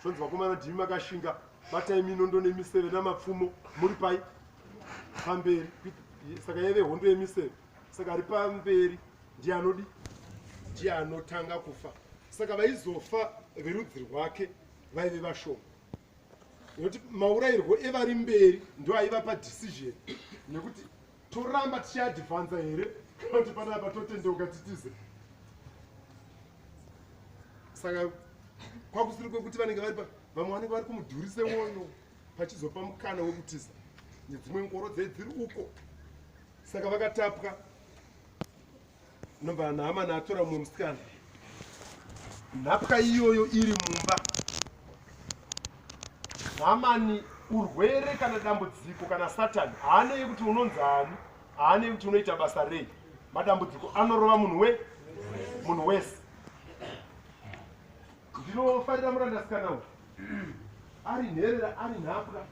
zvonzi vakomana ndimi makashinga batai minondo nemiseve namapfumo muri pai pamberi. Saka yaive hondo yemiseve. Saka ari pamberi ndiye anodi ndiye anotanga kufa. Saka vaizofa verudzi rwake vaive vashoma. Nekuti maurayirwo evari mberi ndo aiva padecision nekuti toramba tichiadvanza here kana kuti panapa totendeuka titize. Saka kwakusiri kwekuti vanenge vari vamwe vanenge vari kumudhuri sewono pachizopa mukana wekutiza nedzimwe ngoro dzei dziri uko. Saka vakatapwa nobva Naamani atora mumwe musikana. Nhapwa iyoyo iri mumba. Naamani urwere kana dambudziko kana Satani haanei kuti unonzi ani, haanei kuti unoita basa rei. Madambudziko anorova munhu we munhu wese. Ndinofarira murandasikana uyu ari nherera ari nhapwa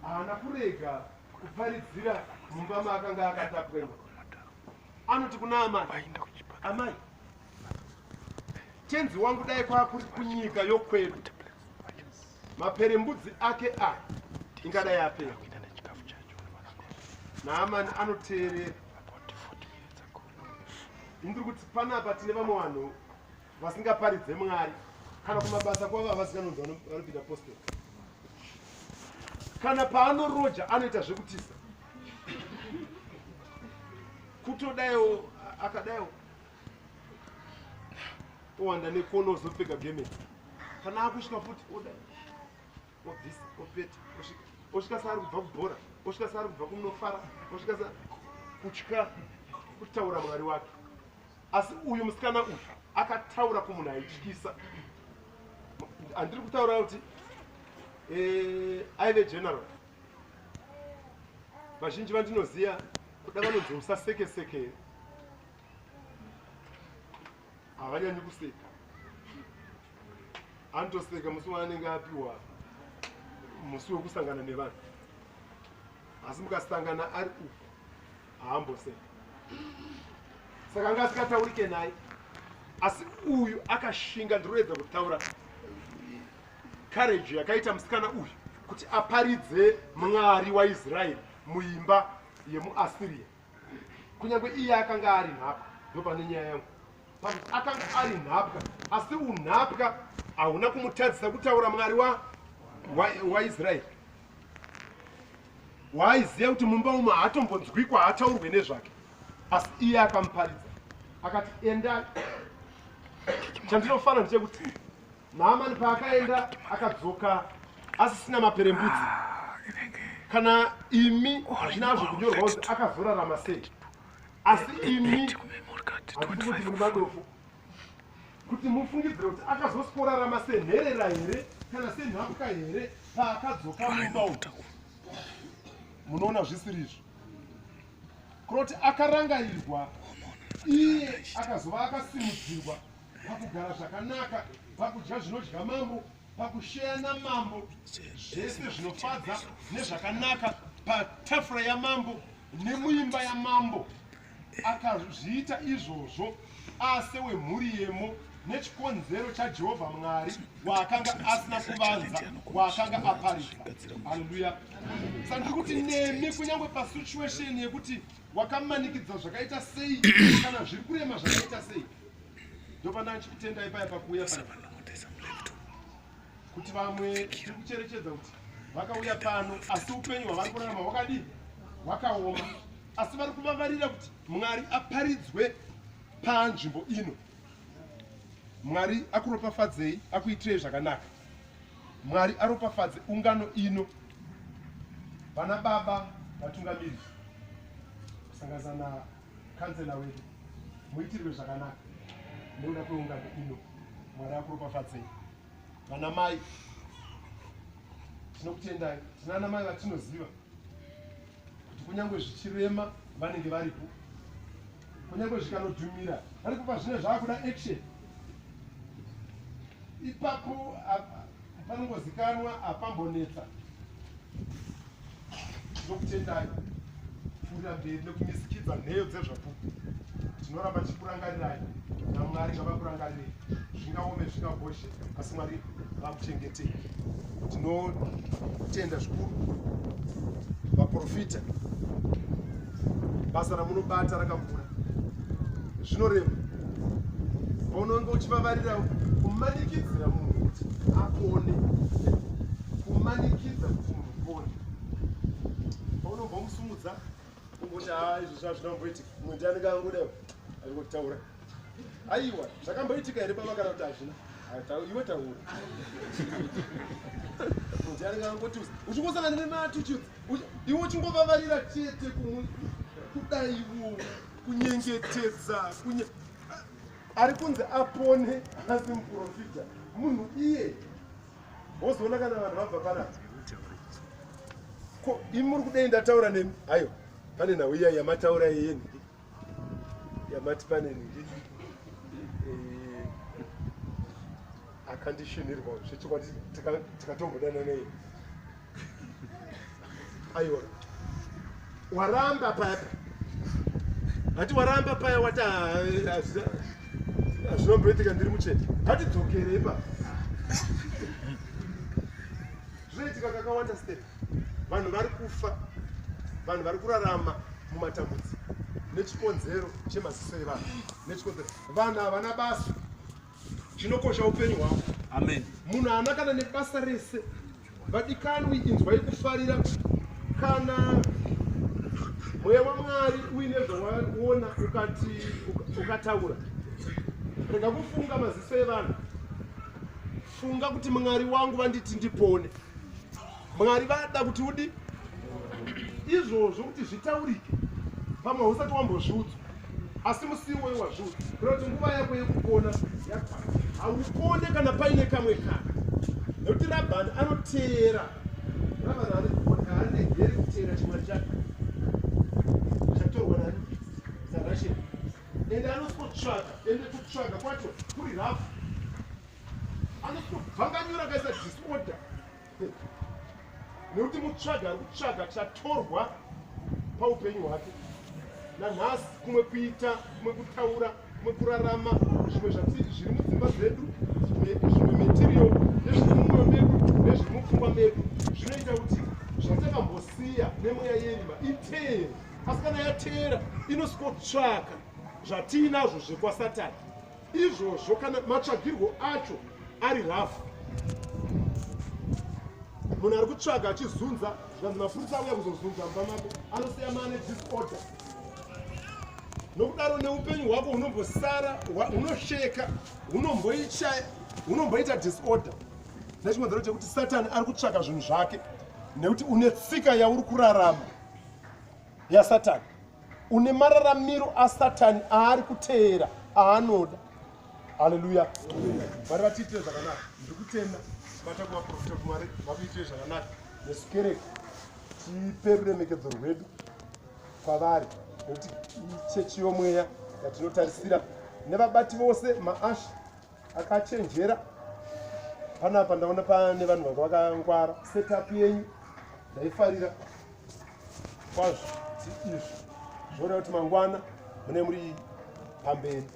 haana kurega kuparidzira mumba maakanga akatapwa imo. Anoti kuna amai, amai, tenzi wangu dai kwakuri kunyika yokwedu, maperembudzi ake aya ingadai apera. Naamani anoteerera. Ndiri kuti panapa tine vamwe vanhu vasingaparidze Mwari kana kumabasa kwavo havazikanonzi vanopinda postori. Kana paanoroja anoita zvekutiza. Kutodaiwo akadaiwo owanda nekono ozopfeka gemeti. Kana akusvika futi odai obvisa opeta osvika osvika saari kubva kubhora osvika saari kubva kunofara osvika sa kutya kutaura Mwari wake. Asi uyu musikana uyu akataura kumunhu aityisa. Handiri kutaura kuti aive general. Vazhinji vandinoziva kuda vanonzi usasekeseke havanyanyi kuseka. Anotoseka musi waanenge apiwa musi wekusangana nevanhu, asi mukasangana ari uku haamboseka. Saka anga asikataurike naye, asi uyu akashinga. Ndiroedza kutaura courage yakaita musikana uyu kuti aparidze Mwari waIsraeri muimba yemuAsiria, kunyange iye akanga ari nhapwa. Ndopane nyaya yangu pakuti akanga ari nhapwa, asi unhapwa hauna kumutadzisa kutaura Mwari waIsraeri. Waaiziva kuti mumba umu haatombonzwikwa, haataurwe nezvake, asi iye akamuparidza akati endai. Chandinofanira ndechekuti Naamani paakaenda akadzoka asisina maperembudzi. Kana imi hazvina hazvo kunyorwa kuti akazorarama sei, asi imi handisi kuti muri madofu kuti mufungidzire kuti akazosikorarama senherera here kana senhapwa here paakadzoka mumba umu. Munoona zvisiri izvo kuroti akarangarirwa iye akazova akasimudzirwa pakugara zvakanaka, pakudya zvinodya mambo, pakusheya namambo zvese zvinofadza nezvakanaka patafura yamambo nemuimba yamambo. Akazviita izvozvo ase wemhuri yemo nechikonzero chaJehovha Mwari waakanga asina kuvanza, waakanga aparidza. Haleluya. Saka ndiri kuti nemi kunyange pasituation yekuti wakamanikidza zvakaita sei kana zviri kurema zvakaita sei, ndopanda ndichikutendai paya pakuuya pano kuti vamwe tiri kucherechedza kuti vakauya pano asi upenyu hwavari kurarama hwakadii, hwakaoma, asi vari kuvavarira kuti Mwari aparidzwe panzvimbo ino. Mwari akuropafadzei, akuitirei zvakanaka. Mwari aropafadze ungano ino, vana baba vatungamiriri kusanganisa nakansela wedu, muitirwe zvakanaka nekuda kweungano ino. Mwari akuropafadzei. Vana mai tinokutendai, tina ana mai vatinoziva kuti kunyange zvichirema vanenge varipo, kunyange zvikanodhumira varipo. Pazvine zvaakuda action ipapo panongozikanwa, hapambonetsa. Tinokutendai kupfuurira mberi nekumisikidza nheyo dzezvapupu. Tinoramba tichikurangarirai naMwari ngavakurangarirei. Zvingaome zvingagozhe asi Mwari vakuchengetei. Tinotenda zvikuru vaprofita basa ramunobata rakakura zvinorema paunonge uchivavarira kumanikidzira munhu kuti apone kumanikidza kuti munhu upone paunobva umboti haa izvi zvazvina kumboitika mumwe ndiani kanguda arikutaura aiwa zvakamboitika here baba kana kuti hazvina iwe taura ndiani kangoti uchingosangana nemaatitudes iwe uchingovavarira chete kudaiwo kunyengetedza kunye ari kunzi apone asi muprofita munhu iye wozoona kana vanhu vabva panapa ko imi muri kudei ndataura nemi ayo pane nhau iya yamataura iye nhingi yamati pane nhingi eh, akandishinirwa zvechokwadi tikatombodana nei aiwa waramba paya hati waramba paya wati hazvinomboitika ndiri muchete ngatidzokere ipa zvinoitika kakawanda step vanhu vari kufa vanhu vari kurarama mumatambudziko nechikonzero chemaziso evanhu nechikonzero vanhu havana basa chinokosha upenyu hwako amen munhu haana kana nebasa rese vadikanwi inzwai kufarira kana mweya wamwari uine zvawaona ukati ukataura rega kufunga maziso evanhu funga kuti mwari wangu vanditi ndipone mwari vada kuti udi izvozvo kuti zvitaurike pamwe hausati wambozviudzwa asi musi iwoyo wazviudzwa kureva kuti nguva yako yekupona yakwana haupone kana paine kamwe kana nekuti rabhani anoteera rabhani haaregeri kuteera chimwari chake chatorwa nani narasheri ende anosikotsvaga ende kutsvaga kwacho kuri rafu anositobvanganyura akaisa disorder nekuti mutsvaga ari kutsvaga chatorwa paupenyu hwake nanhasi kumwe kuita kumwe kutaura kumwe kurarama zvimwe zviri mudzimba dzedu zvimwe material nezviri mumwoyo medu nezviri mupfungwa medu zvinoita kuti zvatakambosiya nemweya yerima iteere asi kana yateera inosikotsvaka zvatiinazvo zvekwasatani izvozvo kana matsvagirwo acho ari rafu munhu ari kutsvaga achizunza zvikanzi mapurisa auya kuzozunza mumba mako anosiya maane disorder nokudaro neupenyu hwako hunombosara hunosheka hunomboita disorder nechikonzero chekuti satani ari kutsvaka zvinhu zvake nekuti une tsika yauri kurarama yasatani une mararamiro asatani aari kuteera aanoda haleluya mwari vatiitire zvakanaka ndiri kutenda bata kuvaprofita kuti mwari vakuitire zvakanaka nesu kereke tipe ruremekedzo rwedu kwavari nekuti ichechi yomweya yatinotarisira nevabati vose maashi akachenjera panapa ndaona pane vanhu vanga vakangwara setup yenyu ndaifarira kwazvo izvi zvoreva kuti mangwana mune muri pamberi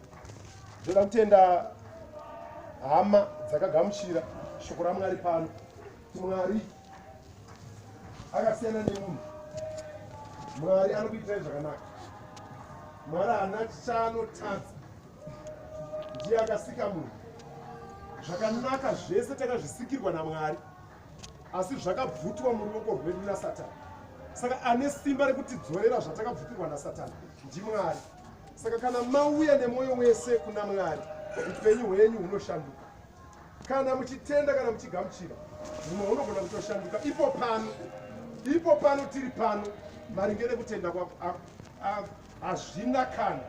ndoda kutenda hama dzakagamuchira shoko ramwari pano kuti mwari akasiyana nemunhu mwari anokuitirai zvakanaka mwari haana chaanotadza ndiye akasika munhu zvakanaka zvese takazvisikirwa namwari asi zvakabvutwa muruoko rwedu nasatani saka ane simba rekutidzorera zvatakabvutirwa nasatani ndimwari saka kana mauya nemwoyo wese kuna mwari upenyu hwenyu hunoshanduka kana muchitenda kana muchigamuchira humwe hunogona kutoshanduka ipo pano ipo pano tiri pano maringe nekutenda kwako hazvina kana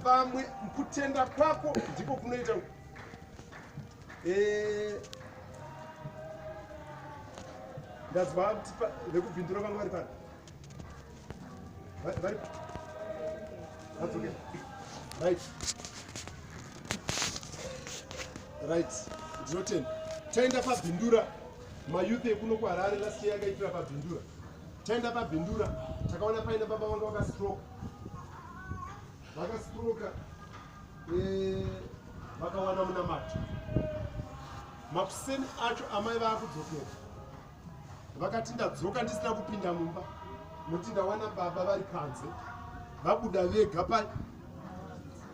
vamwe kutenda kwako ndiko kunoita eh, ndazwa kuti vekubvindura vanga vari pano vari vadzokera right right ndinotenda taenda pabhindura mayouth ekuno kuharare last year yakaitira pabhindura Taenda paBindura takaona paine baba vanga vakastroka, vakastroka eh, vakawana munamato. Makuseni acho amai vaakudzokera vakati ndadzoka ndisina kupinda mumba nokuti ndawana baba vari panze vabuda vega pa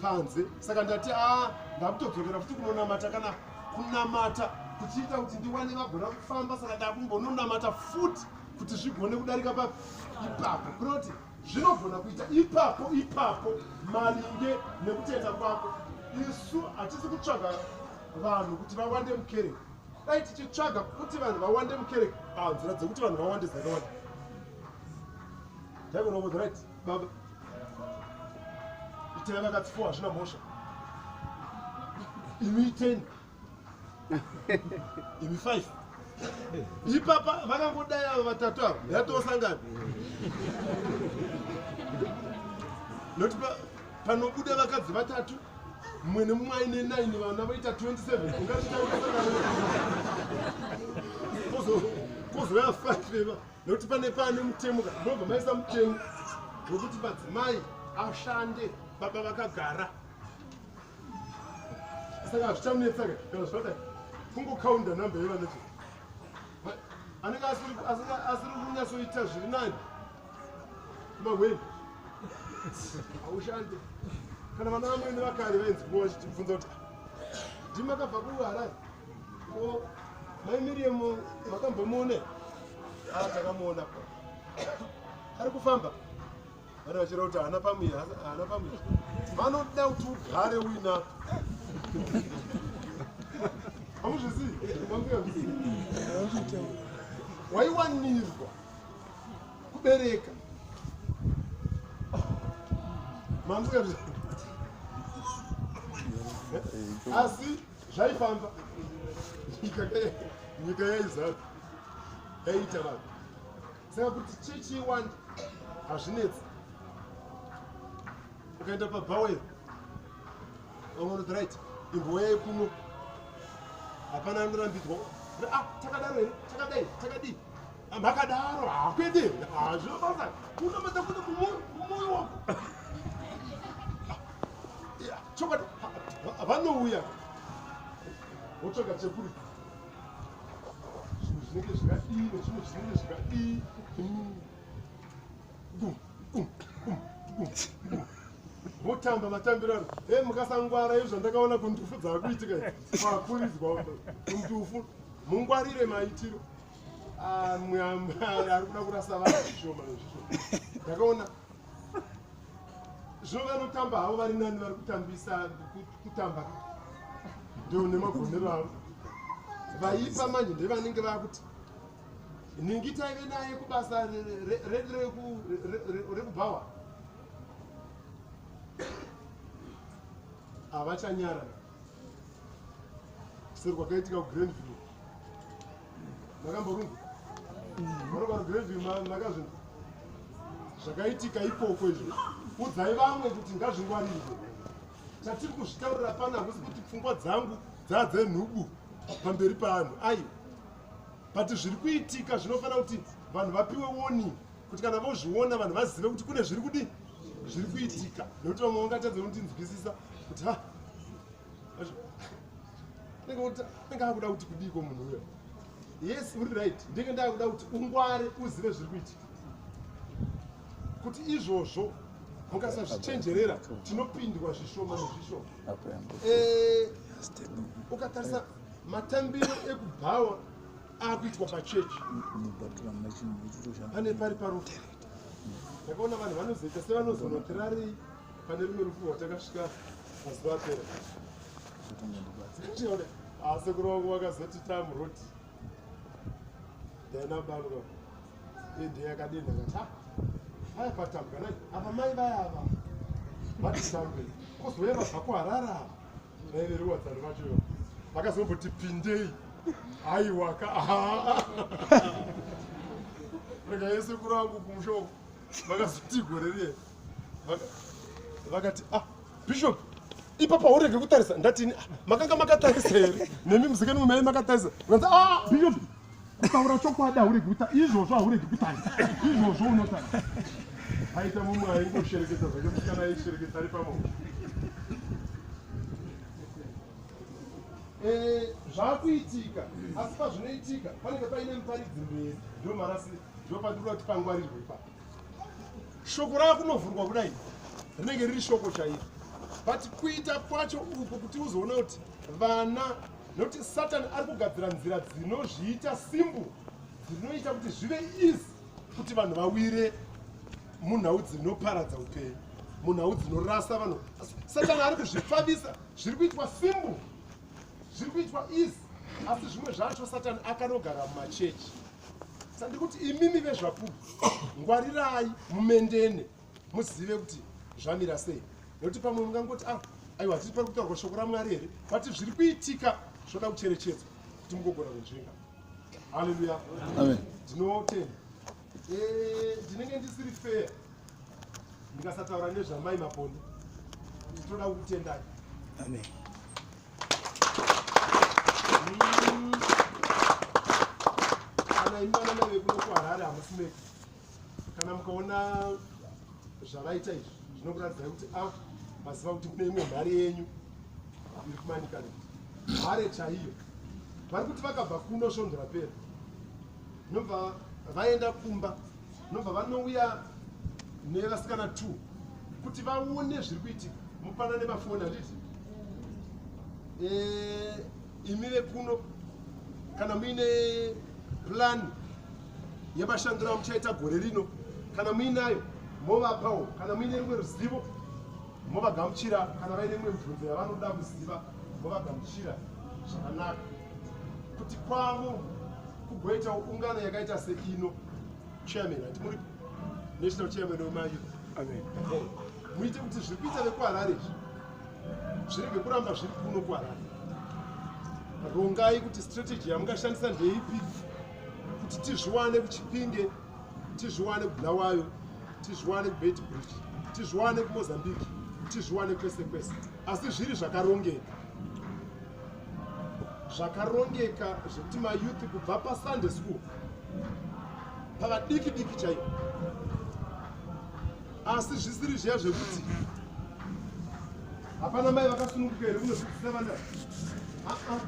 panze saka ndati a ah, ndakutodzokera futi kunonamata kana kunamata kuchiita kuti ndiwane vagona kufamba saka ndakumbononamata futi kuti zvigone kudarika pa ipapo kunoti zvinogona kuita ipapo ipapo maringe nekutenda kwako isu hatisi kutsvaga vanhu kuti vawande mukereke dai tichitsvaga kuti vanhu vawande mukereke ah, nzira dzekuti vanhu vawande dzakawanda taikonovodza right baba itai vakati fo hazvina mhosva imi ten imi five ipapa vakangodai ava vatatu ava yatosangana nokuti panobuda vakadzi vatatu mumwe nemumwe aine 9 vana voita 27 ungazvitakozouya 5 eva nekuti pane pane mutemo ka ndobva maisa mutemo wekuti madzimai ashande baba vakagara saka hazvichanetsa ka kana zvadai kungokaunda nhamba yevana che anenge asiri kunyatsoita zviri nani mahweni haushande kana vana vamwene vakare vainzi kuva vachitibvunza kuti ndimakabva kuharare ko mai miriam makambomuone ah takamuona ari kufamba vana vachira kuti haana pamwe haana pamwe vanoda kuti ugare uina hamuzvizivi waiwanirwa kubereka mamusinga asi zvaifamba nyika yaizara yaiita vanhu saka kuti chechi iwande hazvinetsi ukaenda pabhaweri vamwe right imboyai kuno hapana anorambidzwa ah, takadaro here takadai takadii ah, makadaro hakwete hazvinobasa unobata kuno mumwoyo wako ah, chokwadi vanouya wotsvaga chekuridza zvinhu zvinenge zvakadii nezvimwe zvinenge zvakadii votamba matambiro ano e mukasangwara izvo zvandakaona kundufu dzaakuitika kwakuridzwa kundufu mungwarire maitiro amwe ari kuda kurasa vanhu zvishoma nezvishoma ndakaona zvino vanotamba havo vari nani vari kutambisa kutamba ndio nemagonero avo vaipa manje ndevanenge vakuti ningi taive naye kubasa redu rekubhawa havachanyara seri kwakaitika kugrandview makamborunza vanogara kugrandview makazvinza zvakaitika ikoko izvo udzai vamwe kuti ngazvingwarirwe chatiri kuzvitaurira pano hakusi kuti pfungwa dzangu dzaa dzenhubu pamberi paanhu aiwa but zviri kuitika zvinofanira kuti vanhu vapiwe warning kuti kana vozviona vanhu vazive kuti kune zviri kudii zviri kuitika nekuti vamwe vangatadza kundinzwisisa kuti ha anenge akuda kuti kudiiko munhu uyo yes uri right ndenge ndakuda kuti ungware uzive zviri kuitika kuti izvozvo mukasazvichenjerera tinopindwa zvishoma nezvishoma eh, ukatarisa matambiro ekubhawa akuitwa pachechi pane pari parufu ndakaona vanhu vanozoita sevanozonotirarei pane rumwe rufu rwatakasvika mazuva apera asekuru vangu vakazoti tamuroti ndaina baba ende yakadenha kati ah, aya patambwa nai apa mai vaya ava vatitambe kozouya vabva kuharara ava vaive ruwadzano vacho ivo vakazomboti pindei aiwaka rega yese kuri wangu kumusha uku vakazoti gore riye vakati ah bishop ipapa urege kutarisa ndatini ah, makanga makatarisa here nemi muzikani mumai makatarisa vakanzi ah bishop Kutaura chokwadi hauregi kuta izvozvo, hauregi kutarisa izvozvo, unotarisa. Paita mumwe aingoshereketa zvake, musikana aishereketa ari pamoto. Zvakuitika, asi pazvinoitika panenge paine muparidzi mberi. Ndo marasi, ndo pandinoda kuti pangwarirwe ipapo. Shoko raakunovhurwa kudai rinenge riri shoko chairo, but kuita kwacho uko kuti uzoona kuti vana, nokuti Satani ari kugadzira nzira dzinozviita simple, dzinoita kuti zvive easy kuti vanhu vawire munhau dzinoparadza upenyu, munhau dzinorasa vanhu. Satani ari kuzvipfavisa, zviri kuitwa simple, zviri kuitwa easy, asi zvimwe zvacho Satani akanogara mumachechi. Sandiri kuti imimi vezvapupu, ngwarirai mumendene, muzive kuti zvamira sei, nekuti pamwe mungangoti, "Ah, aiwa, hatiri pari kutaurwa shoko raMwari here?" But zviri kuitika zvoda kucherechedzwa kuti mugogona kunzvenga. Haleluya. Amen. Ndinotenda. Ndinenge ndisiri fair ndikasataura nezvamai Maponde. Tinoda kukutendai. Amen. Kana imi vana mai vekuno kuHarare hamusi mega. Kana mukaona zvavaita izvi, zvinokuratidzai kuti a maziva kuti kune imwe mhare yenyu iri kuManicaland, mhare chaiyo. Vari kuti vakabva kuno svondo rapera, nobva vaenda kumba, nobva vanouya nevasikana two kuti vaone zviri kuitika. Mupanane mafoni, handiti? Imi vekuno, kana muine plan yemashandiro amuchaita gore rino, kana muinayo movapawo, kana muine rumwe ruzivo movagamuchira, kana vaine imwe mibvunzo yavanoda kuziva movagamuchira zvakanaka, kuti kwavo kugoitawo ungano yakaita seino. Chairman, hati muri national chairman wemayouth? Amen. Muite kuti zviri kuita vekuHarare izvi zvirege kuramba zviri kuno kuHarare. Rongai kuti strategy yamungashandisa ndeipi kuti tizviwane kuChipinge, tizviwane kuBulawayo, tizviwane kuBeitbridge, tizviwane kuMozambique, tizviwane kwese kwese, asi zviri zvakarongeka, zvakarongeka zvekuti mayouth kubva paSunday school, pavadiki diki chaivo, asi zvisiri zviya zvekuti hapana mai vakasununguka here kunodzidzisa vana. Aa,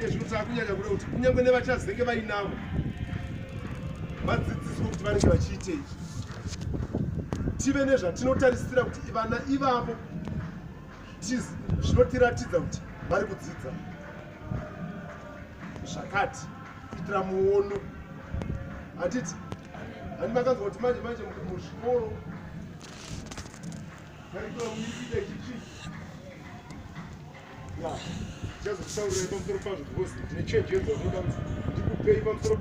iye zvino taakunyanya kuda kuti kunyange nevachazenge vainavo vadzidziswe kuti vanenge vachiitei, tive nezvatinotarisira kuti vana ivavo zvinotiratidza kuti vari kudzidza zvakati, kuitira muono, handiti? Handi makanzwa kuti manje manje muzvikoro curriculum iri kuita ichichi ya ndichazokutaurirai pamusoro pazvo, because ndine chenjedzo yandinoda kuti ndikupei pamusoro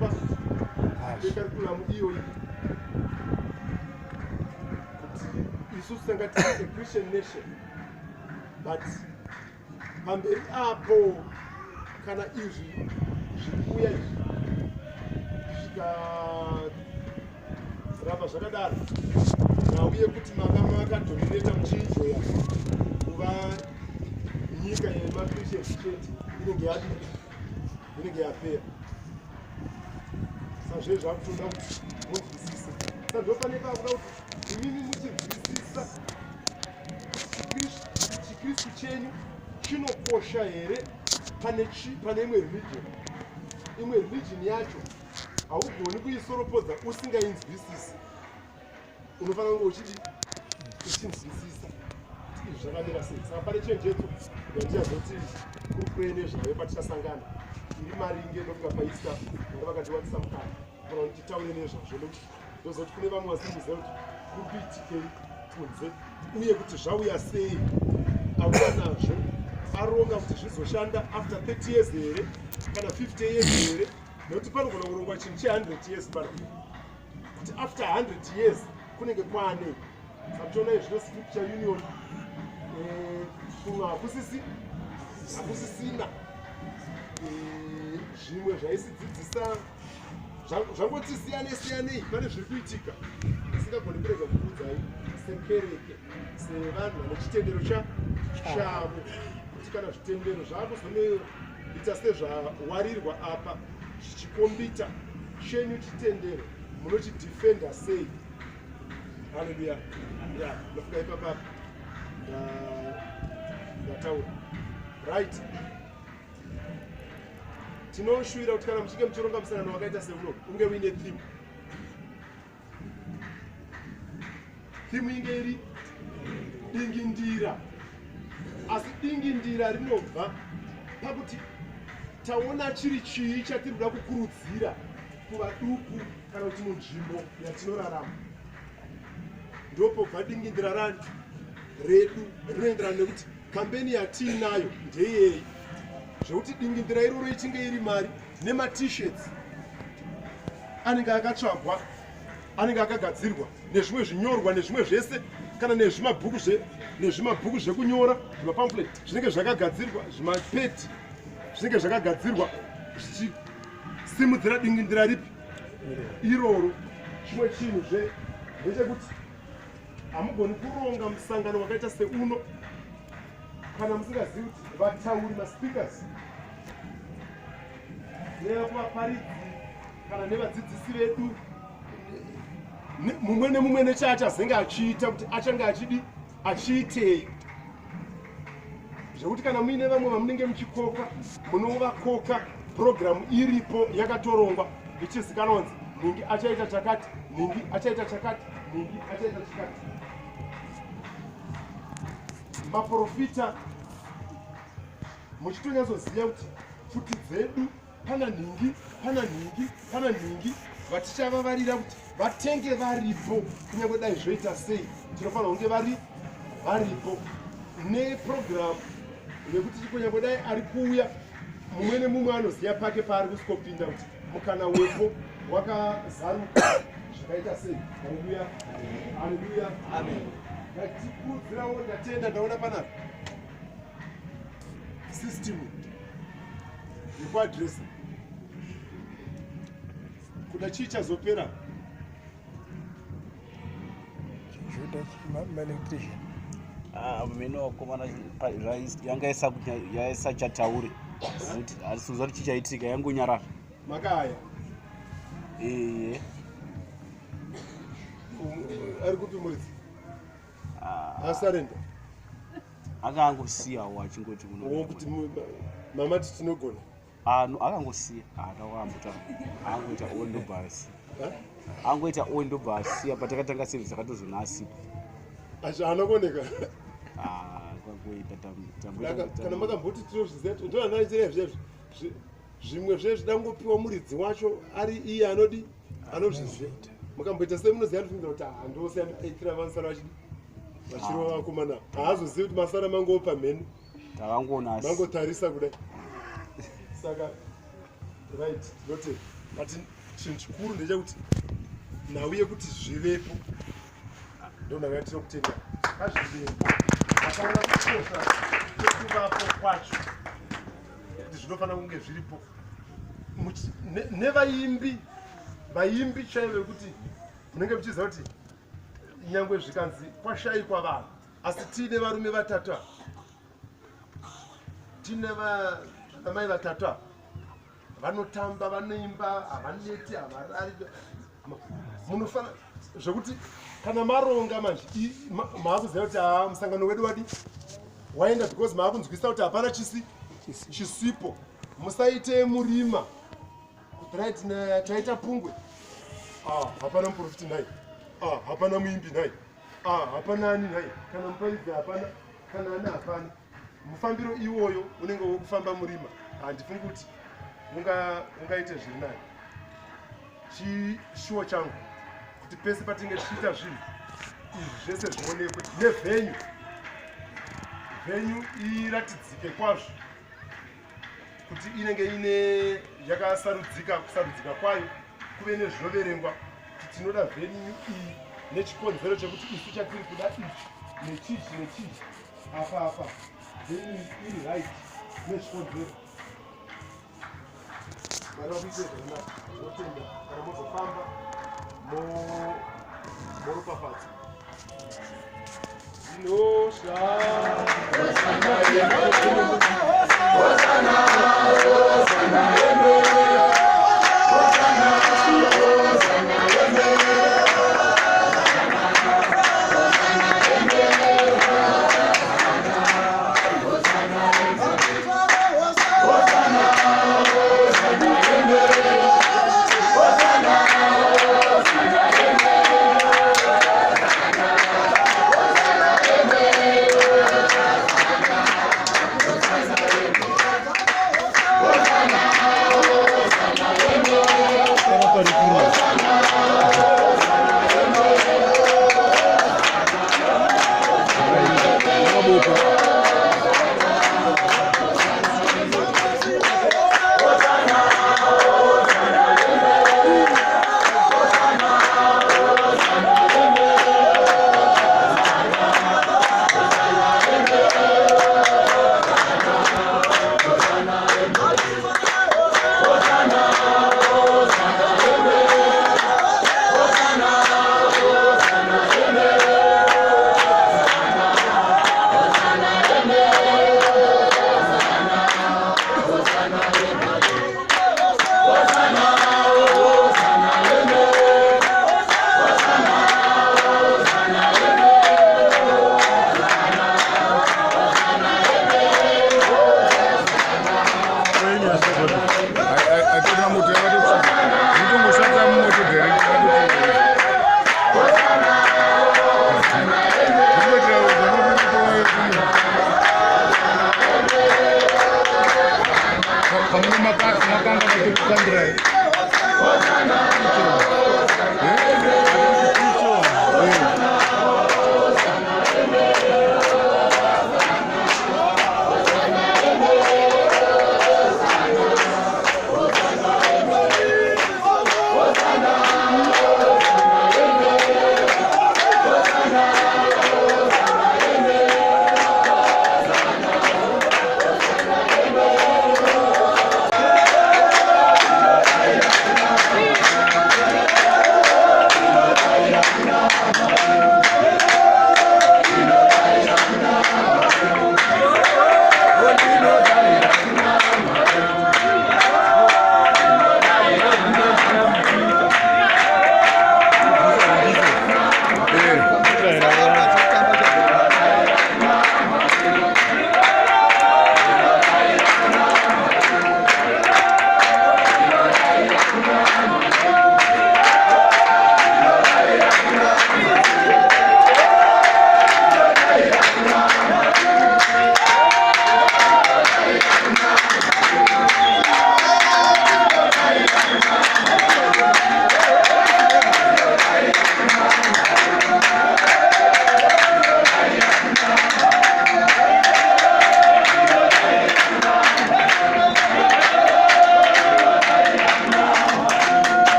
pecurriculum iyoyi, kuti isusu tanga tiri a Christian nation, but pamberi apo kana izvi zviri kuuya izvi zvikaramba zvakadaro, nhau yekuti manga makadominata muchienjoya kuva nyika yemachristians chete inenge yadii, inenge yapera. Sazve zvakutoda kuti munzwisise. Sa ndopane pakuda kuti imimi muchinzwisisa chiKristu chenyu chinokosha here pane imwe religion. Imwe religion yacho haugoni kuisoropodza usingainzwisisi. Unofanira kunge uchidi uchinzwisisa kuti izvi zvakamira sei. Saka pane chenjedzo yandichazoti kurukure nezvayo patichasangana iri maringe ndokunga paisa vanga vakatiwanisa mukana kana kuti titaure nezvazvo, nekuti ndozoti kune vamwe vasiri kuziva kuti kuri kuitikei kunze uye kuti zvauya sei. Auya nazvo aronga kuti zvizoshanda after 30 years here kana 50 years here, nekuti panogona kurongwa chinhu che100 years pana kuti after 100 years kunenge kwaanei. Sakutoona zvino Scripture Union, kumwe hakusisina zvimwe zvaisidzidzisa, zvangoti siyane siyanei. Pane zviri kuitika isingagoni kurega kukuudzai sekereke, sevanhu vane chitendero chavo kuti kuti kana zvitendero zvaakuzonoita sezvawarirwa apa zvichikombita chenyu chitendero munochidefenda sei haleluya ya ndofunga ipapa ndataura right tinoshuvira kuti kana muchinge muchironga musangano wakaita seuno unge uine theme theme inge iri dingindira asi dingindira rinobva pakuti taona chiri chii chatiri kuda kukurudzira kuvaduku kana kuti munzvimbo yatinorarama ndopobva dingindira rani redu rinoenderana nekuti kambeni yatiinayo ndeyei zvekuti dingindira iroro ichinge iri mari nemaT-shirts anenge akatsvagwa anenge akagadzirwa nezvimwe zvinyorwa nezvimwe zvese kana nezvimabhuku zve nezvimabhuku zvekunyora zvimapamphlet zvinenge zvakagadzirwa zvimapeti zvinenge zvakagadzirwa zvichisimudzira dingindira ripi iroro chimwe chinhu zve ndechekuti hamugoni kuronga musangano wakaita seuno kana musingazivi kuti vatauri maspeakers nevaparidzi kana nevadzidzisi vedu mumwe nemumwe nechaachazenge achiita kuti achange achidi achiitei zvekuti kana muine vamwe vamunenge muchikoka munovakoka purogiramu iripo yakatorongwa ichizikanwa kunzi nhingi achaita chakati nhingi achaita chakati nhingi achaita chakati maprofita muchitonyatsoziva kuti pfuti dzedu pana nhingi pana nhingi pana nhingi vatichavavarira kuti vatenge varipo kunyange dai zvoita sei tinofanira kunge vari varipo nepurogiramu yekuti kunyange dai ari kuuya mumwe nemumwe anoziva pake paari kusvikopinda kuti mukana wepo wakazaruka zvakaita sei haleluya haleluya amen ndatikurudzirawo ndatenda ndaona panapa system yekuadresa kuda chii chazopera maelectrician Ah, mene wakomana yanga yaisachataure asi kuziva kuti chichaitika yangonyarara makaya eye ari kupi muridzi asarenda akangosiyawo achingoti kuti mamati tinogona Ah, no, akangosiya haana waambotaura angoita o ndobva asiya angoita o ndobva asiya patakatanga service akatozona asipo asi haana kuoneka Ah, kwangoita kana makamboti tinozviziva ndoanaitira zvezvi zvimwe zvezvi dangopiwa muridzi wacho ari iye anodi anozviziva mukamboita sei munoziva anofungira kuti handose aitira vanosara vachidi vachirova vakomana haazozivi kuti masara mangopa mheni takangoona asi mangotarisa kudai saka right tinoti but chinhu chikuru ndechekuti nhau yekuti zvivepo ndonhaka tinokutenda ngazvivepo akaona kukosha kwekuvapo kwacho kuti zvinofanira kunge zviripo nevaimbi vaimbi chaivo vekuti munenge muchiziva kuti nyangwe zvikanzi kwashaikwa vanhu asi tiine varume vatatu ava tiine vanamai vatatu ava vanotamba vanoimba havaneti havarari munofana zvekuti kana maronga manje maakuziva kuti haa musangano wedu wadi waenda because maakunzwisa kuti hapana chisi chisipo musaite murima kuti right taita pungwe ah, hapana muprofiti nhai ah, hapana muimbi nhai ah, hapana ani nhai kana muparidzi hapana kana ani hapana mufambiro iwoyo unenge wokufamba murima handifungi kuti ungaite zviri nani chishuwo changu kuti pese patinge tichiita zvinhu izvi zvese zvionekwe nevenyu venyu iratidzike kwazvo kuti inenge ine yakasarudzika kusarudzika kwayo kuve nezvinoverengwa kuti tinoda venyu iyi nechikonzero chekuti isu chatiri kuda ichi nechichi nechichi apa apa venyu iri right nezvikonzero Mwari vakuitire zvakanaka tinotenda kana mozofamba moropafadza. Oh!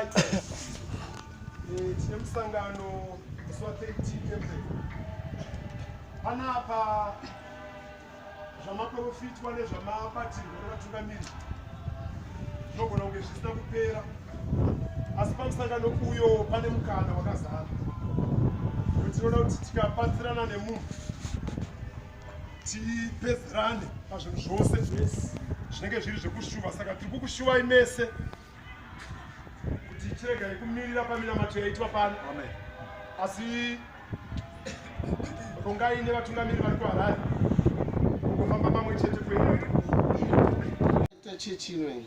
Kushuvai eh, tine musangano musi wa 13 April panapa zvamaprofitwa nezvamabatirwa nevatungamiri zvinogona kunge zvisina kupera asi pamusangano uyo pane mukana wakazara tinoda kuti tikabatsirana nemunhu tipedzerane pazvinhu zvose zvinenge zviri zvekushuva saka tiri kukushuvai mese kuti chiregai kumirira paminamato yaitwa pano asi rongai nevatungamiri vari kuharare kufamba pamwe chete kuenda chechi ino iyi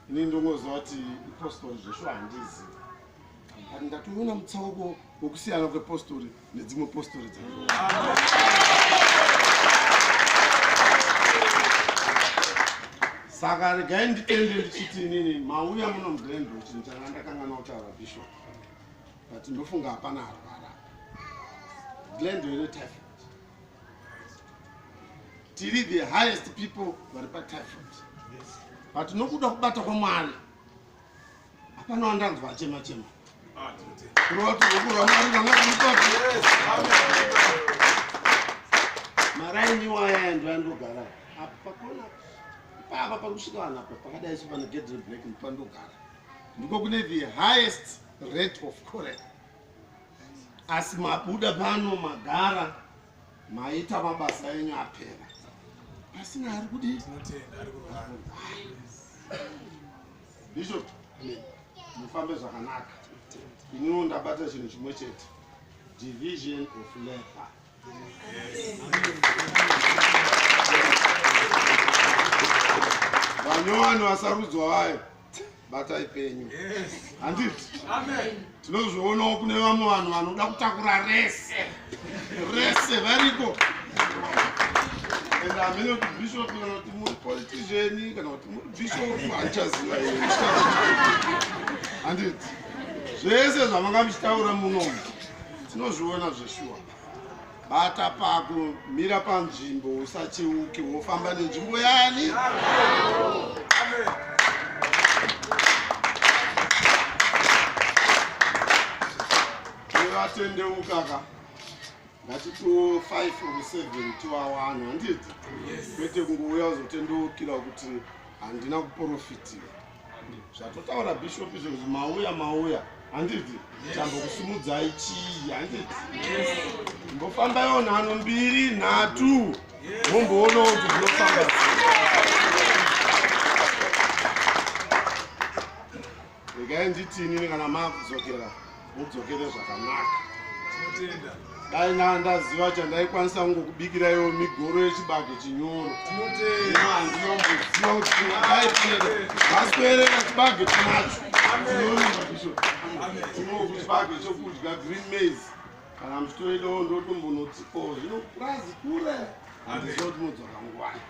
ini ndongoziva kuti ipostori zveshuwa handizi but ndatoona mutsauko wokusiyana kwepostori nedzimwe postori dza saka regai nditende ndichiti inini mauya muno muglendo chinhu changa ndakanganwa kutaura bishop but ndofunga hapana arwara glendo ine typhoid tiri the highest people vari patyphoid but nokuda kubata kwamwari hapana wandanzwa achema chema kurova kuti ruoko rwamwari rwanga ruripapi maraini iwaya ndo andogara apa pakona ipapa pakusvika vanhu apa pakadai so pane gedre black ndopandogara ndiko kune the highest rate of cholera asi mabuda pano magara maita mabasa enyu apera pasina ari kudii bishop mufambe zvakanaka iniwo ndabata chinhu chimwe chete division of labor vanyowani vasarudzwa vayo batai penyu handiti tinozvionawo kune vamwe vanhu vanoda kutakura rese rese variko and hamene kuti bishop kana kuti muri politician kana kuti muri bishop handichaziva handiti zvese zvamanga muchitaura munomu tinozviona zveshuwa bata pako mira panzvimbo usacheuke wofamba nenzvimbo yani vatendeuka ka ngatitiwo 5 or 7 tivawana handiti kwete kungouya uzotendeukira kuti handina kuprofitiwa zvatotaura bishop izvo kuti mauya mauya handiti tambokusimudzai chii handiti mbofambaiwo nhano mbiri nhatu momboonawo kuti zvinofamba regai nditi inini kana makudzokera mudzokere zvakanaka dai na ndaziva chandaikwanisa kungokubikiraiwo migoro yechibage chinyoro handinomboziva kuti tingadai tinede vaswerera chibage tinacho tinoimba bishop tinoku chibage chokudya green maize kana muchitoidawo ndotombonoti o oh, zvino purazi kure handiziva kuti modzoka ngwai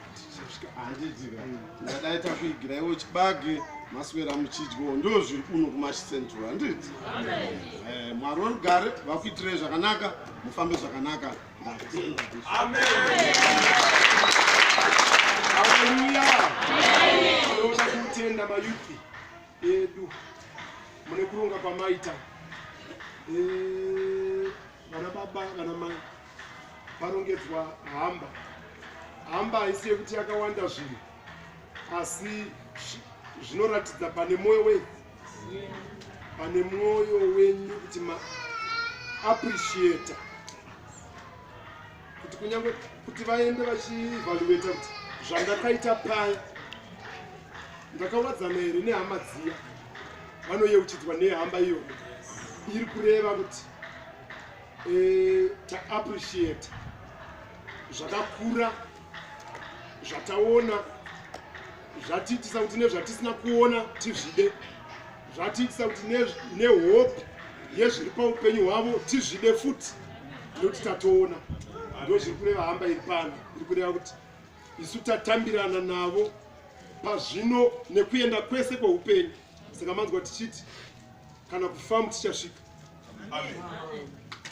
handidzika ndadai takuigiraiwo chibage maswera muchidyawo ndo zviri kuno kumash central handiti eh, mwari werugare vakuitirei zvakanaka mufambe zvakanaka ndatenda Haleluya. Tinoda kutenda mayuthi edu mune kuronga kwamaita eh, vana baba vana mai parongedzwa hamba hamba haisi yekuti yakawanda zvinhu asi zvinoratidza pane mwoyo wenyu pane mwoyo wenyu kuti maappreciata kuti kunyange kuti vaende vachievaluata kuti zvandakaita paya ndakawadzana here nehama dziya vanoyeuchidzwa nehamba iyoyo iri kureva kuti eh, taappreciate zvakakura zvataona zvatiitisa kuti nezvatisina kuona tizvide zvatiitisa kuti nehope yezviri paupenyu hwavo tizvide futi nekuti tatoona ndo zviri kureva hamba iri pano iri kureva kuti isu tatambirana navo pazvino nekuenda kwese kweupenyu saka manzwa tichiti kana kufamu tichasvika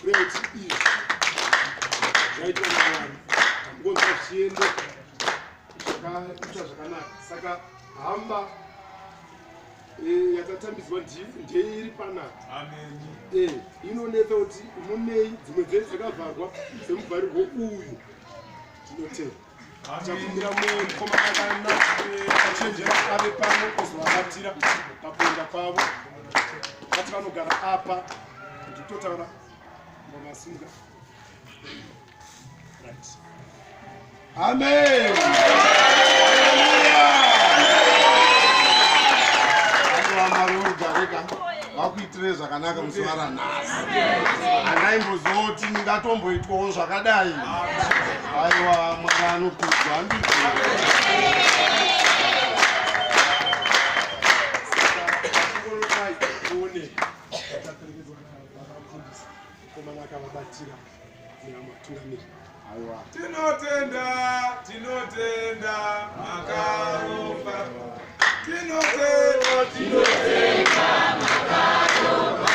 kureva kuti izvi zvaitwa namwari tambokonzwa zvichiendeka zvakaita zvakanaka saka hamba Eh, yatatambidzwa ndeiri panapa eh, inonetsa kuti munei dzimwe dzei dzakavharwa semuvharirwo uyu tinotenda takumbira mumwe mukomana akanaka achenjera ave pano kuzovabatira pakuenda kwavo vati vanogara apa ndikutotaura ngomasimuka right Amen. Vakuitire zvakanaka muzuva ranhasi. Handaimboziva kuti ndingatomboitwawo zvakadai. Aiwa Mwari anokudzwa handiti. Komana akavabatira nevamwe vatungamiri. Aiwa. Tinotenda, tinotenda makaropa. Tinotenda, tinotenda makaropa.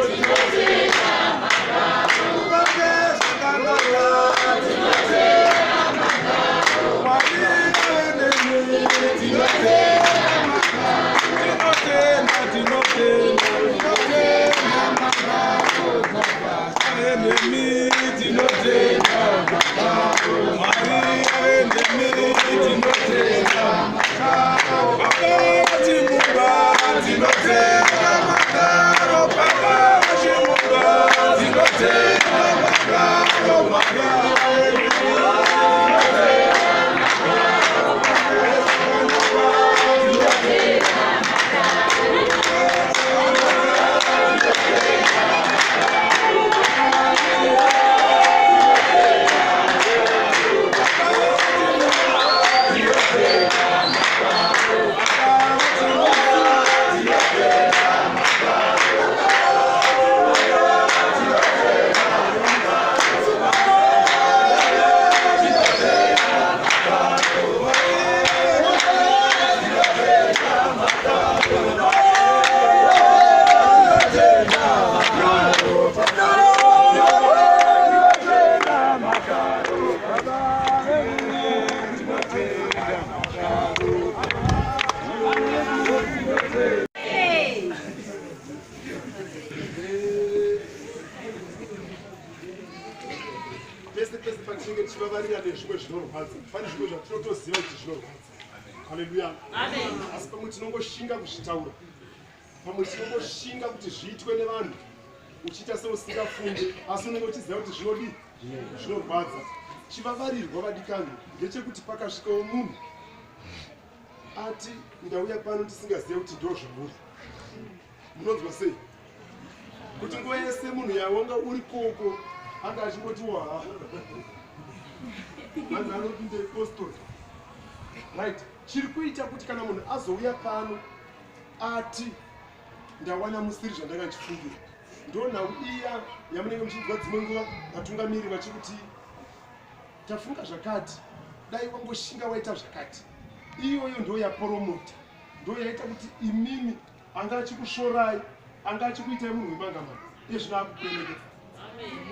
Tinotenda makaropa. Zvakanaka. Tinotenda makaropa. Mwari nemi. Tinotenda makaropa. Tinotenda, tinotenda, tinotenda makaropa. Enemi tinotenda Mwari enemi tinotenda Baba Chimumba tinotenda makaro Baba Chimumba tinotenda makaro Mwari Pese pese patinenge tichivavarira nezvimwe zvinorwadza, pane zvimwe zvatinotoziva kuti zvinorwadza. Haleluya. Asi pamwe tinongoshinga kuzvitaura, pamwe tinongoshinga kuti zviitwe nevanhu, uchiita seusingafunge, asi unenge uchiziva kuti zvinodii, zvinorwadza. Chivavarirwa vadikani ndechekuti pakasvikawo munhu ati ndauya pano ndisingazive kuti ndo zvamuri, munonzwa sei kuti nguva yese munhu yawanga uri koko anga achingoti waha vanhu vanoti ndepostori right. Chiri kuita kuti kana munhu azouya pano ati ndawana musiri zvandanga ndichifungira, ndo nhau iya yamunenge muchinzwa dzimwe nguva vatungamiri vachikuti tafunga zvakati, dai wangoshinga waita zvakati. Iyoyo ndo yaporomota, ndo yaita kuti imimi anga achikusvorai, anga achikuitai munhu wemangamanga, iye zvino akukuremekedza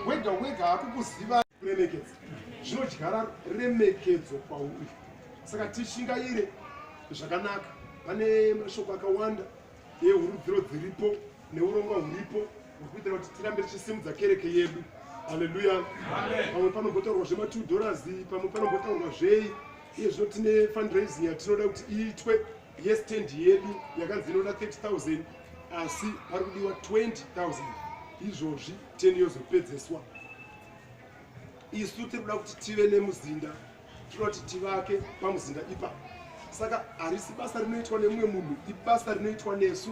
wega wega, akukuziva kuremekedza zvinodyara remekedzo kwauri. Saka tishingaire zvakanaka. Pane mashoko akawanda ehurudziro dziripo neurongwa huripo hwekuitira kuti tirambe tichisimudza kereke yedu. Haleluya. Pamwe panombotaurwa zvema 2 dollars, pamwe panombotaurwa zvei. Iye zvino tine fundraising yatinoda kuti iitwe yestand yedu yakanzi inoda 30,000, asi pari kudiwa 20,000 izvozvi 10 yozopedzeswa. Isu tiri kuda kuti tive nemuzinda, tinoda kuti tivake pamuzinda ipapo. Saka harisi basa rinoitwa nemumwe munhu, ibasa rinoitwa nesu.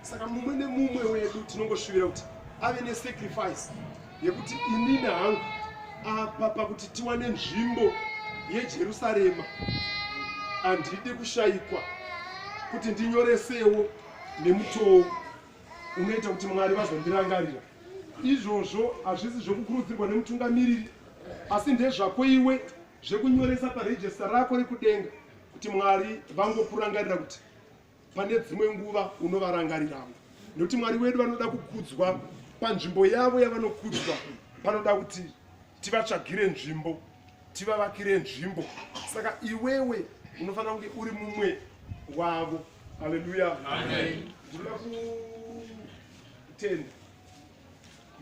Saka mumwe nemumwe wedu tinongoshuvira kuti ave nesacrifice yekuti inini hangu apa pakuti tiwane nzvimbo yeJerusarema handidi kushayikwa kuti ndinyoresewo nemutoo unoita kuti Mwari vazondirangarira. Izvozvo hazvisi zvekukurudzirwa nemutungamiriri, asi ndezvako iwe zvekunyoresa parejista rako rekudenga kuti Mwari vangokurangarira kuti pane dzimwe nguva unovarangarirawo. Nekuti Mwari wedu vanoda kukudzwa panzvimbo yavo yavanokudzwa, panoda kuti tivatsvagire nzvimbo, tivavakire nzvimbo. Saka iwewe unofanira kunge uri mumwe wavo. Haleluya. Ndinoda kutenda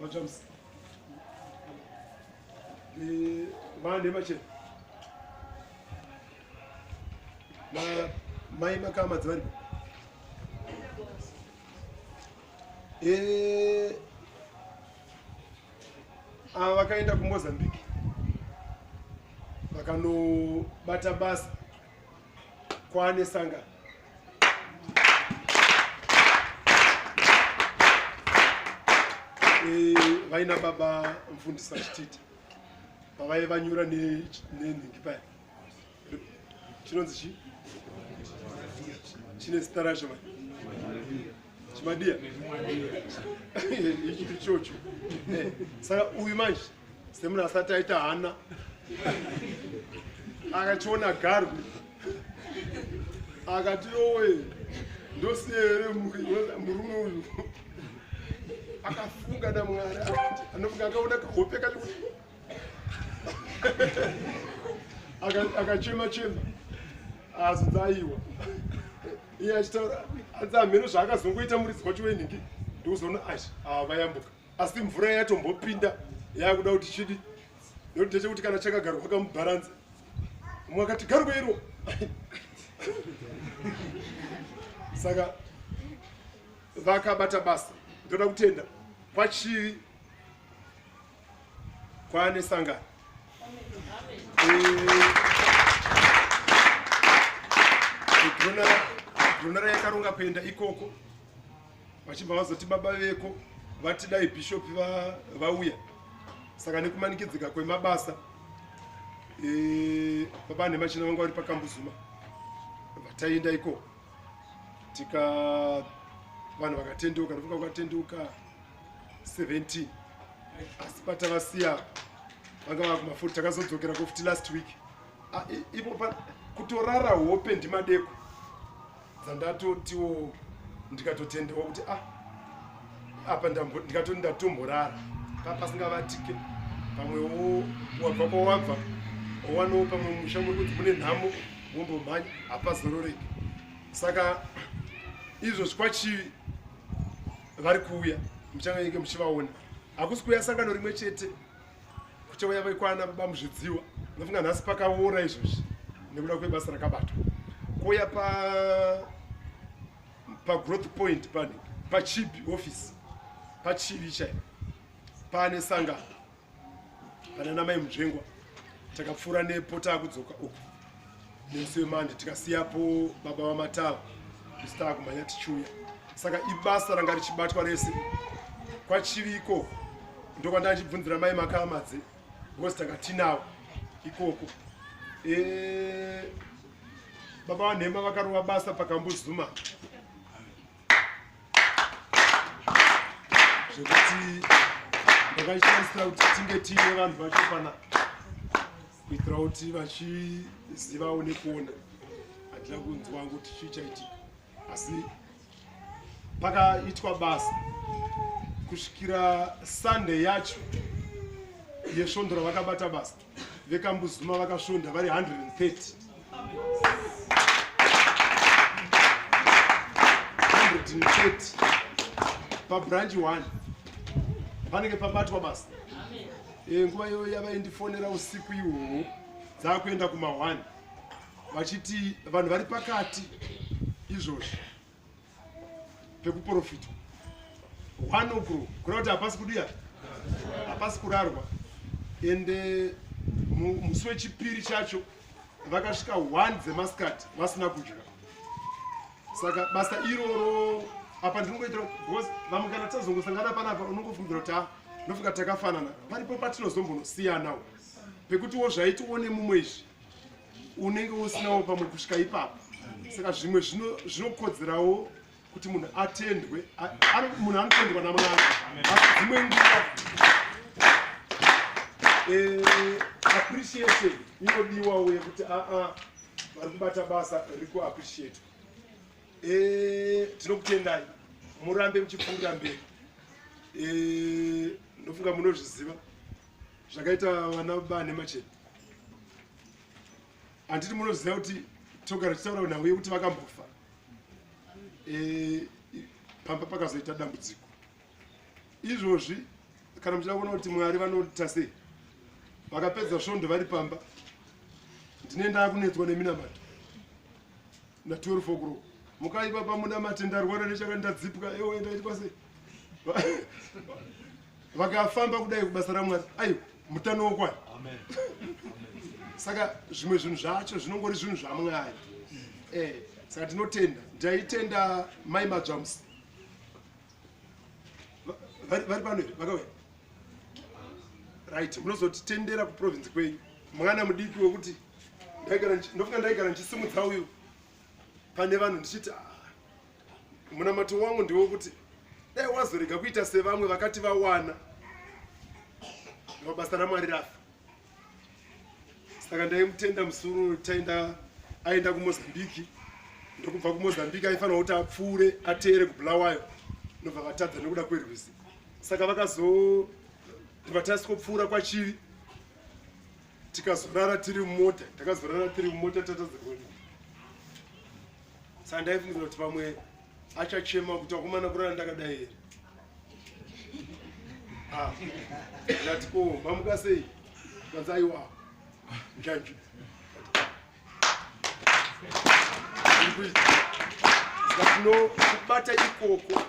madzvamusi vane machena mai makama dzavaripo. Ava vakaenda kuMozambique vakanobata basa kwane sangano. Vaina baba mfundisi vachitita pavaive vanyura nenhingi paya chinonzi chi chine zita racho mai chimadiya ichi ichocho. Saka uyu manje semunhu asati aita hana akachiona garwe akati, "Yowe, ndosiye here murume uyu?" Akafunga naMwari, akati anofunga akaona kahope kacho kuti akachema chema, azonzi aiwa, iye achitaura anzi hamheno zvaakazongoita muridzi wacho wenhingi, ndikuzoona ashi vayambuka, asi mvura yatombopinda yakuda kuti chidi nekuti ndechekuti kana chakagarwa kamubharanza umwe akati garwe iro. Saka vakabata basa. Ndoda kutenda kwaChivi kwaane sangano. Dronara yakaronga kuenda ikoko, vachibva vazoti baba veko vati dai bhishopi vauya. Saka nekumanikidzika kwemabasa, baba nemachina vanga vari paKambuzuma, vataenda ikoko tika vanhu vakatendeuka, ndofunga vakatendeuka 17, asi patavasiya vanga vava kuma40. Takazodzokera kofuti last week. Ah, ipo kutorara hope ndimadeko dzandatotiwo ndikatotendewa kuti ah, apa ndikatoti ndatomborara papasingavatike. Pamwewo wabva kwawabva, wawanawo pamwe musha muri kunzi mune nhamo, wombomhanya, hapazororeki. Saka izvozvi kwaChivi vari kuuya, muchange muchivaona. Hakusi kuuya sangano rimwe chete, kuchauya vekwana baba Muzvidziwa. Ndofunga nhasi pakaora izvozvi nekuda kwebasa rakabatwa. Kuuya pa pagrowth point pane pachibi office paChivi chaipo pane sangano pana namai Mudzvengwa. Takapfuura nepo taakudzoka uku nemusi wemande, tikasiyapo baba vaMatava isu taakumhanya tichiuya. Saka ibasa ranga richibatwa rese kwaChivi ikoko. Ndokwandachibvunzira mai Makamadze because tanga tinawo ikoko. Baba vanhema vakarova basa paKambuzuma zvekuti ndakachishandisira kuti tinge tiine vanhu vacho panapa kuitira kuti vachizivawo nekuona. Handina kunzwa kuti chii chaitika, asi pakaitwa basa kusvikira Sunday yacho yesvondo ravakabata basa. VeKambuzuma vakasvonda vari 130, 130 pabranch 1 panenge pabatwa basa. Nguva iyoyo yavaindifonera usiku ihwohwo dzaakuenda kuma1 vachiti vanhu vari pakati izvozvi pekuprofitwa 1 o'clock, kureva kuti hapasi kudiya, hapasi kurarwa. Ende musi wechipiri chacho vakasvika 1 dzemasikati vasina kudya. Saka basa iroro apa ndinongoitira because vamwe kana tazongosangana panapa unongofungira kuti ah, ndofunga takafanana. Paripo patinozombonosiyanawo pekutiwo zvaitiwo nemumwe izvi unenge usinawo pamwe kusvika ipapo. Saka zvimwe zvinokodzerawo kuti munhu atendwe, munhu anotendwa naMwari, asi dzimwe nguva appreciation inodiwawo yekuti aa, vari kubata basa riri kuappreciate. Tinokutendai, murambe muchipfuurira mberi. Ndofunga munozviziva zvakaita vana bane machena, handiti? Munoziva kuti togara tichitaura nhau yekuti vakambofa. E, pamba pakazoita dambudziko izvozvi kana muchida kuona kuti mwari vanoita sei vakapedza svondo vari pamba ndine ndaakunetswa neminamato na 12 o'clock mukai baba munamate ndarwara nechaka ndadzipwa ewe ndaitwa sei vakafamba kudai kubasa ramwari aiwa mutano wokwani saka zvimwe zvinhu zvacho zvinongori zvinhu zvamwari eh, saka tinotenda ndaitenda mai madzvamusi vari pano here vakauya right munozotitendera kuprovince kwenyu mwana mudiki wekuti ndofunga ndaigara ndichisimudza uyu pane vanhu ndichiti ah, munamato wangu ndewekuti dai wazorega kuita sevamwe vakati vawana mabasa ramwari rafa saka ndaimutenda musuru taenda aenda kumozambiki ndokubva kumozambiki aifanira kuti apfuure ateere kubulawayo ndobva vatadza nekuda kwerwizi saka vakazo vatasiko kwachivi tikazorara tiri mumota takazorara tiri mumota tatadza kuenda saka ndaifungidzira kuti pamwe achachema kuti akomana kurara ndakadai here ah, ndati ko mamuka sei kanzi aiwa njanji saka tinokubata ikoko.